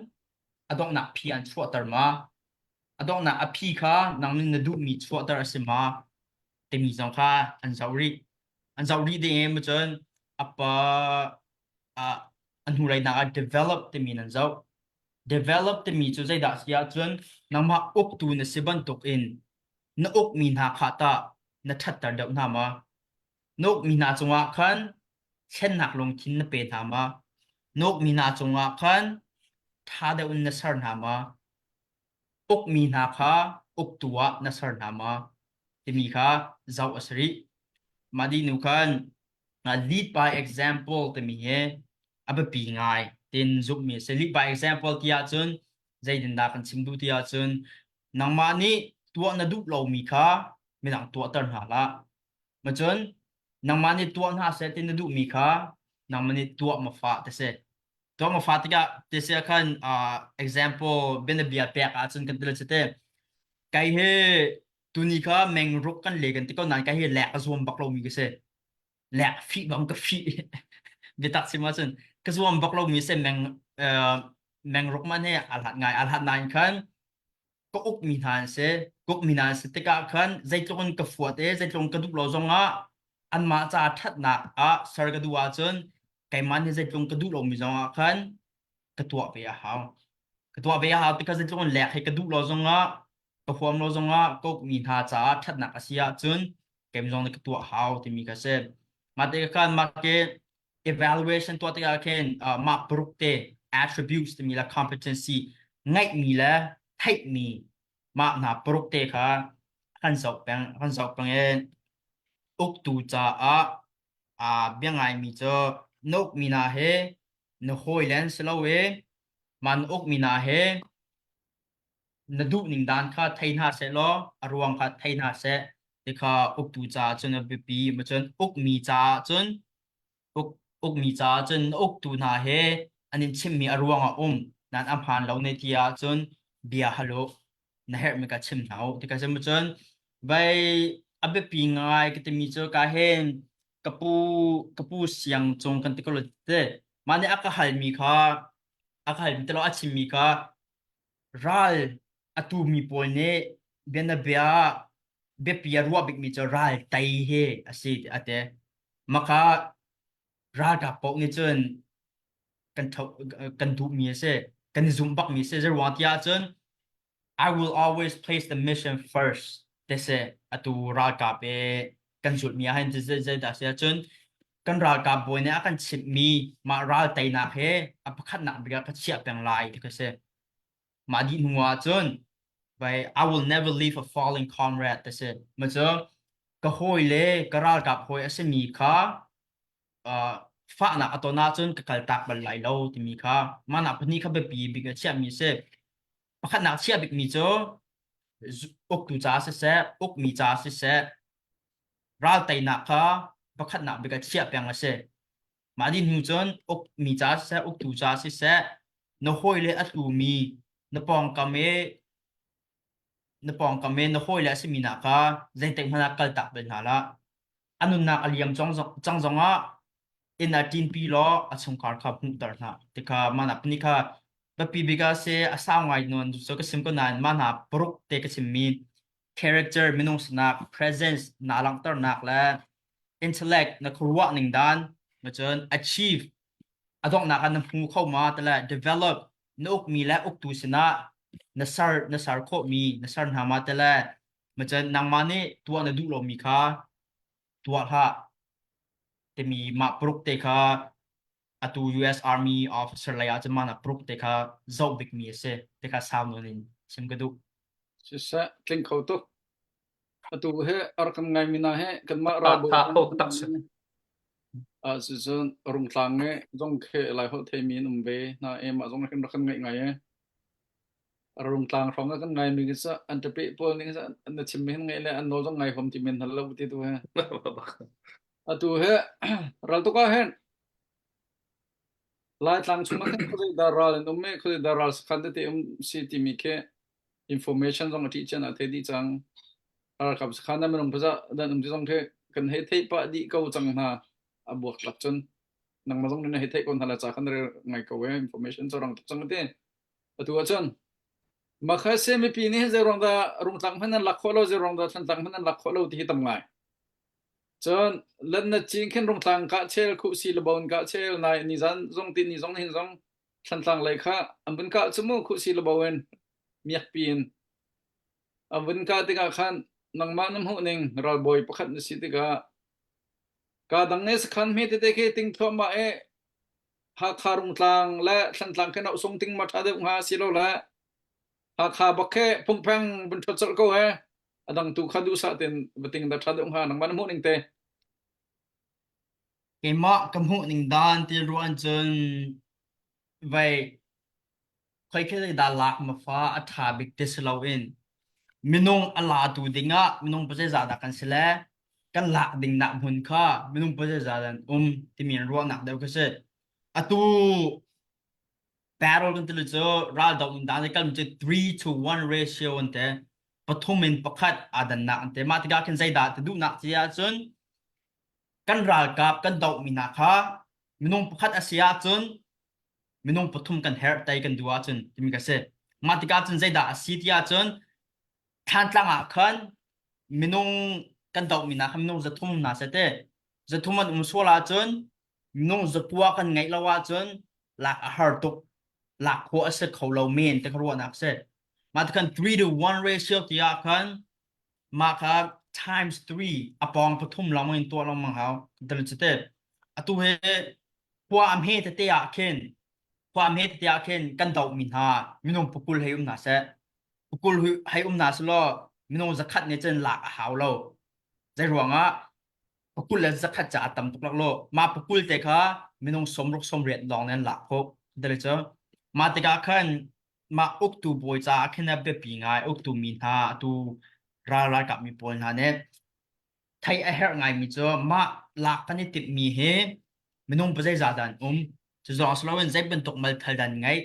a donghnak phi an chuahter ma a donghnak a phi kha nang nih na duhmi chuahter a si ma timi zong kha an zoh rih an zoh rih ding in cun apa a hnulei nak ah develop timi nan zoh develop timi cu zeidah si ahcun nangmah uktu na si bantuk in na ukmi hna kha tah na ṭhatter deuh hna ma na ukmi hna cungah khan thlennak lungthin na pe hna ma na ukmi hna cungah khan ṭha deuh in na ser hna ma ukmi hna kha uktu ah na ser hna ma timi kha zoh a si rih mah dih nu khan lead by example timi hi a biapi ngai tin zumhmi a si. Lead by example ti ahcun zeitindah kan chim duh ti ahcun nangmah nih tuah na duh lomi kha midang tuahter hna hlah. Macun nangmah nih tuah hna seh ti na duhmi kha nangmah nih tuah ma fah ti si. Tuah ma fah tikah ti si khan uh, example bianabia pek ahcun kan ti le te. Kai hi tuni kha mengruk kan le kan ti ko nain kai hi lek a zuam bak lomi ka si. Lek fih bang ka fih. Biatak sim ahcun ka zuam bak lomi si meng uh, mengruk man he a hlat ngai a hlat nain khan ka ukmi hna an si. Ka ukmi hna an si tikah khan zeitluk in ka fuat i zeitluk in ka duh lo zongah anmah ca ṭhatnak ah ser ka duh ahcun keimah nih zeitluk ka duh lomi zongah khan ka tuah ve a hau. Ka tuah ve a hau tikah zeitluk in lek hi ka duh lo zongah ka huam lo zongah ka ukmi hna caah ṭhatnak a si ahcun keimah zong nih ka tuah hau timi kha si. Mah tikah khan mah ke evaluation tuah tikah khin uh, mah paruk te attributes timi le competency ngeihmi le theihmi mah hna paruk te kha kan zoh peng kan zoh peng i uktu caah aa bia ngaimi cu na ukmi hna he na hawi le an si lo i mah na ukmi hna he na duh ning dan kha thei hna seh law a ruang kha thei hna seh ti kha uktu caah cun a biapi cun ukmi caah cun uk ukmi caah cun na uktu hna he an in chimmi a ruang a um nan a hmaan lo ne ti ahcun bia hal u na herhmi ka chim hna u ti ka sim cun vai a biapi ngai ka timi cu ka hen ka pu ka pu siang cung kan ti ko lo te mah nih a ka halmi kha a ka halmi te lo a chimmi kha ral a tumi pawl nih bianabia biapi a ruah bikmi cu ral tei hi a si a ti. Maka ralkap paoh nih cun kan tho kan duhmi a si kan i zumh bakmi a si zeiruang ti ahcun I will always place the mission first ti si atu ralkap i kan zulhmi ah hin zeidah si ahcun kan ralkap bawi nih a kan chimhmi mah ral teinak hi a pakhatnak bik ah ka chiah peng lai ti ka si. Mah dih hnu ah cun vai I will never leave a falling comrade ti si. Ma cu ka hawi le ka ralkap hawi a simi kha uh, Fahnak a ton ahcun ka kaltak bal lai lo timi kha mah nak pahnih kha biapi bik a chiahmi a si. Pakhatnak chiah bikmi cu uktu ca siseh, ukmi ca siseh, ral teinak kha pakhatnak bik a chiah peng a si. Mah dih hnu cun ukmi ca siseh, uktu ca siseh, na hawile a tlumi, na pawngkam i na pawngkam i na hawile a simi hna kha zeitik hmanh ah kaltak bal hna hlah. A nunnak a liam cang zongah inn ah ṭinpi law a chungkhar kha hmuhter hna. Tikha mah nak nih kha biapi bik ah si a sau ngai nawn cu ka chim ko nain mah hna paruk te ka chimmi character minung sinak presence naa langhternak le intellect na khuaruah ning dan cun achieve a donghnak ah na hmu kho ma tile develop na ukmi le uktu sinah na ser na ser khawhmi na ser hna ma tile macun nangmah nih tuah na duh lomi kha tuah hlah timi mah paruk te kha atu US Army officer lei ah cun mah na paruk te kha zoh bikmi a si te kha sau nawn in chim ka duh. Siseh tling kho tuk. Atu he a rak kan ngaimi hna he kanmah ralbawi Tha kho tak si. Ah cucun Rungtlang nge zong khi Laiholh theimi an um ve hna i mah zong hin rak kan ngaih ngai e. Rungtlang hrawng ah kan ngaimi khi cu an ṭapeh pawl nih an na chimmi hin ngaih le an nawl zong ngai huam ti men hal lo ti tu he. Atu he raltuk ah hin Laitlang chung ah khin khuazei dah ral an um i khuazei dah ral sakhan tete um si timi khi information zong a ṭih cian ah thei dih cang. Ralkap sakhan ah minung pazah dan um ti zong khi kan hei theih pah dih ko cang hna. A buaktlak cun nangmah zong na hei theih ko hna la ca khan rel ngai ko e information cu rang tuk cang ti. Atu ahcun makha se mipi nih zei ruang dah Rungtlang hmanh an lak khawh lo zei ruang dah Thantlang hmanh an lak khawh lo ti hi tam ngai. Cun lan na cing khin Rungtlang kah chel khuhsi le bon kah chel nai nizan zong ti ni zong hin zong Thantlang lei kha an vun kah cu mu khuhsi le bo in miakpi in an vun kah tikah khan nangmah na hmuh ning ralbawi pakhat na si tikah ka dang ne sakhan hme tete khi ting thluahmah i Hakha Rungtlang le Thantlang khin auh sung ting ma ṭha deuh hnga si lo le Hakha bak khi phungpheng vun ṭhut colh ko he a dang tu kha duhsah tein va ting dah ṭha deuh hnga nangmah na hmuh ning te. Keimah ka hmuh ning dan ti ruah cun vei khoi khi dah lak ma fa a ṭha bik ti si loin minung a latu dingah minung pazeizah dah kan si le kan lak ding nak hmun kha minung pazeizah dan um timi in ruahnak deuh khi si. Atu Battle kan tili cu raldoh in dan kal cu 3 to 1 ratio an te pathum in pakhat aa dannak an te mah tikah khin zeidah ti duhnak ti ahcun kan ralkap kan dohmi hna kha minung pakhat a si ahcun minung pathum kan herh tei kan duh ahcun timi ka si mah tikah cun zeidah a si ti ahcun Thlantlang ah khan minung kan dohmi hna kha minung 300 hna seh te 300 an um sual ahcun minung zakua kan ngeih lo ahcun lak a har tuk lak khawh a si kho lo men te ka ruahnak si mah khan 3 to 1 ratio ti ah khan mah kha times 3 a pawng pathum lawng in tuah lengmang hau dal chu te atu he khua am he tete ah khin khua am he tete ah khin kan doh mi hna minung pukul hei um hna seh pukul hei um hna selaw minung zakhat nih cun lak a hau lo zei ruangah pakul le zakhat ca a tam tuk laklawh mah pakul te kha minung sawmruk sawmriat lawng nih an lak khawh dali cu mah tikah khan mah uktu bawi caah khin a biapi ngai uktu mi hna atu ral ralkap mi pawl hna nih theih a herh ngaimi cu mah lak kan i timhmi hi minung pazeizah dah an um cu zong si loin zei bantuk malthal dah an ngeih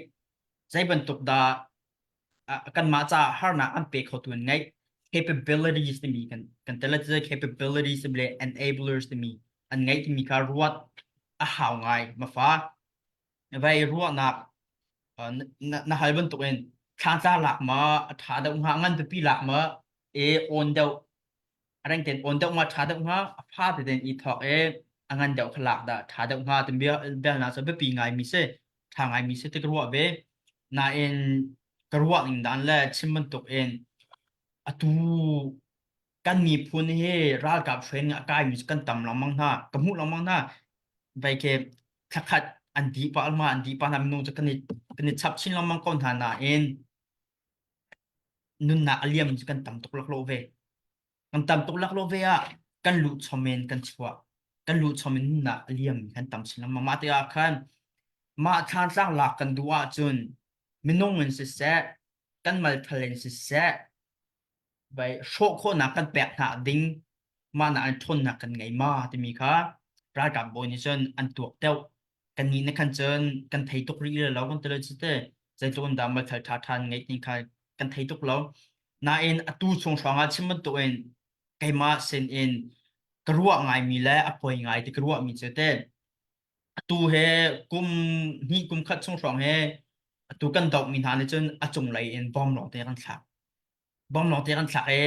zei bantuk dah kanmah caah harnak an pe khotu an ngeih capabilities timi kan kan tel capabilities le enablers timi an ngeih timi kha ruat a hau ngai mafa vai ruahnak na, na hal bantuk in thla lak ma a tha deuh hnga ngan pipi lak ma e on deuh a reng ten on deuh ma tha deuh hnga a fa teten i thok e a ngan deuh kha lak dah tha deuh hnga tin bia bel na so biapi ngai mi si tha ngai mi si ti ka ruah ve nain ka ruah ning dan le chim bantuk in atu kan miphun hi ralkap training a kai mi cu kan tam lengmang hna ka hmuh lengmang hna vai ke thlakhat an di pa alma an di pa hna minung cu kan i kan i chap chin lengmang ko hna nain nunnak a liam cu kan tam tuk laklawh ve. Kan tam tuk laklawh ve ah kan luh chom in kan chuah. Kan luh chom in nunnak a liam mi kan tam chin lengmang. Mah tikah khan mah thlantlang lak kan duh ahcun minung in siseh, kan malthal in siseh, vai hrawh khawhnak kan pek hna ding mah nak in ṭhawnnak kan ngei ma timi kha ralkap bawi nih cun an tuak deuh. Kannih nih khan cun kan thei tuk rih lo kan ti lo cu te zeitluk in dah malthal ṭha ṭha an ngeih ti kha kan thei tuk lo. Nain atu chung hrawng ah chim bantukin keimah sin in ka ruah ngaimi le a poi ngai ti ka ruahmi cu te atu he kum hnih kum khat chung hrawng he atu kan dohmi hna nih cun a cunglei in bom lawng te kan thlak. Bom lawng te kan thlak i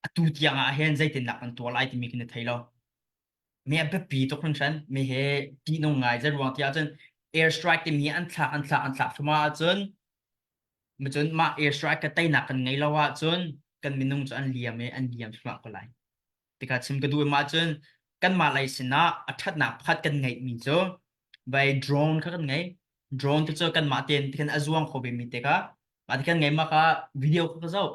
atu tiang ah hin zeitindah kan tuah lai timi kan i thei lo. Mi a biapi tuk hringhran. Mi he ṭihnung ngai zei ruang ti ahcun air strike timi an thlak an thlak an thlak thluahmah ahcun cun mah air strike ka teinak kan ngei lo ahcun kan minung cu an liam i an liam thluahmah ko lai. Tikha chim ka duh mah cun kanmah lei sinah a ṭhatnak pakhat kan ngeihmi cu vai drone kha kan ngei. Drone te cu kanmah tein khan a zuang kho ve mi te kha mah ti khan ngei mah kha video kha ka zoh.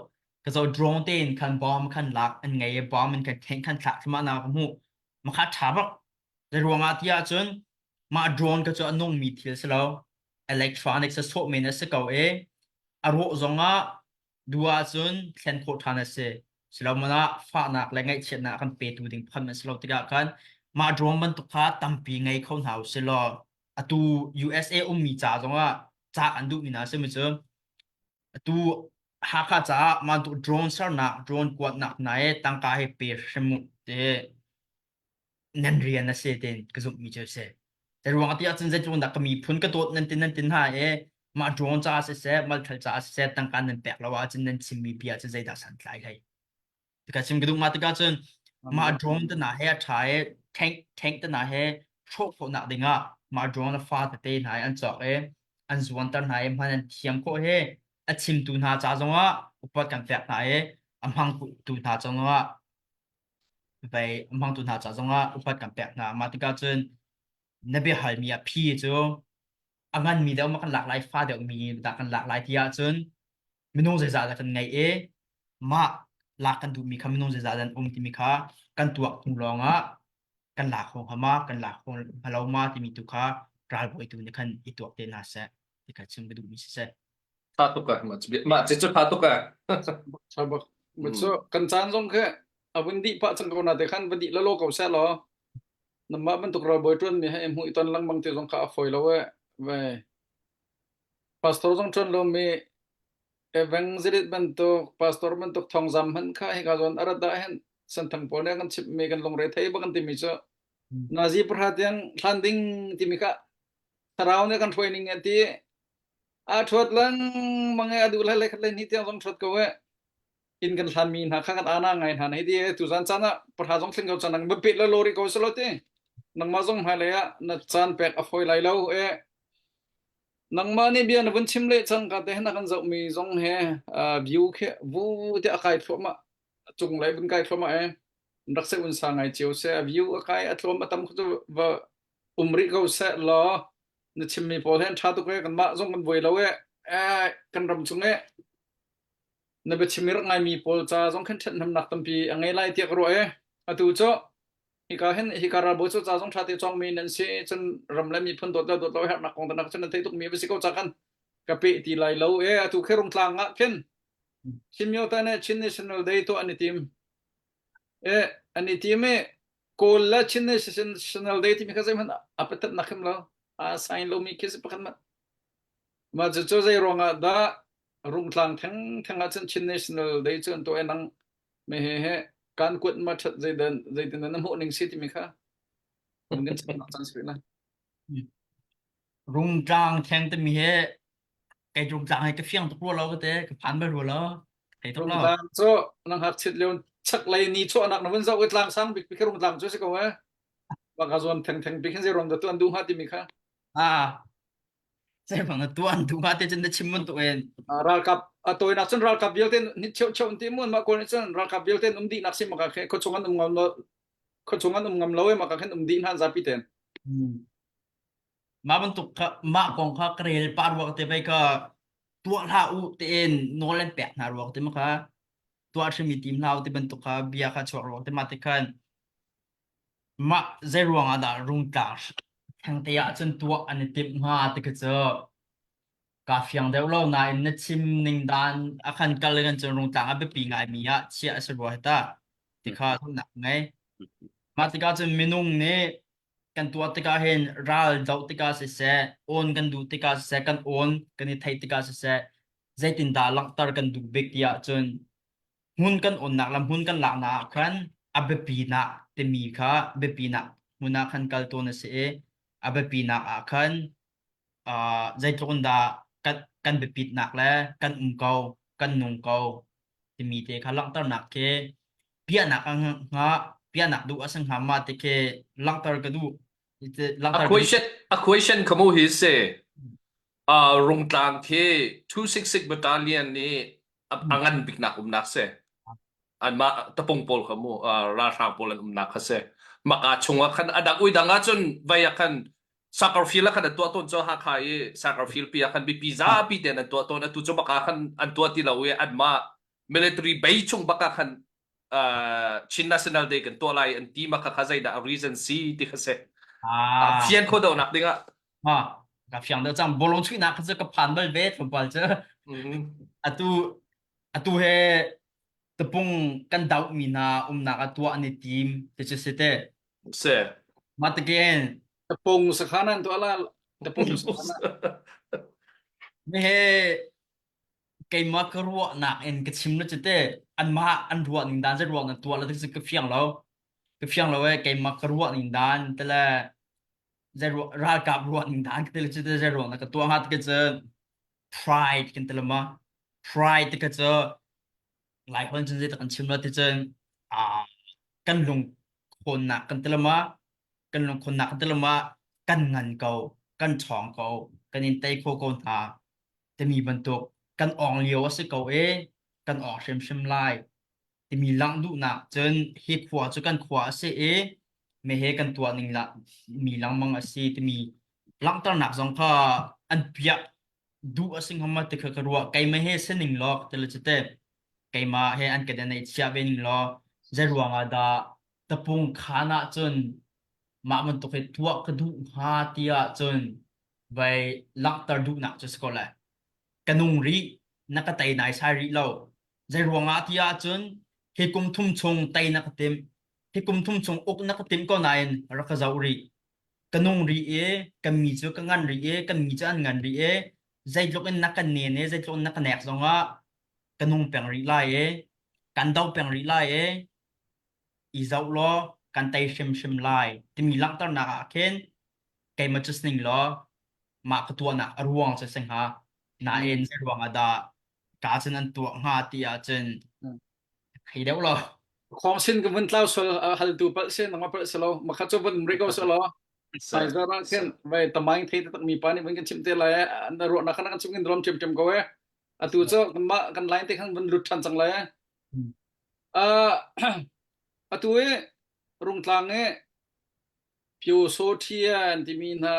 Ka zoh drone tein khan bomb khan lak an ngei i bomb in khan khen khan thlak thluahmah na ka hmuh. Mah kha ṭha bak. Zei ruangah ti ahcun mah drone kha cu a nungmi thil si lo. Electronics a sawh men a si ko i a rawh zongah duh ahcun thlen khawh ṭhan a si. Siloman ah fahnak le ngaihchiatnak a kan petu ding phun an si lo tikah khan mah drone bantuk kha tampi ngei kho hna usih law atu USA ummi ca zongah ca an duhmi hna a simi cu atu Hakha caah mah bantuk drone sernak, drone kuatnak hna hi tangka hi pe hrim u ti nan rian a si tiin ka zumhmi cu a si. Zei ruang ah ti ahcun zeitluk dah ka miphun ka dawt nan ti nan ti hna i mah drone caah siseh, malthal caah siseh tangka nan pek lo ahcun nan chimmi bia cu zeidah santlai hlei. Tikah chim ka duh mah tikah cun mah drone te hna he a ṭha i tank tank te hna he hrawh khawhnak dingah mah drone a fa tete hna hi an cawk i an zuanter hna i hman an thiam khawh hi a chimtu hna ca zongah upat kan pek hna i a hmangtu hna zongah vei a hmangtu hna ca zongah upat kan pek hna. Mah tikah cun na biahalmi a phi cu a nganmi deuh ma kan lak lai fa deuhmi dah kan lak lai ti ahcun minung zeizah dah kan ngeih i mah lak kan duhmi kha minung zeizah dah an um timi kha kan tuak hnu lawngah kan lak kho hnga ma kan lak kho hnga lo ma timi tu kha ralbawi tu nih khan i tuak te hna seh ti kha chim ka duhmi si seh. Tha tuk ah mah mah cu tha tuk ah. Tha bak. Cu kan caan zong khi a vun dih pah cang ko na te khan va dih lalo ko seh law namah bantuk ralbawi ṭuan mi he hmu i ton lengmang te zong kha a fawi lo e ve pastor zong ṭuan lo mi evangelist bantuk pastor bantuk thawngzam hmanh kha hika zawn a rat ah hin santhang pawl nih kan chimh mi kan lungre thei bak kan timi cu nazi pahra tiang hlan ding timi kha thlarau nih kan hruai ning ti a ṭhuat lengmang e a duh lai le khat le hnih tiang zong ṭhuat ko e inn kan hlan mi hna kha kan ana ngai hna hei ti tuzan caan ah pahra zong thleng ko caan nang pet le lori ko selo ti nangmah zong hmailei ah na caan pek a fawi lai lo e nangmah nih bia na vun chim le cang ka te na kan zoh mi zong he view khi vu te a kai thluahmah cung lei vun kai thluahmah e rak se un sa ngai cio se a view a kai a tlawm a tam khu cu va um rih ko se law na chimmi pawl he an ṭha tuk e kanmah zong kan buai lo e kan ram chung e na biachim i rak ngaimi pawl ca zong khan ṭhathnemnak tampi a ngei lai tiah ka ruah e atu cu hika hin hika ralbawi cu ca zong ṭha te cawngmi nan si cun ram le miphun dawt le dawt lo herhnak kong tanak cun nan theih tukmi va si ko ca khan ka pe ti lai lo e atu khi rungtlang ah khin Chin Myota nih Chin National Day tuah an i tim e an i tim i Kawl le Chin National Day timi kha zeihmanh a patatnak hrim lo a sign lomi khi si pakhat mah mah cu zei ruangah dah rungtlang thengtheng ah cun Chin National Day cu an tuah i nang me he he kan kuat ma that zeidan zeitin na hmuh ning si timi kha kan chimnak caan si la Rungtlang theng timi he kei rungtlang he ka fiang tuk rua lo ka te ka phan bal rua lo thei tuk lo Rungtlang cu nang hak chit lio chaklei ni chuahnak na vun zoh i tlang sang bik bik rungtlang cu si ko eh baka zuam theng theng bik hin zei ruang dah tu an duh hnga timi kha ah Zeibang na tuan tu ma te cun na chim bantuk in. Ralkap a tawinak cun ralkap vialte ni cheu cheu an ti mun mah kawl nih cun ralkap vialte um dih nak si maka khe khuachung an um ngam lo khuachung an um ngam lo e maka khin um dih hna zapi ten. Mah bantuk kha mah kong kha ka rel pah ruak te bai ka tuah hlah u tein nawl an pek hna ruak te ma kha tuah hrim i tim hlah u ti bantuk kha bia kha chuak ruak te ma te khan. Mah zei ruang ah dah Rungtlang thengte ah cun tuah an i timh hnga ti khi cu kaa fiang deuh lo nain na chim ning dan a khan kal in cun Rungtlang a biapi ngaimi ah chiah a si rua hi ta ti kha zumhnak ka ngei. Mah tikah cun minung nih kan tuah tikah hin ral doh tikah siseh, awn kan duh tikah siseh, kan awn kan i theih tikah siseh, zeitindah langhter kan duh bik ti ahcun hmun kan onnak le hmun kan laknak ah khan a biapinak timi kha biapinak hmun ah khan kal tawn a si i a biapinak ah khan uh, zeitluk in dah kan, kan biapitnak le kan um ko kan nung ko timi te kha langhternak khi piahnak a hnga piahnak duh a si hnga ma ti khi langhter ka duh A langhter ka duh question a question khamu hi se uh, Rungtlang khi 266 battalion nih a a ngan biknak umnak si. Anmah tapung pawl kha mu uh, ralhrang pawl an umnak kha si. Maka chungah khan a dang ui dang ah cun vai ah khan soccer field ah khan an tuah tawn cu Hakha i soccer field pi ah khan mipi zapi tein an tuah tawn atu cu maka khan an tuah ti lo i anmah military bay chung bak ah khan uh, Chin National Day kan tuah lai an ti ma kha kha zeidah a reason si ti kha si. Ah. Fian kho do nak ding ah. Ha, ka fiang deuh cang bawlung chuihnak kha cu ka phan bal ve tlawmpal cu. Atu atu he tapung kan doh mi hna umnak ah tuah an i tim ti cu si te. Se. Ma taken. Tapung sakhan an tuah la tapung sakhan. Me he keimah ka ruahnak in ka chim la cu te anmah an ruah ning dan zei ruang nan tuah la ti cu ka fiang lo ka fiang lo e keimah ka ruah ning dan te le zei ruah ralkap ruah ning dan ka ti le cu te zei ruang na ka tuah hnga ti ka cu pride kan ti le ma pride ti ka cu lai hon cun zei tak kan chim la ti cun ah kan lung khawnnak kan ti le ma kan lungkhonnak kan ti le ma kan ngan ko kan ṭhawng ko kan in tei kho ko hna timi bantuk kan awng lio a si ko i kan awng hrimhrim lai timi langh duhnak cun hi khua cu kan khua a si i mehe kan tuah ning la mi lengmang a si timi langhternak zong kha an piah duh a si ngam ti kha ka ruah keimah he sining law ka ti le cite keimah he an kan nei chia ve ning law zei ruang ah dah tapung khan ah cun mah bantuk hi tuah ka duh hnga ti ah cun vai langhter duhnak cu si ko lai. Ka nung rih, na ka tei naisai rih lo. Zei ruangah ti ahcun hi kum thum chung tei na ka timh. Hi kum thum chung uk na ka timh ko nain rak ka zoh rih. Ka nung rih i ka mi cu ka ngan rih i kan mi cu an ngan rih i zeitluk in na ka nen i zeitluk in na ka nek zongah ka nung peng rih lai i kan do peng rih lai i i zoh law kan tei hrimhrim lai timi langhternak ah khin keimah cu sining law mah ka tuahnak a ruang cu si hnga nain zei ruang ah dah ka cun an tuah hnga ti ahcun thei deuh lo Khong sin ka vun tlau sol hal tu palh se nangma palh se lo makha chu vun ri ko se lo Pfizer ah khin vai tamaing thei tak mi pa nih vun kan chim te lai na ruah na khan kan chim kan drom chem chem ko e atu chu ma kan line te khan vun lut than cang lai uh atu e rungtlang e Pyosawṭhi an timi hna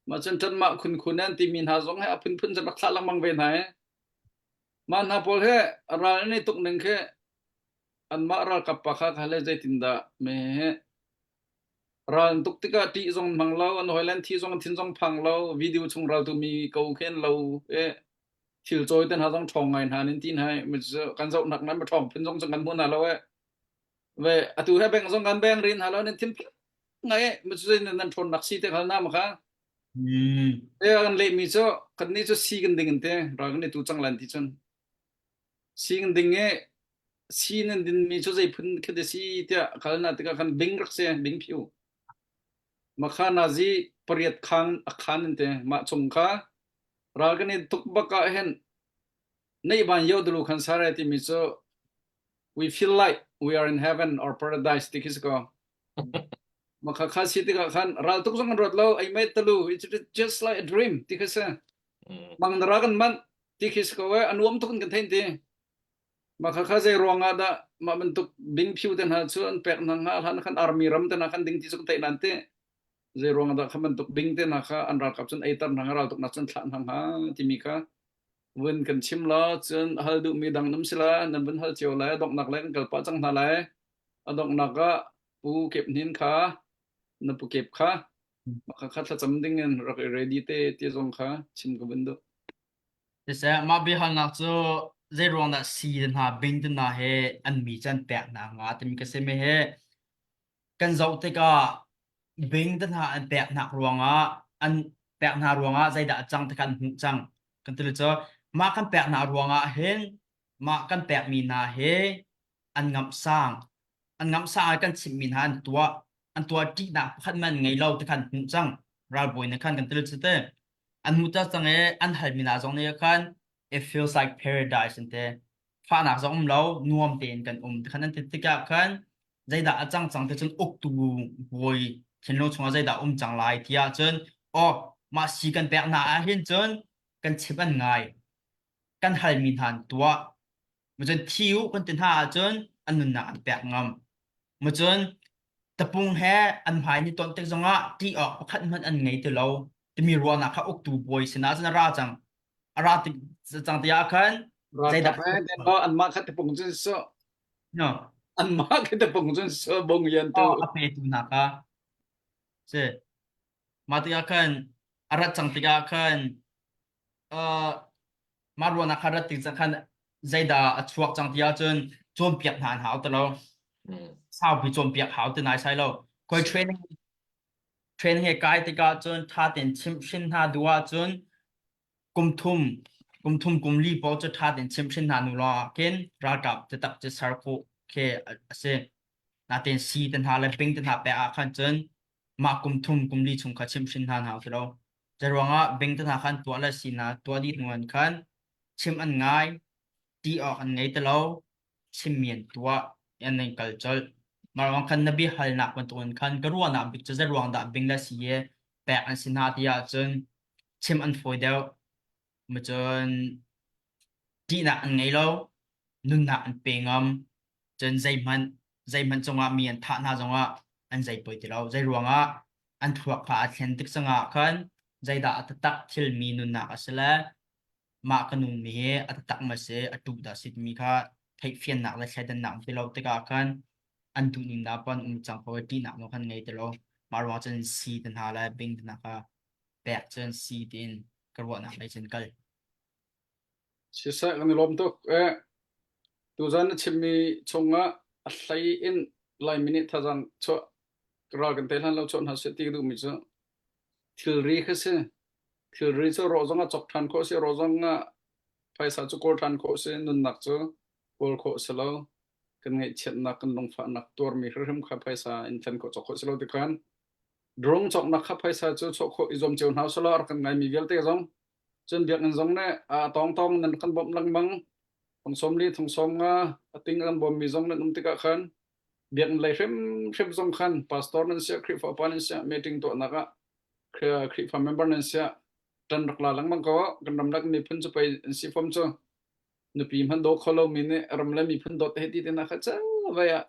mah cun ṭanmah khunkhun an timi hna zong he a phunphun cun rak thlah lengmang ve hna i mah hna pawl he ral an i tuk ning khi anmah ralkap pa kha kha le zeitindah me he ral an tuk tikah ṭih zong hmang lo an hawi le an thi zong an thin zong phang lo video chung ral tu mi ko khi an lo i thil cawi te hna zong ṭhawng ngai hna nin ti hna kan zohnak nan ma ṭhawng phun zong cun kan hmu hna lo e Ve atu he beng zong kan beng rin halo nan thin ngai mu cu nan ṭhawn nak si te khal na ma kha. Te kan leh mi cu kan nih cu si kan ding in te ral kan i tu cang lan ti cun si kan ding e si nan din mi cu zei phun kha de si tiah khal na tikah kan bing rak si bing phiu makha nazi pariat khang a khan in te mah chung kha ral kan i tuk bak ah hin nei ban yo dulu khan sare ti mi cu we feel like we are in heaven or paradise ti khi si ko makha kha si tikah khan ral tuk zong an ruat lo ai mai talu it's just like a dream ti khi si mang na ra kan man ti khi si ko e anuam tuk in kan thein ti makha kha zei ruang ah dah mah bantuk bing phiu te hna chu an pek hna nga hlan khan army ram te hna khan ding ti chu kan theih nan ti zei ruang ah dah kha bantuk bing te hna kha an ralkap cun ei tar hna ral tuk nak cun thlah hna hnga timi kha vun kan chim la cun hal duhmi dang nam si la nan vun hal cio lai a donghnak lai kan kal pah cang hna lai a donghnak ah. Pu Kep Hnin kha na pu Kep kha mah kha thlacam ding in rak i ready te ti zong kha chim ka vun duh. Siseh, mah biahalnak cu zei ruang dah si te hna, bing te hna he an mi cu an pek hna hnga timi ka si mi he kan zoh tikah bing te hna an peknak ruangah an pek hna ruangah zeidah a cang ti kha an hmuh cang. Kan ti cu mah kan pek hna ruangah hin mah kan pekmi hna hi an ngamh sang. An ngamh sang ah kan chimhmi hna an tuah. An tuah ṭihnak pakhat man ngei lo ti kha an hmuh cang. Ralbawi nih khan kan ti cu te. An hmuh cang cang i an halmi hna zong nih khan it feels like paradise an ti. Fahnak zong um lo, nuam tein kan um ti khan an ti tikah khan zeidah a cang cang ti cun uktu bawi thinlung chungah zeidah um cang lai ti ahcun aw mah si kan pek hna ahhin cun kan chim an ngai kan halmi hna an tuah Macun thi u kan ti hna ahcun an nunnak an pek ngam. Macun tapung he an hmai ni ton tik zongah ṭih awk pakhat hmanh an ngei ti lo timi ruahnak kha uktu bawi sinah cun a ra cang. A ra tik cang ti ah khan zeidah Ralkap he den law anmah kha tapung cun so no anmah kha tapung cun so bong yan tu oh, a petu hna kha si mah tikah khan a rat cang tikah khan uh, mah ruahnak kha rat tik cang khan zeidah a chuak cang ti ahcun cawnpiak hna an hau ti lo. Saupi cawnpiak hau ti nai sai lo. Koi training training he kai tikah cun ṭha tein chimhhrin hna duh ahcun kum thum kum thum kum li paoh cu ṭha tein chimhhrin hna nu lawng khin ralkap taktak cu ser khawh khi a si. Natein si te hna le ping te hna pek ah khan cun mah kum thum kum li chung kha chimhhrin hna hna ti lo. Zeiruangah bing te hna khan tuah le si hna tuah dih hnu an khan chim an ngai, ti awk an ngei ti lo, chimmi an tuah, an in kal colh. Mah ruang khan na biahalnak bantukin khan ka ruahnak bik cu zeiruang dah bing le si hi pek an si hna ti ahcun chim an fawi deuh. Macun ṭihnak an ngei lo, nunnak an pe ngam. Cun zeihmanh zeihmanh cungah mi an thah hna zongah an zei poi ti lo. Zeiruangah an thluak kha a thlen tik cangah khan zeidah a taktak thilmi nunnak a si le mah ka nungmi hi a taktak ma si a ṭuh dah si timi kha theihfiannak le thleidannak um ti lo tikah khan an duhning dah pon um cang ko i ṭihnak nawl khan ngei ti lo. Mah ruangah cun si te hna le bing te hna kha pek cun si tiin ka ruahnak lei cun kal. Siseh kan i lawm tuk. Eh, tuzan na chimmi chungah a hlei in Laimi nih thazaang chuah ral kan tei hlan lo chuah hna seh ti ka duhmi cu thilri kha si. Thilri cu rawh zong ah cawk ṭhan khawh a si, rawh zong ah phaisa cu kawl ṭhan khawh a si, nunnak cu kawl khawh a si lo. Kan ngaihchiatnak, kan lungfahnak tuarmi hrimhrim kha phaisa in thlen khawh cawk khawh a si lo tikhan drone cawknak kha phaisa cu chuah khawh i zuam cio hna usih law a rak kan ngaimi vialte zong cun biakinn zong nih a tawngtawng nan kan bawmh lengmang thong sawm li thong sawm nga a ting kan bawmmi zong nan um tikah khan biakinn lei hrimhrim zong khan pastor nan siah Khrihfa upa nan siah meeting tuahnak ah Khrihfa member nan siah ṭan rak la lengmang ko kan ramlak miphun cu pei an si fom cu nupi hmanh daw kho lomi nih ram le miphun dawt he ti te na kha ca vai ah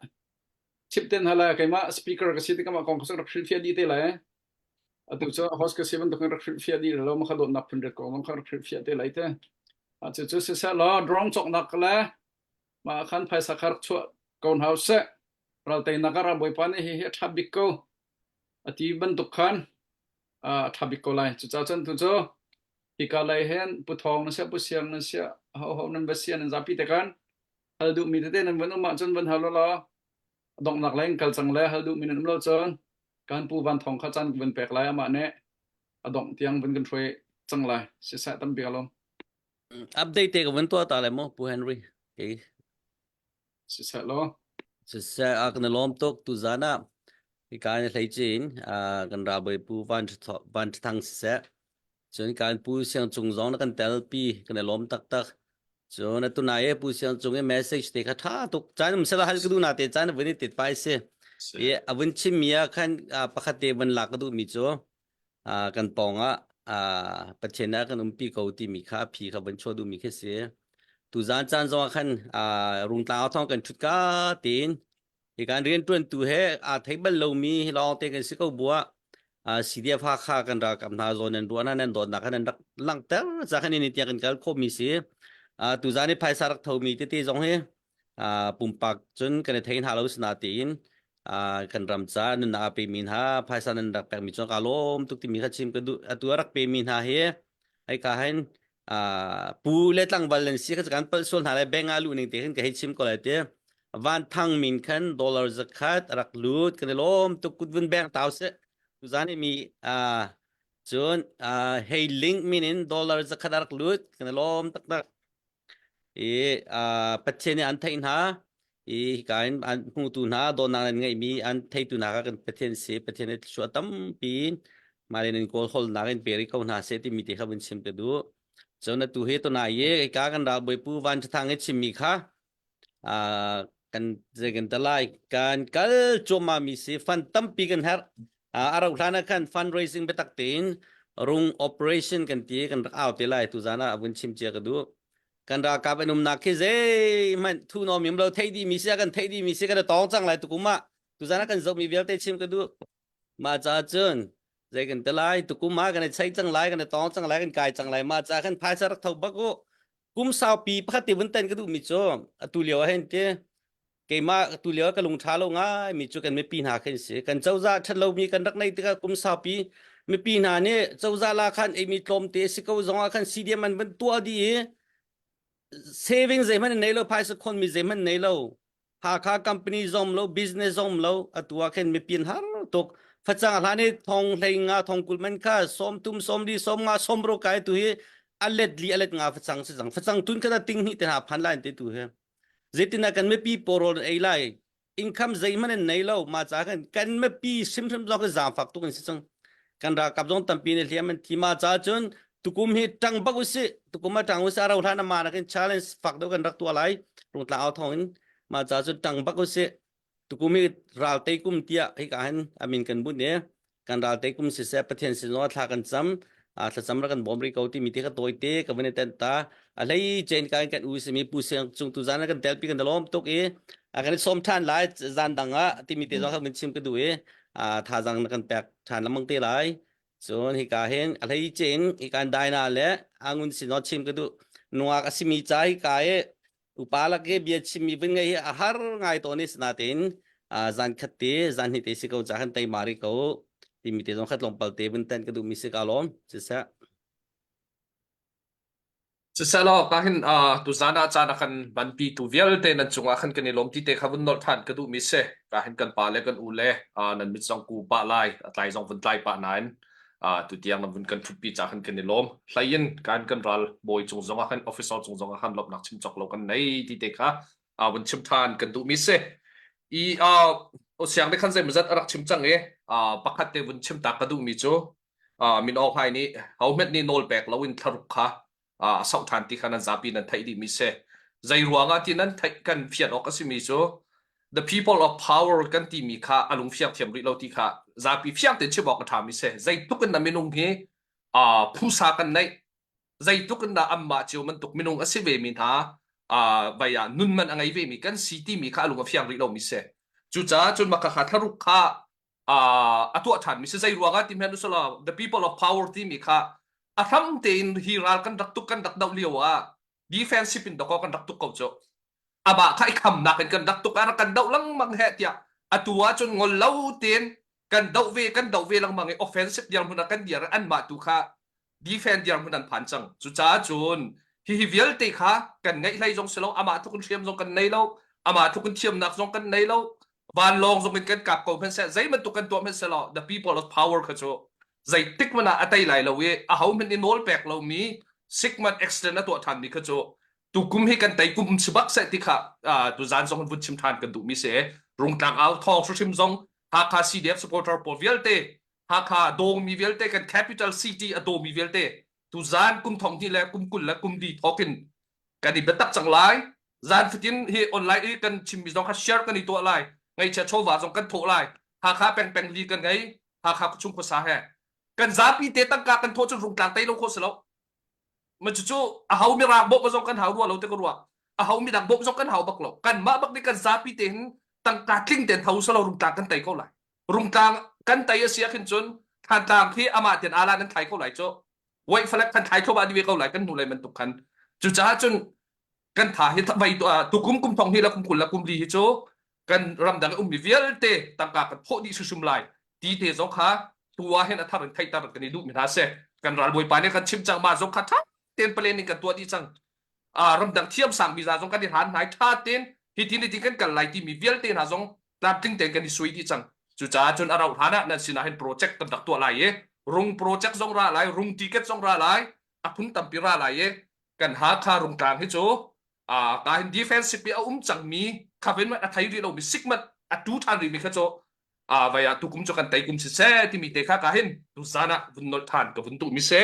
chip ten hala keimah speaker ka si tikah mah kong kha rak hrilhfiah dih te lai atu cu host ka si bantukin rak hrilhfiah dih lo ma kha dawtnak phun ret kong kha rak hrilhfiah te lai te a cu cu siseh law drone cawknak le mah khan phaisa kha rak chuah ko hna usih ral teinak ah ralbawipa nih hi hi a ṭha bik ko a ti bantuk khan a ṭha bik ko lai cucaah cun tu cu hika lei hin pu thawng nan siah pu siang nan siah ho ho nan va sia nan zapi te khan hal duhmi tete nan van um ahcun van hal law donghnak lei in kal cang le hal duhmi nan um lo cun kan pu van thawng kha caan van pek lai amah nih a dongh tiang van kan hruai cang lai siseh tampi ka lawm Update te ka van tuah ta lai mu Pu Henry. Kei siseh law siseh a kan lawm tuk tu zan ah hika in hlei cin kan ralbawi Pu Van Van Thang siseh cun kan Pu Siang Cung zong na kan telpi kan i lawm taktak cun atu nai e Pu Siang Cung i message te kha tha tuk caan um sela hal ka duh na te caan vun i tit pai si i a vun chim mi ah khan pakhat te vun lak ka duh mi cu kan pawng ah Pathian ah kan umpi ko timi kha a phi kha van chuah duhmi khi si. Tuzaan caan zong ah khan rungtlang ah thawng kan ṭhut ka tiin hi kan rianṭuantu he aa thei bal lomi hi lawng te kan si ko buah CDF Hakha kan ralkap hna zawn nan ruah nan dawtnak kha nan rak langhter ca khan ini tiang kan kal khawhmi si. Tuzaan i phaisa rak thomi tete zong hi pumpak cun kan i thei hna lo sina tiin. Kan ram ca nunnak a pemi hna phaisa nan rak pekmi cu ka lawm tuk timi kha chim ka duh. Atu a rak pemi hna hi hei ka hin pu le tlangval nan si kha kan palh sual hna lai bank ah luh ning te khin ka hei chim ko lai ti. Van Thang min khan dollar zakhat a rak lut kan i lawm tuk kut vun beng tau seh. Tuzan i mi cun hei link min in dollar zakhat a rak lut kan i lawm taktak. I Pathian nih an theih hna i hika in an hmutu hna dawtnak nan ngeihmi an theitu hna kha kan Pathian si Pathian nih thluachuah tampi mah le nan kawl holnak in pe rih ko hna seh timi te kha vun chim ka duh. Cun atu hi tunai i hika kan ralbawi Pu Van Ṭha Thang i chimmi kha kan zei kan ta lai kan kal cuahmah mi si fund tampi kan herh a rauh hlan ah khan fundraising biatak tein rung operation kan ti kan rak au te lai tu zan ah vun chim cia ka duh kan ralkap an umnak khi zeihmanh thu nom im lo thei dih mi si kan thei dih mi si kan tong cang lai tukum ah tuzan ah kan zoh mi vialte chim ka duh mah ca cun zei kan te lai tukum ah kan i chei cang lai kan i tong cang lai kan kai cang lai mah ca khan phaisa rak tho bak u kum saupi pakhat te vun ten ka duh mi cu atu lio ah hin ti keimah atu lio ka lung ṭha lo ngai mi cu kan mipi hna khin si kan cozah ṭhat lomi kan rak nei tikah kum saupi mipi hna nih cozah la khan eimi tlawmte si ko zong ah khan CDM an van tuah dih i saving zeihmanh an nei lo phaisa khonmi zeihmanh nei lo Hakha company zong lo business zong lo atu ah khin mipi an har tuk facang hlan i thong hlei nga thong kul man kha som tum som li som nga som ro kai tu hi alet li alet nga facang si cang facang tun kha ting hnih te hna phan lai te tu hi zeitin ah kan mipi pawrawl ei lai income zeihmanh an nei lo ma ca kan kan mipi hrimhrim zong hi zaangfak tuk an si cang kan ralkap zong tampi nih hliam an thi ma ca cun tukum hi ṭang bak usih tukum a ṭang usih a ro hlan ama nakin challenge fak deuh kan rak tuah lai rungtlang au thawng in ma ca cun ṭang bak usih tukum hi ral tei kum tiah hika hin amin kan bunh i kan ral tei kum siseh Pathian sin zong thla kan cam thlacam ra kan bawm rih ko timi te kha tawite ka van i tenh ta a hlei chen ka kan u simi pu siang cung tu zan kan telpi kan lawm tuk i a kan i sawm ṭhan lai zan dang ah timi te zong kha van chim ka duh i thazaang na kan pek ṭhan lengmang te lai cun hika hin a hlei cin hika daina le angun sin chim ka duh nuak a simi ca hika i upa lak i bia chimmi vun ngei hi a har ngai tawn i sinatein zan khat te zan hnih te si ko ca khan teima rih ko timi te zong khat tlawmpal te vun tan ka duhmi si ka lawm siseh Siselaw ka hin tuzan ah caan a kan banpi tu vialte nan cungah khan kan i lawm ti te kha vun nolh than ka duhmi si. Ka hin kan pa le kan u le nan mit zong ku pah lai, a tlai zong vun tlai pah nain tutiang nan vun kan ṭhutpi ca khan kan i lawm. Hlei in kan kan ral bawi cung zong ah khan officer cung zong ah khan lawmhnak chim cawk lo kan nei ti te kha vun chim than kan duhmi si. I siang te khan zeimawzat a rak chim cang i pakhat te vun chim ta ka duhmi cu Min Aung Hlaing nih hohmanh nih nawl pek loin thlaruk kha a sauh ṭhan ti kha nan zapi nan theih dihmi si. Zei ruangah ti nan theih kan fian awk a simi cu the people of power kan timi kha a lung fiang thiam rih lo ti kha zapi fiang tein chim awk a ṭhami si. Zeitluk in na minung hi phusa kan neih zeitluk in dah anmah cio bantuk minung a si vemi hna vai ah nun man a ngei vemi kan si timi kha a lung a fiang rih lomi si. Cucaah cun mah kha thlaruk kha a tuah ṭhanmi si zei ruangah ti hmanh usalaw the people of power timi kha a hram tein hi ral kan rak tuk kan rak doh lio ah defensive in dakaw kan rak tuk ko cu amah kha i khamnak in kan rak tuk a rak kan doh lengmang he tiah atu ah cun ngol lo tein kan doh ve kan doh ve lengmang i offensive dirhmun ah kan dir anmah tu kha defend dirhmun an phan cang cucaah cun hihi vialte kha kan ngeih hlei zong si lo amah tluk in hriam zong kan nei lo amah tluk in thiamnak zong kan nei lo vanlawng zong in kan kap ko hmanh seh zei bantuk kan tuah hmanh seh law the people of power kha cu zeitik hmanh ah a tei lai lo i aho hmanh i nawl pek lomi sigmat accident a tuah ṭhanmi kha cu tukum hi kan tei kum si bak seh ti kha tuzan zong vun chim ṭhan kan duhmi si rungtlang au thawng hrimhrim zong Hakha CDF supporter pawl vialte Hakha dawmi vialte kan capital city a dawmi vialte tuzan kum thong hnih le kum 20 le kum li thawkin kan i biatak cang lai zan fatin hi online i kan chimmi zong kha share kan i tuah lai ngaihchia chawva zong kan thawh lai Hakha peng peng li kan ngei Hakha khuachung khuasa he kan zapi te tangka kan thawh cun rungtlang tei lo kho si lo ma cucu a ho mirang bawmh zong kan hau rua lo te ka ruah a ho midang bawmh zong kan hau bak lo kan mah bak nih kan zapi te hin tangka tling ten tho salo rungtlang kan tei ko lai rungtlang kan tei a si ah khin cun Thantlang khi amah ten ala nan thlai ko lai cu white flag kan thlai thluahmah dih ve ko lai kan hnulei bantuk khan cucaah cun kan tha hi vai tukum kum thong hi la kum 20 la kum li hi cu. Kan ramdang i ummi vialte tangka kan phawh dih hrimhrim lai ti te zong kha tu ah hin a thar in theihter kan i duhmi hna si. Kan ralbawipa nih kan chim cang mah zong kha ṭha tein plan in kan tuah dih cang. Ramdang thiamsang mi zong kan i hlan hna i ṭha tein hitin hitin kan kal lai timi vialte hna zong tlamtling tein kan i sui dih cang. Cucaah cun a rauh hlan ah nan sinah hin project kan rak tuah lai i rung project zong ra lai, rung ticket zong ra lai, a phun tampi ra lai i kan Hakha Rungtlang hi cu ka hin defensive i a um cangmi khavin a thei rih lomi sikmat a tu ṭhan rihmi kha cu vai ah tukum cu kan tei kum si seh timi te kha ka hin tuzan ah vun nolh ṭhan ka vun duhmi si.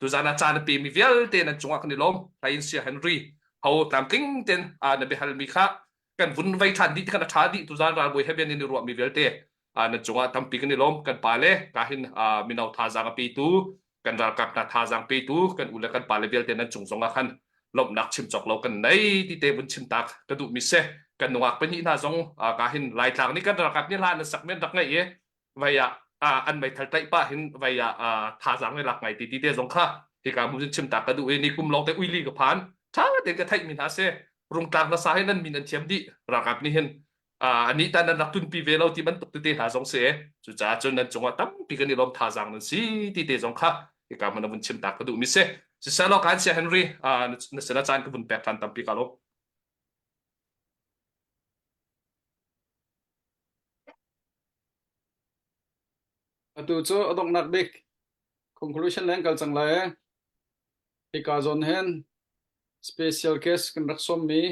Tuzan ah caan a pemi vialte nan cungah kan i lawm. Hlain Sia Henry ho tlamtling ten na biahalmi kha kan vun vei ṭhan dih ti khan a ṭha dih. Tuzan ralbawi he bian in i ruahmi vialte nan cungah tampi kan i lawm. Kan pa le ka hin mino thazaang a petu kan ralkap hna thazaang petu kan u le kan pa le vialte nan cung zong ah khan lawmhnak chim cawk lo kan nei ti te vun chim tak ka duh mi si. Kan nungak pahnih hna zong ka hin Laitlang nih kan ralkap nih hla nan sak men rak ngai i vai ah an meithal tlaih pah hin vai ah thazaang ne lak ngai ti ti te zong kha hika hmun chim tak ka duh i ni kum lawng te uili ka phan tha tein ka theih mi hna si. Rungtlang hla sa hi nan min an thiam dih. Ralkap nih hin anih ta nan rak tunpi ve lo ti bantuk tete hna zong si. Cucaah cun nan cungah tampi kan i lawm, thazaang nan si ti te zong kha hika hmun a vun chim ta ka duh mi si. Siselaw kan sia Henry, na sin ah caan ka vun pek than, tampi ka lawm. Atu cu a donghnak bik conclusion leng kal cang lai. Hika zawn hin special case kan rak sawmmi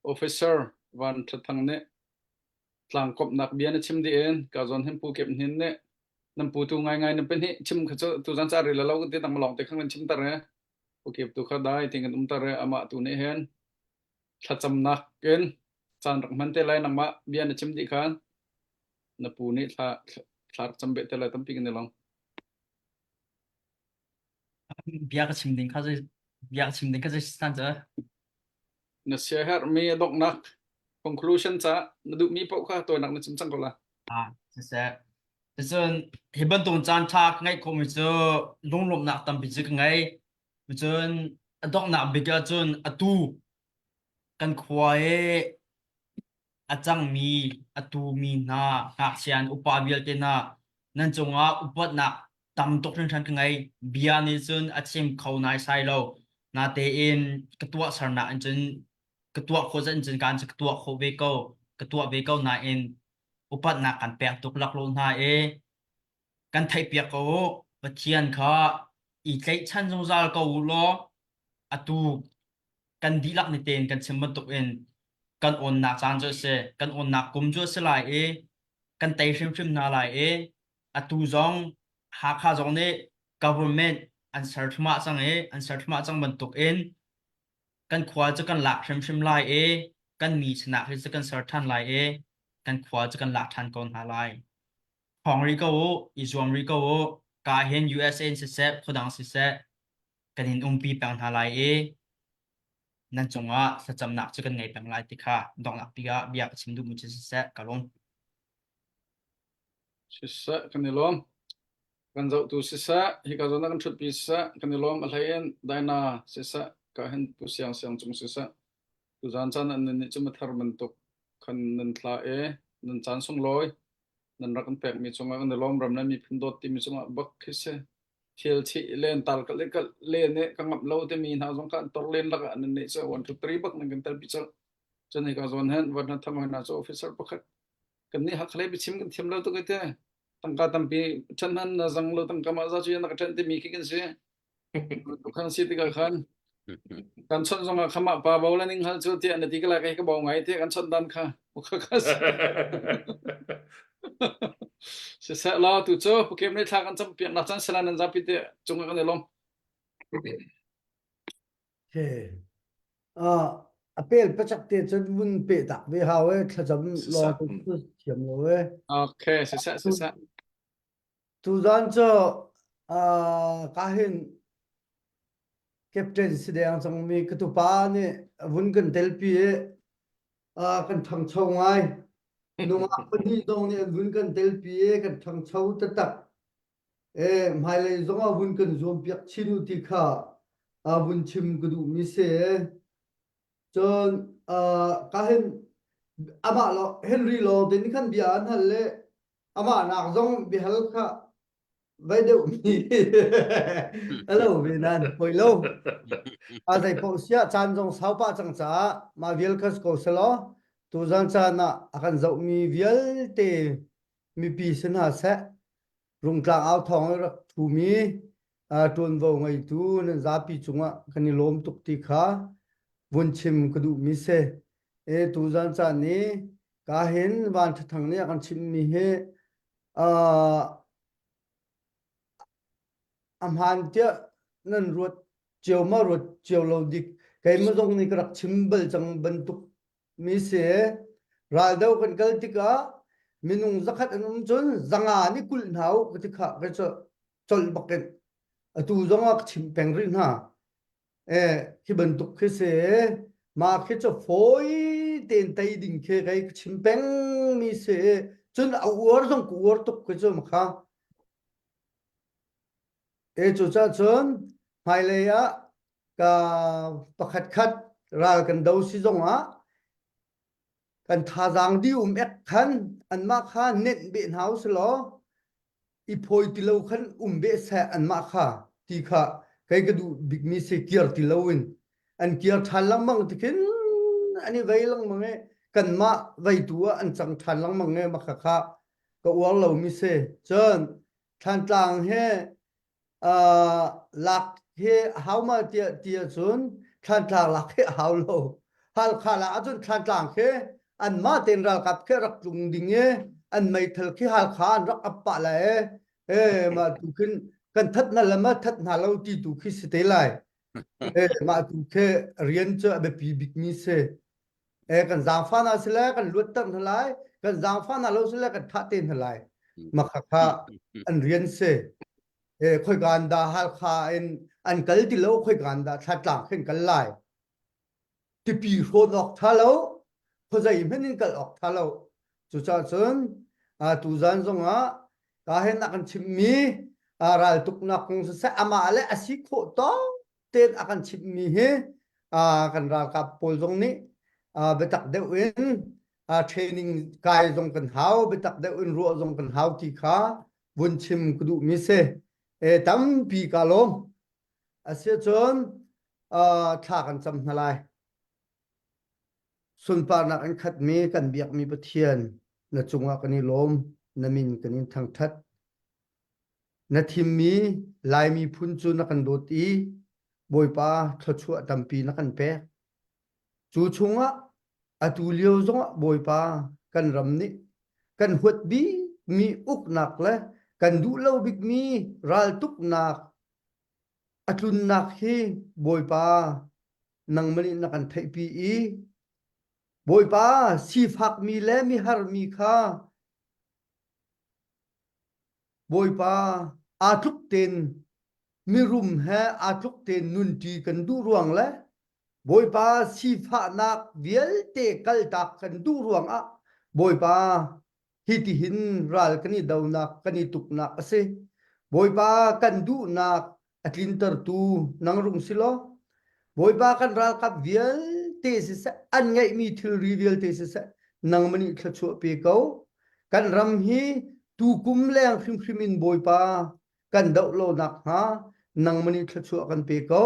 Officer Van Ṭha Thang nih tlangkawmhnak bia na chim dih in ka zawn hin Pu Kep Hnin nih nan pu tu ngaingai nan pahnih chim kha cu tuzan ca rel lo ti tang lawng te khan kan chim tar e. Pu Kep tu kha dai ting kan um tar e. Amah tu nih hin thlacamnak in caan rak hman te lai. Nangmah bia na chim dih khan na pu nih thla thla rak cam beh te lai. Tampi kan i lawm. Bia ka chim ding kha zei bia ka chim ding kha zei san cu? Na siaherhmi a donghnak conclusion ca na duhmi paoh kha tawinak na chim cang ko la. Ah, siseh. Cun hi bantuk caan ṭha ka ngeih khawhmi cu lunglawmhnak tampi cu ka ngei. Cun a donghnak bik ahcun atu kan khua i a cangmi a tumi hna, ngakchia an upa vialte hna nan cungah upatnak tam tuk hringhran ka ngei. Bia nih cun a chim kho naisai lo. Natein ka tuahsernak in cun ka tuah khawh zat in cun kaan cu ka tuah khawh ve ko. Ka tuah ve ko nain upatnak kan pek tuk laklawh hna i kan theihpiak ko u. Pathian kha i tlaihchan zungzal ko u law atu kan dihlak ni tein kan chim bantuk in kan awnnak caan cu a si. Kan awnnak kum cu a si lai i kan tei hrimhrim hna lai i atu zong Hakha zong nih government an ser thluahmah cang i an ser thluahmah cang bantuk in kan khua cu kan lak hrimhrim lai i kan mi sinak hi cu kan ser ṭhan lai i kan khua cu kan lak ṭhan ko hna lai. Thawng rih ko u, i zuam rih ko u. Ka hin USA in siseh, khuadang siseh, kan in umpi peng hna lai i nan cungah thlacamnak cu kan ngei peng lai ti kha donghnak bik ah bia ka chim duhmi cu siseh, ka lung. Siseh, kan i lawm. Kan zohtu siseh, hika zawn ah kan ṭhutpi siseh, kan i lawm. A hlei in Daina siseh, ka hin Pu Siang Siang Cung siseh. Tuzaan caan ah nan nih cu mathar bantuk khan nan tla i nan caan sunglawi nan rak kan pekmi cungah kan i lawm. Ram le miphun dawt timi cungah bak khi si. Thil chih len tal ka le ka len i ka ngamh lo timi hna zong kha an tor len lakah nan nih cu 1 2 3 bak nan kan telpi colh. Cun hika zawn hin van na tham hna cu officer pakhat kan nih Hakha lei biachim kan thiam lo tuk i te tangka tampi ṭhen hman na zang lo tangka mah za cu na ka ṭhen timi khi kan si. Khan si tikah khan kan chawnh zongah khamah pa bo la ning hal cu tiah na ti ka la kai ka bo ngai tiah kan chawnh dan kha siseh law tu cu pukem nih thla kan cam piak nak chan sala nan zapi te cungah kan i lawm. Okay. Uh, a pel pachak te cun vun pe tak ve hau e thlacam lawng cu thiam lo e. Okay, siseh siseh. Tuzan cu uh, ka hin captain si deng cangmi ka tupa nih vun kan telpi i uh, kan ṭhangcho ngai. Nungak pahnih zong nih an vun kan telpi i kan ṭhangcho taktak. E, hmailei zong ah vun kan zuampiak chin u ti kha uh, vun chim ka duhmi si. Cun uh, ka hin. Amah lo Henry lawng te nih khan bia an hal le amah nak zong biahal kha vai deuh mi a lo ve nan hoi lo. A zei paoh siah caan zong sau pah cang caah mah vial kha si ko selaw tuzan caan ah a kan zohmi vialte mipi si hna seh Rungtlang au thawng i rak ṭhumi ṭuanvo ngeitu nan zapi cungah kan i lawm tuk ti kha vun chim ka duhmi si. E tuzan caan i ka hin Van Ṭha Thang nih a kan chimhmi hi a hmaan tiah nan ruat cio ma ruat cio lo dik keimah zong nih ka rak chim bal cang bantuk mi si raldo kan kal tikah minung zakhat an um cun zanga nih kulh hna u ka ti kha ka cu colh bakin atu zong ah ka chim peng rih hna eh khi bantuk khi si mah khi cu fawi tein tei ding khi kei ka chim peng mi si cun a uar zong ka uar tuk khi cu makha e cu cah cun hmailei ah ka pakhat khat ral kan do si zongah kan thazaang di um ek khan anmah kha nenh beh hna usih law i phawi ti lo khan um beh seh anmah kha ti kha kei ka duh bikmi si kir ti loin an kir ṭhan lengmang tikhin an i vei lengmang i kanmah veitu ah an cang ṭhan lengmang i mah kha ka uar lomi si cun Thlantlang he lak hi hau ma tiah ti ahcun Thlantlang lak hi a hau lo. Halkha lak ahcun Thlantlang khi anmah tein ralkap khi rak tlung ding i an meithal khi Halkha an rak ap pah lai e. E mah tu khin kan that hna le ma that hna lo ti tu khi si te lai. E mah tu khi rian cu a biapi bikmi si. E kan zaangfah hna sile kan luatter hna lai, kan zaangfah hna lo sile kan thah te hna lai. Makha kha an rian si. E khoika an dah Halkha in an kal ti lo khoika an dah Thlatlang khin kal lai. Tipi hrawn awk tha lo, khuazei hmanh in kal awk tha lo. Cucaah cun tuzan zongah ka hen a kan chimmi raltuknak kong siseh amah le a si khawh tawk tein a kan chimhmi hi kan ralkap pawl zong nih biatak deuh in training kai zong kan hau biatak deuh in ruah zong kan hau ti kha vun chim ka duhmi si. E, tampi ka lawm. Asiahcun thla kan cam hna lai. Sunparnak in khatmi kan biakmi Pathian na cungah kan i lawm, na min kan in thangṭhat. Na thimmi Lai miphun cu na kan dawt i Bawipa thluachuah tampi na kan pek. Cu chungah atu lio zongah Bawipa kan ram nih kan huat bikmi uknak le kan duh lo bikmi raltuknak a tlunnak hi Bawipa nangmah nih na kan theihpi i Bawipa sifakmi le miharmi kha Bawipa aa tluk tein mirum he aa tluk tein nunṭi kan duh ruang le Bawipa sifahnak vialte kaltak kan duh ruangah Bawipa hitihin ral kan i donak kan i tuknak a si. Bawipa kan duhnak a tlintertu nang rung si law Bawipa kan ralkap vialte siseh an ngeihmi thilri vialte siseh nangmah nih thluachuah pe ko kan ram hi tukum leng hrimhrim in Bawipa kan doh lo nakhnga nangmah nih thluachuah kan pe ko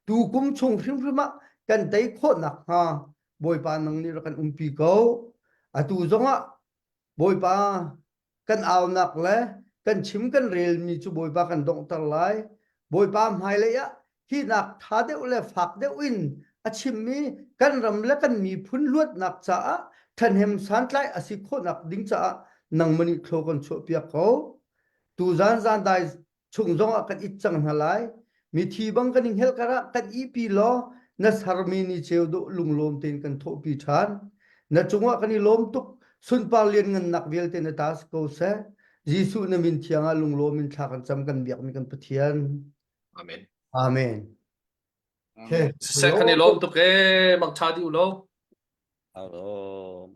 tukum chung hrimhrim ah kan tei khawh nakhnga Bawipa nang nih rak kan umpi ko atu zongah Bawipa kan aunak le kan chim kan relmi cu Bawipa kan donghter lai. Bawipa hmailei ah hi nak ṭha deuh le fak deuh in a chimmi kan ram le kan miphun luatnak caah ṭhahnem santlai a si khawhnak ding caah nangmah nih thlaw kan chuahpiak ko. Tuzan zandai chung zongah kan it cang hna lai. Mithi bang kan i hngelh karah kan ihpi law na sermi ni ceu dawh lunglawm tein kan thawhpi ṭhan. Na cungah kan i lawm tuk. Sunpar lianngannak vialte na ta si ko seh. Jesuh na min thiang ah lunglawm in thla kan cam kan biakmi kan Pathian. Amen. Amen. Siseh kan i lawm tuk ee, mangṭha dih u law. Aro.